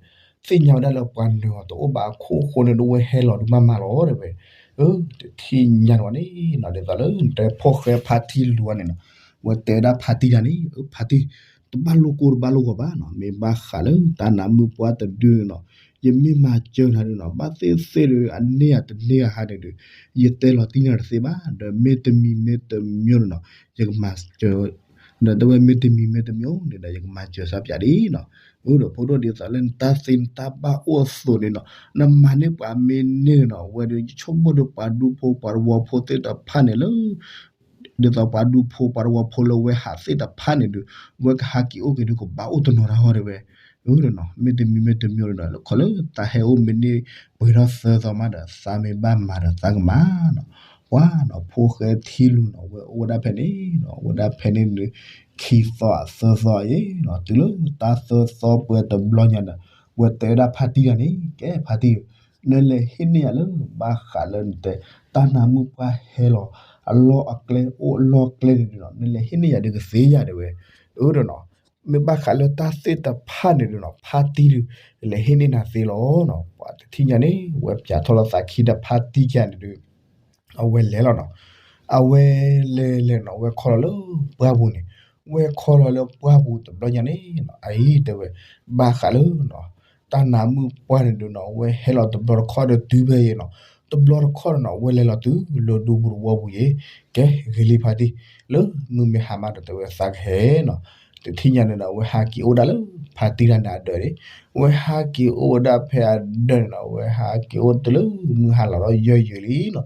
သ့ၣ်ညါဝဲဒၣ်လၢပှၤနၢၤအီၤတအိၣ်ဘၣ်အခိၣ်အဃိန့ၣ်ဒီး အဝဲဟဲလီၤဒုးမးမးလီၤတဲဝဲ, အၢ တထံၣ်ညါန့ၣ်ဝဲန့ၣ်နီၤ ဒ်သိးလၢနတဲဖိၣ်ဃဲဖါတံၢ်လူၤအီၤန့ၣ်နီၤ, ဝဲတဲဝဲဒၣ်ဖါတံၢ်တဂၤန့ၣ် အၢ ဖါတံၢ်, တဘၣ်လိၣ်ကိၢ်တဘၣ်လိၣ်ဂီၤဘၣ်နီၤ, မ့ၢ်ဘၣ်ဃးလၢတၢ်နးမုၢ်ပှၢ်တဒုန့ၣ်နီၤ, ယမ့ၢ်မၤစၢၤနၤဒုးနီၤ ဘၣ်သ့ၣ်သ့ၣ်ဒီး အန့ၢ်ဧါတန့ၢ်ဧါဟါန့ၣ်ဒုး ယတဲလီၤတံၢ်နၤတသ့ဘၣ်, ဒီးမ့ၢ်တမံၤမ့ၢ်တမံၤန့ၣ်နီၤ ယကမၤစၢၤ ဒီးတဲဝဲမ့ၢ်တမံၤမ့ၢ်တမံၤန့ၣ်ဒီး ယကမၤစၢၤစၢ်ပၠးဒ်နီၤ, အၢ ဒီးဖိဒိၣ်ဒ်သိးလၢနတၢ်သ့နတၢ်ဘၣ်အိၣ်အသိးန့ၣ်နီၤ, နမၤန့ၢ်ပှၤမ့ၢ်န့ၢ်နီၤ ဝဲဒီးယဆိကမိၣ်ဒီးပှၤဒူဖိပှၤတဝီဖိသ့ၣ်တဖၣ်န့ၣ်လၢ ဒ်သိးပှၤဒူဖိပှၤတဝီဖိလၢဝဲဟးသ့ၣ်တဖၣ်န့ၣ်ဒီး ဝဲကဟးက့ၤအိၣ်က့ၤဒီးကဘၣ်အိၣ်တနီၤတၢ်ဟီတဲဝဲ, အၢ မ့ၢ်တမံၤမ့ၢ်တမံၤန့ၣ်ဒီး ခီလၢသးဟဲအိၣ်မ့ၢ်န့ၢ်ပှဲၤထီၣ်သၢသီမးဒီး သးမ့ၢ်ဘၣ်မၤဒီးသးကမၤနီၤ, ပှၤနီၤ ဖိၣ်ဃဲထံလူၤနီၤ ဝဲအိၣ်ဝဲဒၣ်ဖဲန့ၣ်နီၤ အိၣ်ဝဲဒၣ်ဖဲန့ၣ်န့ၣ် ခံသီသၢသီအံၤနီၤ တုၤလၢတၢ်သၢသီပှဲၤတဘျီညါဒီး ဝဲတဲဝဲဒၣ်ဖါတံၢ်တဂၤန့ၣ် ကဲဖါတံၢ်, နလဲၤဟ့ၣ်န့ၢ်ယၤလၢ ဘၣ်ဃးလၢနတဲ တၢ်နးမုၢ်ပှၢ်ဟဲလီၤ အလီၢ်အကျဲအိၣ်အလီၢ်ကျဲန့ၣ်ဒုးနီၤ နလဲၤဟ့ၣ်န့ၢ်ယၤဒုးကသ့ယၤတဲဝဲ, အၢ ဒီးနီၤ မ့ၢ်ဘၣ်ဃးလၢတၢ်သ့ၣ်တဖၣ်န့ၣ်ဒုးနီၤ ဖါတံၢ်ဒုး လဲၤဟ့ၣ်န့ၢ်နၤသ့လီၤနီၤ, ပှၤတထံၣ်ညါန့ၣ် ဝဲပၠးထီၣ်လီၤသးခံဒီးဖါတံၢ်ခံဂၤန့ၣ်ဒုး အဝဲလဲၤလီၤနီၤ, အဝဲလဲၤလဲၤနီၤ ဝဲခီလီၤလၢပှၢ်ပူၤန့ၣ်, ဝဲခီလီၤလၢပှၢ်ပူၤတဘျီညါန့ၣ်နီၤ အအံၤတဲဝဲ ဘၣ်ဃးလၢနီၤ တၢ်နးမုၢ်ပှၢ်န့ၣ်ဒုးနီၤ ဝဲဟဲလီၤတဘျီတခီၣ်ဒီးတုၤဖဲအံၤနီၤ, တဘျီတခီၣ်န့ၣ်နီၤ ဝဲလဲၤလီၤတုၤလၢဒူပူၤတဝီပူၤအံၤ, ကဲဂ့ၤလံဖါတံၢ်, လၢမုၢ်မ့ၢ်ဟါမးဒီးတဲဝဲသးကဟဲနီၤ, တထံၣ်ညါန့ၣ်ဒီး ဝဲဟးက့ၤအိၣ်ဒၣ်လၢဖါတံၢ်တဂၤန့ၣ်အဒၢးန့ၣ်, ဝဲဟးက့ၤအိၣ်ဝဲဒၣ်ဖဲအဒၢးန့ၣ်နီၤ ဝဲဟးက့ၤအိၣ်တုၤလၢမုၢ်ဟါလီၤထီၣ်ယဲၢ်ယုာ်လံနီၤ,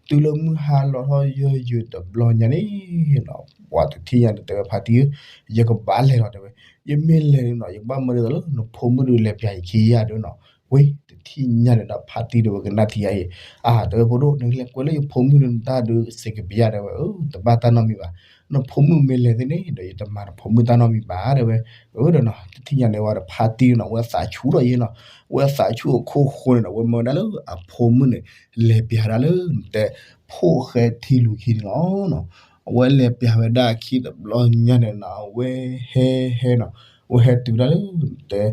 တုၤလၢမုၢ်ဟါလီၤထီၣ်ယဲၢ်ယုာ်တဘျီညါန့ၣ်နီၤ ပှၤတထံၣ်ညါန့ၣ် တဲဝဲဖါတံၢ်ဧၢ, ယကဘၣ်လဲၤလီၤတဲဝဲ, ယမ့ၢ်လဲၤန့ၣ်နီၤ ယကဘၣ်မၢဒ်သိးလၢနဖိမုၣ်ဒုးလဲၤပၠးယခံယၤဒုးနီၤ, ဝ့ၢ်တထံၣ်ညါန့ၣ်ဒီး ဖါတံၢ်ဒီးဝဲကနၣ်ထံယါအံၤ, အါ တဲဝဲဖိဒိၣ် နကလဲၤကွဲးလၢယဖိမုၣ်ဒုး နတၢ်ဒုးစ့ၢ်ကပယါတဲဝဲ, အၢ တဘၣ်တၢ်နီတမံၤဘၣ်, နဖိမုၣ်မ့ၢ်လဲၤသ့န့ၣ်ဒီး ယတမၤနဖိမုၣ်တၢ်နီတမံၤဘၣ်တဲဝဲ, အၢ ဒီးနီၤ တထံၣ်ညါန့ၣ်ဝဲဒီးဖါတံၢ်နီၤ ဝဲသးဆူၣ်ထီၣ်ယဲနီၤ, ဝဲသးဆူၣ်အခိၣ်ဃိန့ၣ်ဒီး ဝဲမၢဝဲဒၣ်လၢအဖိမုၣ်န့ၣ် လဲၤပၠးဒၣ်လၢနတဲ ဖိၣ်ဃဲထံလူၤခံန့ၣ်လီၤနီၤ, အဝဲလဲၤပၠးဝဲဒၣ်အခံတဘျီညါန့ၣ်နီၤ အဝဲဟဲဟဲနီၤ, အဝဲဟဲတုၤဝဲဒၣ်လၢနတဲ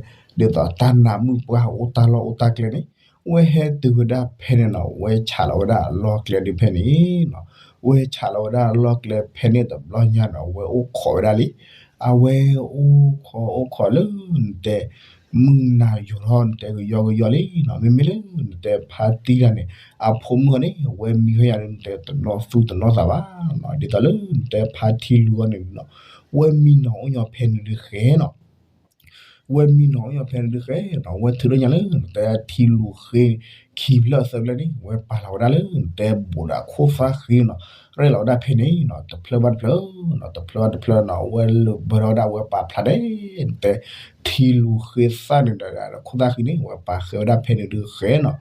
ဒ်သိးတၢ်နးမုၢ်ပှၢ်အိၣ်တၢ်လီၢ်အိၣ်တၢ်ကျဲန့ၣ်, ဝဲဟဲတုၤဝဲဒၣ်ဖဲန့ၣ်နီၤ ဝဲဆးလီၤဝဲဒၣ်အလီၢ်ကျဲဒုးဖဲန့ၣ်နီၤ, ဝဲဆးလီၤဝဲဒၣ်အလီၢ်ကျဲဖဲန့ၣ်တဘျီညါနီၤ ဝဲအိၣ်ခိးဝဲဒၣ်လံ, အဝဲအိၣ်ခိးအိၣ်ခိးလၢနတဲ မုၢ်နၤယိာ်ထီၣ်နတဲကယီကယီလံနီၤ, မ့မ့ၢ်လၢနတဲဖါတံၢ်တဂၤန့ၣ် အဖိမုၣ်အီၤန့ၣ် ဝဲမံၤဟဲယၤလၢနတဲတနီၣ်သူတနီၣ်သးဘၣ်နီၤ, ဒ်သိးလၢနတဲဖါထံလူၤအီၤန့ၣ်နီၤ ဝဲမံၤနီၤအိၣ်ညီဖဲန့ၣ်ဒုးဃဲနီၤ ဝဲမံနီၤအီၣ်ဖဲန့ၣ်ဒုးဃဲနီၤ ဝဲထုးထီၣ်ညါလၢ နတဲထံလူၤဃ့ ခံဖျၢၣ်သၢဖျၢၣ်န့ၣ် ဝဲပာ်လီၤဝဲဒၣ်လၢ နတဲဘူးဒီးခိၣ်သၣ်ဃံနီၤ ရဲၣ်လီၤဝဲဒၣ်ဖဲန့ၣ်နီၤ တဖျၢၣ်ဘၣ်တဖျၢၣ်နီၤ တဖျၢၣ်ဘၣ်တဖျၢၣ်နီၤ ဝဲလၢာ်ဘၢထီၣ်ဝဲဒၣ် ဝဲပာ်ဖျါဒဲး နတဲ ထံလူၤဃ့သၣ်န့ၣ်ဒီး ခိၣ်သၣ်ဃံန့ၣ် ဝဲပာ်ဃဲဝဲဒၣ်ဖဲန့ၣ်ဒုးဃဲနီၤ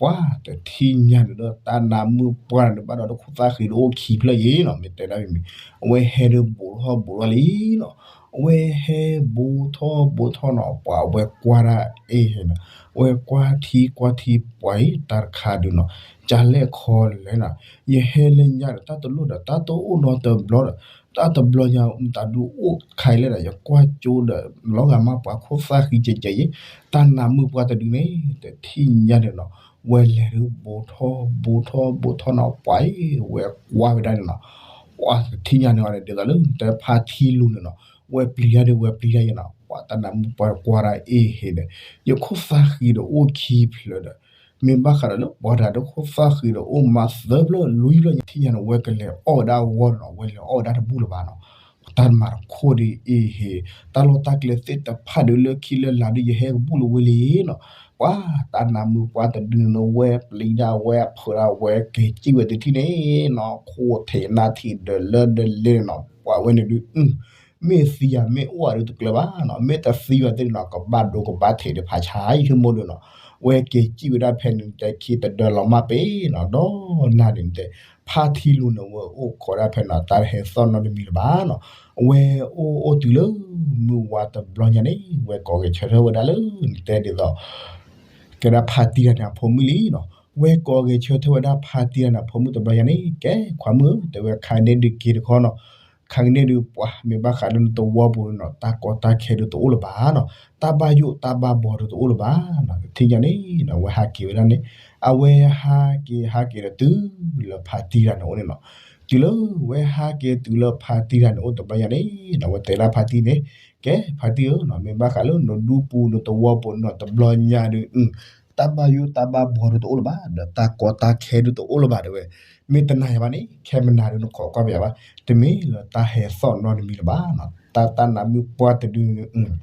ပှၤတထံၣ်ညါန့ၣ်ဒီး တၢ်နါမုၣ်ပှၢ်န့ၣ် ဘၣ်ဒီးတခိၣ်သၣ်ဃံဒီးအိၣ်ခံဖျၢၣ်ယံၤနီၤ မ့ၢ်တဲဒၣ်မ့ၢ်မ့ၢ် အဝဲဟဲဒုးဘူးထီၣ်ဘူးထီၣ်လံနီၤ အဝဲဟဲဘူးထီၣ်ဘူးထီၣ်နီၤ ပှၤအဝဲကွၢ်ဒၣ်အ့ၣ်နီၤ အဝဲကွၢ်ထံကွၢ်ထံပှၤအံၤ တၢ်တခါဒုးနီၤ ကလဲၣ်ခီလဲၣ်နီၤ ယဟဲလၢညါဒီး တၢ်တလိၣ်ဒီး တၢ်တအိၣ်နီတဘျီဒီး တၢ်တဘျီညါ မတၤဒုးအိၣ်ခါအံၤလဲၣ်ဒီး ယကွၢ်ကၠိဒီး လီၤဂာ်မးပှၤခိၣ်သၣ်ဃံကဲးကဲးယံၤ တၢ်နါမုၣ်ပှၢ်တဒုန့ၣ် တထံၣ်ညါန့ၣ်နီၤ ဝဲလဲၤဒုးဘူးထီၣ်ဘူးထီၣ်ဘူးထီၣ်နီၤ ပှၤအံၤ ဝဲကွၢ်ဝဲဒၣ်န့ၣ်နီၤ ပှၤတထံၣ်ညါန့ၣ်အီၤန့ၣ် ဒ်သိးလၢ နတဲဖါထံလူၤန့ၣ်နီၤ ဝဲပျံၤတၢ်ဒုး ဝဲပျံၤတၢ်ယံၤနီၤ ပှၤတၢ်နါမုၣ်ပှၢ်ကွၢ်ဒၣ်အ့ၣ်ဟ့ဒီး ယခိၣ်သၣ်ဃံဒီးအိၣ်ခံဖျၢၣ်ဒီး မ့ၢ်ဘၣ်ဃးဒီးလၢပှၤတဂၤဒီးခိၣ်သၣ်ဃံဒီးအိၣ်မးသၢဖျၢၣ်လွံၢ်ဖျၢၣ်ညါ ထံၣ်ညါန့ၣ် ဝဲကလဲၤအီၣ်ဝဲဒၣ်အဂီၢ်န့ၣ်နီၤ ဝဲလဲၤအီၣ်ဝဲဒၣ်တဘူၣ်လၢၤဘၣ်နီၤ တၢ်မၤတခိၣ်ဒီးအ့ၣ်ဟ့ တၢ်လီၢ်တၢ်ကျဲသ့ၣ်တဖၣ်ဒီးလၢခံလၢလာ်ဒီး ယဟဲကဘူၣ်လၢၤဝဲလံနီၤ ပှၤတၢ်နါမုၣ်ပှၢ်တဒုန့ၣ် ဝဲပျံၤဒၣ်ဝဲအဖုးဒၣ်ဝဲက့ၤစံၣ်ဝဲတထံၣ်န့ၣ်နီၤ ခိၣ်ထံးနၢ်ထံးဒီးလၢဒီးလဲန့ၣ်နီၤ ပှၤဝဲန့ၣ်ဒုး မ့ၢ်သံယၤမ့ၢ်အိၣ်ဝဲဒုးတကျၢၤဘၣ်နီၤ မ့ၢ်တသံဝဲသ့ၣ်န့ၣ်နီၤ ကဘၣ်ဒိကဘၣ်ထံးဒီးဖးဆါယဆိကမိၣ်ဒုးနီၤ ဝဲက့ၤစံၣ်ဝဲဒၣ်ဖဲန့ၣ် နတဲခံတဒၢလီၤမၢ်ပ့ၤနီၤ ဒီးနၤန့ၣ်နတဲ ဖါထံလူၤန့ၣ် ဝဲအိၣ်ခိးဒၣ်ဖဲနီၤ တၢ်တဟဲသီၣ်နီတမံၤလၢၤဘၣ်နီၤ အဝဲအိၣ်အိၣ်တုၤလၢ မုၢ်ဝါတဘျီညါန့ၣ် ဝဲကိးဂဲၤဆၢထၢၣ်ဝဲဒၣ်လၢ နတဲဒ်သိး ကဲဒၣ်ဖါတံၢ်တဂၤန့ၣ် အဖိမုၣ်လံနီၤ ဝဲကိးဂဲၤဆၢထၢၣ်ဝဲဒၣ်ဖါတံၢ်တဂၤန့ၣ် အဖိမုၣ်တဘျီညါန့ၣ် ကဲခွါမုၣ်ဧၢ တဲဝဲခါန့ၣ်ဒုးက့ၤတခီနီၤ ခါကန့ၣ်ဒုးပှၤမ့ၢ်ဘၣ်ဃးလၢနသဝီပူၤန့ၣ်နီၤ တၢ်ကီတၢ်ခဲဒုးတအိၣ်လၢၤဘၣ်နီၤ တၢ်ဘၣ်ယိၣ်တၢ်ဘၣ်ဘှီဒုးတအိၣ်လၢၤဘၣ်နီၤ တထံၣ်ညါန့ၣ်နီၤ ဝဲဟးက့ၤဝဲဒၣ်န့ၣ် အဝဲဟးက့ၤဟးက့ၤဒီးတုၤလၢဖါတံၢ်တဂၤန့ၣ်အအိၣ်န့ၣ်နီၤ တုၤလၢဝဲဟးက့ၤတုၤလၢဖါတံၢ်တဂၤန့ၣ်အိၣ်တဘျီညါန့ၣ်နီၤ ဝဲတဲဒၣ်ဖါတံၢ်န့ၣ် ကဲဖါတံၢ်ဧၢနီၤ မ့ၢ်ဘၣ်ဃးလၢနဒူပူၤနသဝီပူၤန့ၣ်နီၤ တဘျီညါဒုး တၢ်ဘၣ်ယိၣ်တၢ်ဘၣ်ဘှီဒုးတအိၣ်လၢၤဘၣ် ဒီးတၢ်ကီတၢ်ခဲဒုးတအိၣ်လၢၤဘၣ်တဲဝဲ မ့ၢ်တနာ်ယၤဘၣ်န့ၣ် ခဲမနၤဒုးနခိးကွၢ်ပယၤဘၣ် တမ့ၢ်လၢတၢ်ဟဲသီၣ်နီတမံၤလၢၤဘၣ်နီၤ တၢ်တၢ်နါမုၣ်ပှၢ်တဒုန့ၣ်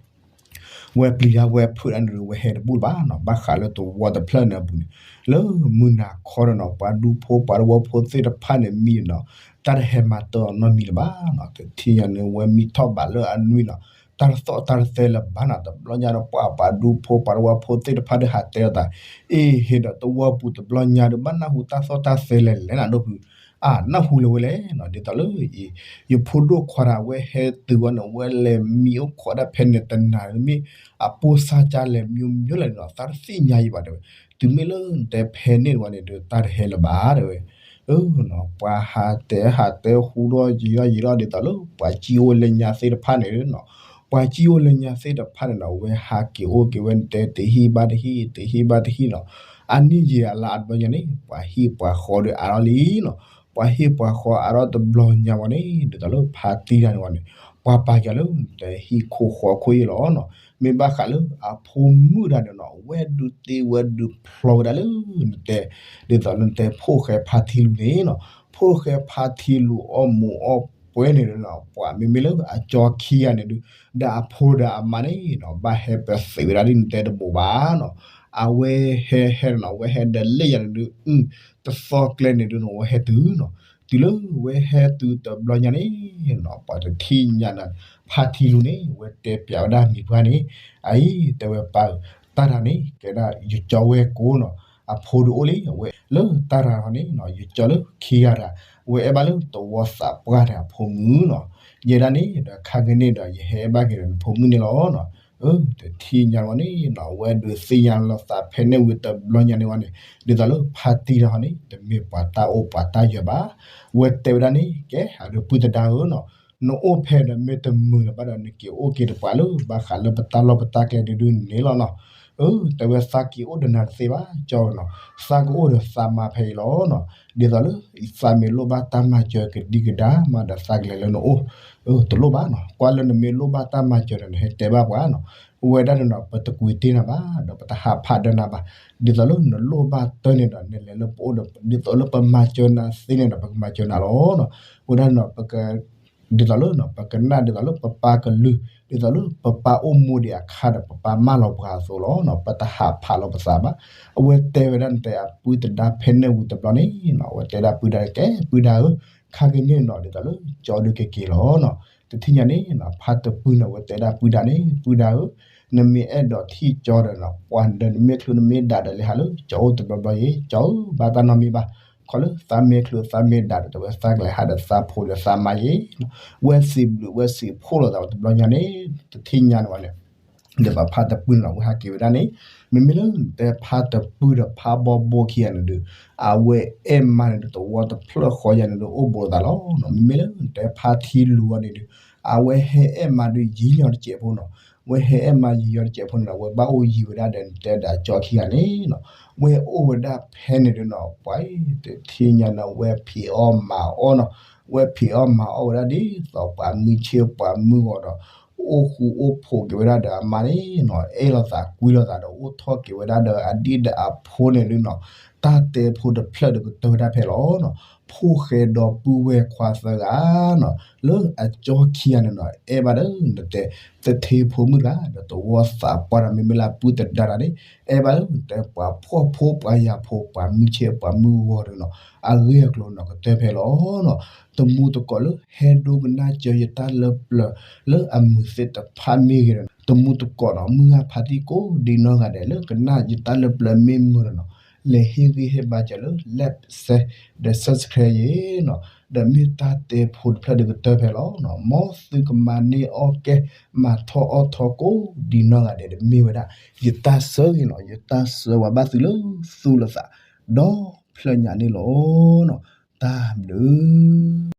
ဝဲပျံၤဒၣ်ဝဲဖုးဒၣ်န့ၣ်ဒီး ဝဲဟဲတဘူၣ်လၢၤဘၣ်နီၤ ဘၣ်ဃးလၢသဝီတဖျၢၣ်န့ၣ်အပူၤန့ၣ် လၢမုၢ်နၤခီဒီးနီၤ ပှၤဒူဖိပှၤသဝီဖိသ့ၣ်တဖၣ်န့ၣ်မံနီၤ တၢ်တဟဲမၤတၢ်နီတမံၤလၢၤဘၣ်နီၤ တထံၣ်ညါန့ၣ် ဝဲမံထီၣ်ဘးလၢအနွံနီၤ တၢ်တသီၣ်တၢ်တသဲလၢၤဘၣ်နီၤ တဘျီညါဒီးပှၤပှၤဒူဖိပှၤသဝီဖိသ့ၣ်တဖၣ်ဒီးဟးတဲအသး အ့ၣ် ဟ့ၣ်ဒီးသဝီပူၤတဘျီညါဒီး ဘၣ်နၢ်ဟူတၢ်သီၣ်တၢ်သဲလဲၣ်လဲၣ်နၤဒိၣ်ဖုး အါ နၢ်ဟူလၢၤဝဲလဲၣ်နီၤ ဒ်သိးလၢအံၤ ယဖိဒိၣ်ခွါတဂၤဝဲဟဲတုၤဝဲန့ၣ် ဝဲလဲၤမံအိၣ်ခိးဒၣ်ဖဲန့ၣ်တနၤ မ့ၢ်အပိၢ်စၢ်ကၢ်လဲၤမံမံလဲၣ်နီၤ သးတသ့ၣ်ညါယံၤဘၣ်တဲဝဲ တုၤမ့ၢ်လၢနတဲဖဲန့ၣ်ဝဲန့ၣ်ဒီး တၢ်တဟဲလၢၤဘၣ်တဲဝဲ ပှၤဟးတဲဟးတဲဟူထီၣ်ယံာ်ထီၣ်ယံာ်ထီၣ်ဒ်သိးလၢ ပှၤစံၣ်အိၣ်လၢညါသ့ၣ်တဖၣ်န့ၣ်နီၤ ပှၤစံၣ်အိၣ်လၢညါသ့ၣ်တဖၣ်န့ၣ်နီၤ ဝဲဟးက့ၤအိၣ်က့ၤဝဲန့ၣ် တဲတဟံၣ်ဘၣ်တဟံၣ် တဟံၣ်ဘၣ်တဟံၣ်နီၤ အနံၣ်ယံာ်အလါအတဘျီညါန့ၣ် ပှၤဟံၣ်ပှၤဃီဒီးအါထီၣ်လံနီၤ ပှၤဟံၣ်ပှၤဃီအါထီၣ်တဘျီညါဝဲန့ၣ် ဒ်သိးလၢဖါတံၢ်တဂၤန့ၣ်ဝဲန့ၣ် ပှၤပာ်က့ၤလၢ တဲဟံၣ်ခိၣ်ဃီခိၣ်ယံၣ်လီၤနီၤ မ့ၢ်ဘၣ်ဃးလၢအဖိမုၣ်တဂၤန့ၣ်နီၤ ဝဲဒုးတ့ဝဲဒုးဖျီဝဲဒၣ်လၢ နတဲ ဒ်သိးလၢနတဲဖိၣ်ဃဲဖါထံလူၤန့ၣ်နီၤ ဖိၣ်ဃဲဖါထံလူၤအီၣ်မူးအီၣ်ပွဲန့ၣ်နီၤ ပှၤမ့မ့ၢ်လၢအကၠီခံဂၤန့ၣ်ဒုး ဒီးအဖိဒီးအမါန့ၣ်နီၤ ဘၣ်ဟဲပသံးဝဲဒၣ်ဒ်နတဲတဘိးဘၣ်နီၤ အဝဲဟဲဟဲနီၤ ဝဲဟဲဒီးလၢယၤန့ၣ်ဒုး တသီကျဲန့ၣ်ဒုးနီၤ ဝဲဟဲတုၤနီၤ တုၤလၢဝဲဟဲတုၤတဘျီညါန့ၣ်နီၤ ပှၤတထံၣ်ညါန့ၣ် ဖါထံလူၤန့ၣ် ဝဲတဲပျးဝဲဒၣ်မံၤပှၢ်န့ၣ် အအံၤ တဲဝဲပၢ်ဧၢ တၢ်တဂၤန့ၣ် ကဲဒၣ်ယကၠီဝဲၢ်ကိာ်နီၤ အဖိဒုးအိၣ်လံ အဝဲလၢတၢ်တဂၤန့ၣ်နီၤ ယကၠီလၢခံဂၤတဂၤ ဝဲအဲၣ်ဘၣ်လၢသဝီသးပှၢ်န့ၣ်အဖိမုၣ်နီၤ ယဲဒၣ်န့ၣ်ဒီးခါကန့ၣ်ဒီး ယဟဲအဲၣ်ဘၣ်က့ၤဒီးနဖိမုၣ်န့ၣ်လီၤနီၤ အၢ တထံၣ်ညါဝဲန့ၣ်နီၤ ဝဲဒုးသ့ၣ်ညါလီၤသးဖဲန့ၣ်ဝံၤတဘျီညါန့ၣ်ဝဲန့ၣ် ဒ်သိးလၢဖါတံၢ်တဂၤန့ၣ် တမ့ၢ်ပှၤတၢ်အိၣ်ပှၤတၢ်ယၢၤဘၣ် ဝဲတဲဝဲဒၣ်န့ၣ် ကဲ အဒုးပုၢ်သဒါဧၢနီၤ နအိၣ်ဖဲဒီးမ့ၢ်တမုာ်လၢၤဘၣ်ဒီး နက့ၤအိၣ်က့ၤတပှၤလၢ ဘၣ်ဃးလၢပတၢ်လီၢ်ပတၢ်ကျဲဒုးဒုးန့ၣ်လီၤနီၤ အၢ တဲဝဲသးက့ၤအိၣ်ဒီးနၤတသ့ဘၣ် ကၠီနီၤ သးကအိၣ်ဒီးသးမါဖဲအံၤလီၤနီၤ ဒ်သိးလၢ သးမ့ၢ်လိၣ်ဘၣ်တၢ်မၤစၢၤကဒံကဒါမးဒီးသးကလဲၤလၢနအိၣ် အၢ တလိၣ်ဘၣ်နီၤ ကွၢ်လၢနမ့ၢ်လိၣ်ဘၣ်တၢ်မၤစၢၤဒီး နဟဲတဲဘၣ်ပှၤနီၤ ဝဲဒၣ်န့ၣ်နီၤ ပတကွံာ်တ့ၢ်နၤဘၣ် ဒီးပတဟးဖးဒၢနၤဘၣ် ဒ်သိးလၢနလိၣ်ဘၣ်တၢ်န့ၣ်ဒီး နလဲၤလၢပအိၣ်ဒီး ဒ်သိးလၢပမၤစၢၤနၤသ့န့ၣ်ဒီး ပကမၤစၢၤနၤလီၤနီၤ ဝဲဒၣ်န့ၣ်နီၤ ပက ဒ်သိးလၢပကနၣ်ဒ်သိးလၢပပၢ်ကလုၢ်, ဒ်သိးလၢပပၢ်အိၣ်မူဒံးအခါဒီး ပပၢ်မၢလီၤပှၤအသိးလီၤ. ပတဟးဖးလီၤပသးဘၣ်. အဝဲတဲဝဲဒၣ် နတဲအပုၢ်သဒါဖဲန့ၣ်ဝံၤတဘျီန့ၣ် အဝဲတဲဒၣ်ပုၢ်ဒါ ကဲပုၢ်ဒါဧၢ, ခါက့ၤန့ၣ်နီၤ ဒ်သိးလၢကၠီဒုးကက့ၤလီၤနီၤ. တထံၣ်ညါန့ၣ် ဖါတပုၢ်န့ၣ် အဝဲတဲဒၣ်ပုၢ်ဒါန့ၣ် ပုၢ်ဒါဧၢ, နမ့ၢ်အဲၣ်ဒိးထံၣ်ကၠီဒီး ပှၤဒီးနမ့ၢ်ချုးနမ့ၢ်ဒးဒီး လဲၤဟးလၢကၠီအိၣ်တဘျီဘျီယ့ၤ, ကၠီဧၢ ဘၣ်တၢ်နီတမံၤဘၣ်. ခီလၢသးမ့ၢ်ချုးသးမ့ၢ်ဒးဒီး တဝဲသးကလဲၤဟးဒီးသးဖိဒီးသးမါယ့ၤ. ဝဲစံးဘျုးဝဲစံးဖှိၣ်လိာ်သးတဘျီညါန့ၣ် တထံၣ်ညါန့ၣ်ဝဲန့ၣ် ဒ်သိးဖါတပုၢ်န့ၣ်လီၤ ဝဲဟဲက့ၤဝဲဒၣ်န့ၣ်, မ့မ့ၢ်လၢနတဲဖါတပုၢ်ဒီးဖါဘီဘိခံဂၤန့ၣ်ဒီး အဝဲအဲၣ်မါန့ၣ်ဒီး သဝီတဖျၢၣ်ဃီယၤန့ၣ်ဒီး အိၣ်ဘူးလိာ်သးလီၤ. မ့မ့ၢ်လၢနတဲဖါထံလူၤအီၤန့ၣ်ဒီး အဝဲဟဲအဲၣ်မါဒီးယံာ်ညီတစဲးဖိနီၤ, ဝဲဟဲအဲၣ်မါယံာ်ညီတစဲးဖိန့ၣ်ဒီး အဝဲဘၣ်အိၣ်ယံၤဝဲဒၣ်ဒီး နတဲဒီးကၠီခံဂၤန့ၣ်နီၤ, ဝဲအိၣ်ဝဲဒၣ်ဖဲန့ၣ်ဒီးနီၤ ပှၤတထံၣ်ညါန့ၣ် ဝဲဖံးအီၣ်မၤအီၣ်နီၤ, ဝဲဖံးအီၣ်မၤအီၣ်ဝဲဒၣ်ဒ်သိးပှၤမုၢ်ဆ့ၣ်ပှၤမုၢ်ဂီၤဒီး အိၣ်ဃူအိၣ်ဖိးက့ၤဝဲဒၣ်ဒီးအမါန့ၣ်နီၤ, အဲၣ်လိာ်သးကွံလိာ်သးဒီး အိၣ်ထီၣ်က့ၤဝဲဒၣ်ဒီးအဒံၣ်ဒီးအဖိန့ၣ်ဒုနီၤ, တၢ်တဲဖိတဖျၢၣ်ဒီးကတၢၢ်ဝဲဒၣ်ဖဲလီၤနီၤ, ဖိၣ်ဃဲဒီပုၢ်ဝဲၢ်ခွါသၢဂၤနီၤ, လၢအကၠီခံဂၤန့ၣ်နီၤ အဲၣ်ဘၣ်ဒီးနတဲ သထ့ဖိမုၣ်တဂၤ ဒီးသဝီသးပှၢ်ဒီး မ့မ့ၢ်လၢအပုၢ်သဒါတဂၤန့ၣ် အဲၣ်ဘၣ်ဒီးနတဲ ပှၤဖှီၣ်ဖိပှၤယာ်ဖိ ပှၤမုၢ်ဆ့ၣ်ပှၤမုၢ်ဂီၤဒီးနီၤ, အဂ့ၢ်အကျိၤနီၤ ကတၢၢ်ဖဲလီၤနီၤ, တမူတကိးလၢဟဲဒိကနၣ်စၢၤယတၢ်လၢပျၢၤလၢအမုာ်သ့ၣ်တဖၣ်မ့ၢ်ဂ့ၤဒီး တမူတကိးနီၤ မုၢ်ဂၢ်ဖါတံၢ်ကိးဒံနီၢ်ဂၤဒဲးလၢကနၣ်ယတၢ်လၢပျၢၤမ့ၢ်မုာ်ဒီးနီၤ, လဲၤဟ့ၣ်ဂံၢ်ဟ့ၣ်ဘါစၢၤလၢ like share ဒီး subscribe ယ့ၤနီၤ, ဒီးမ့ၢ်တၢ်တဲဖိတဖျၢၣ်ဒီးကတၢၢ်ဖဲလီၤနီၤ, မ်သုကမၤန့ၢ်အီၣ်ကဲ မၤထီၣ်အီၣ်ထီကိးဒံနီၢ်ဂၤဒဲးဒီးမ့ၢ်ဝဲဒၣ် ယတၢ်ဆၢဂ့ၤနီၤ, ယတၢ်ဆၢဝဲဘၣ်သုလၢသူၣ်လၢသး ဒီဖျၢၣ်ညါန့ၣ်လီၤနီၤ, တၢ်ဘျုး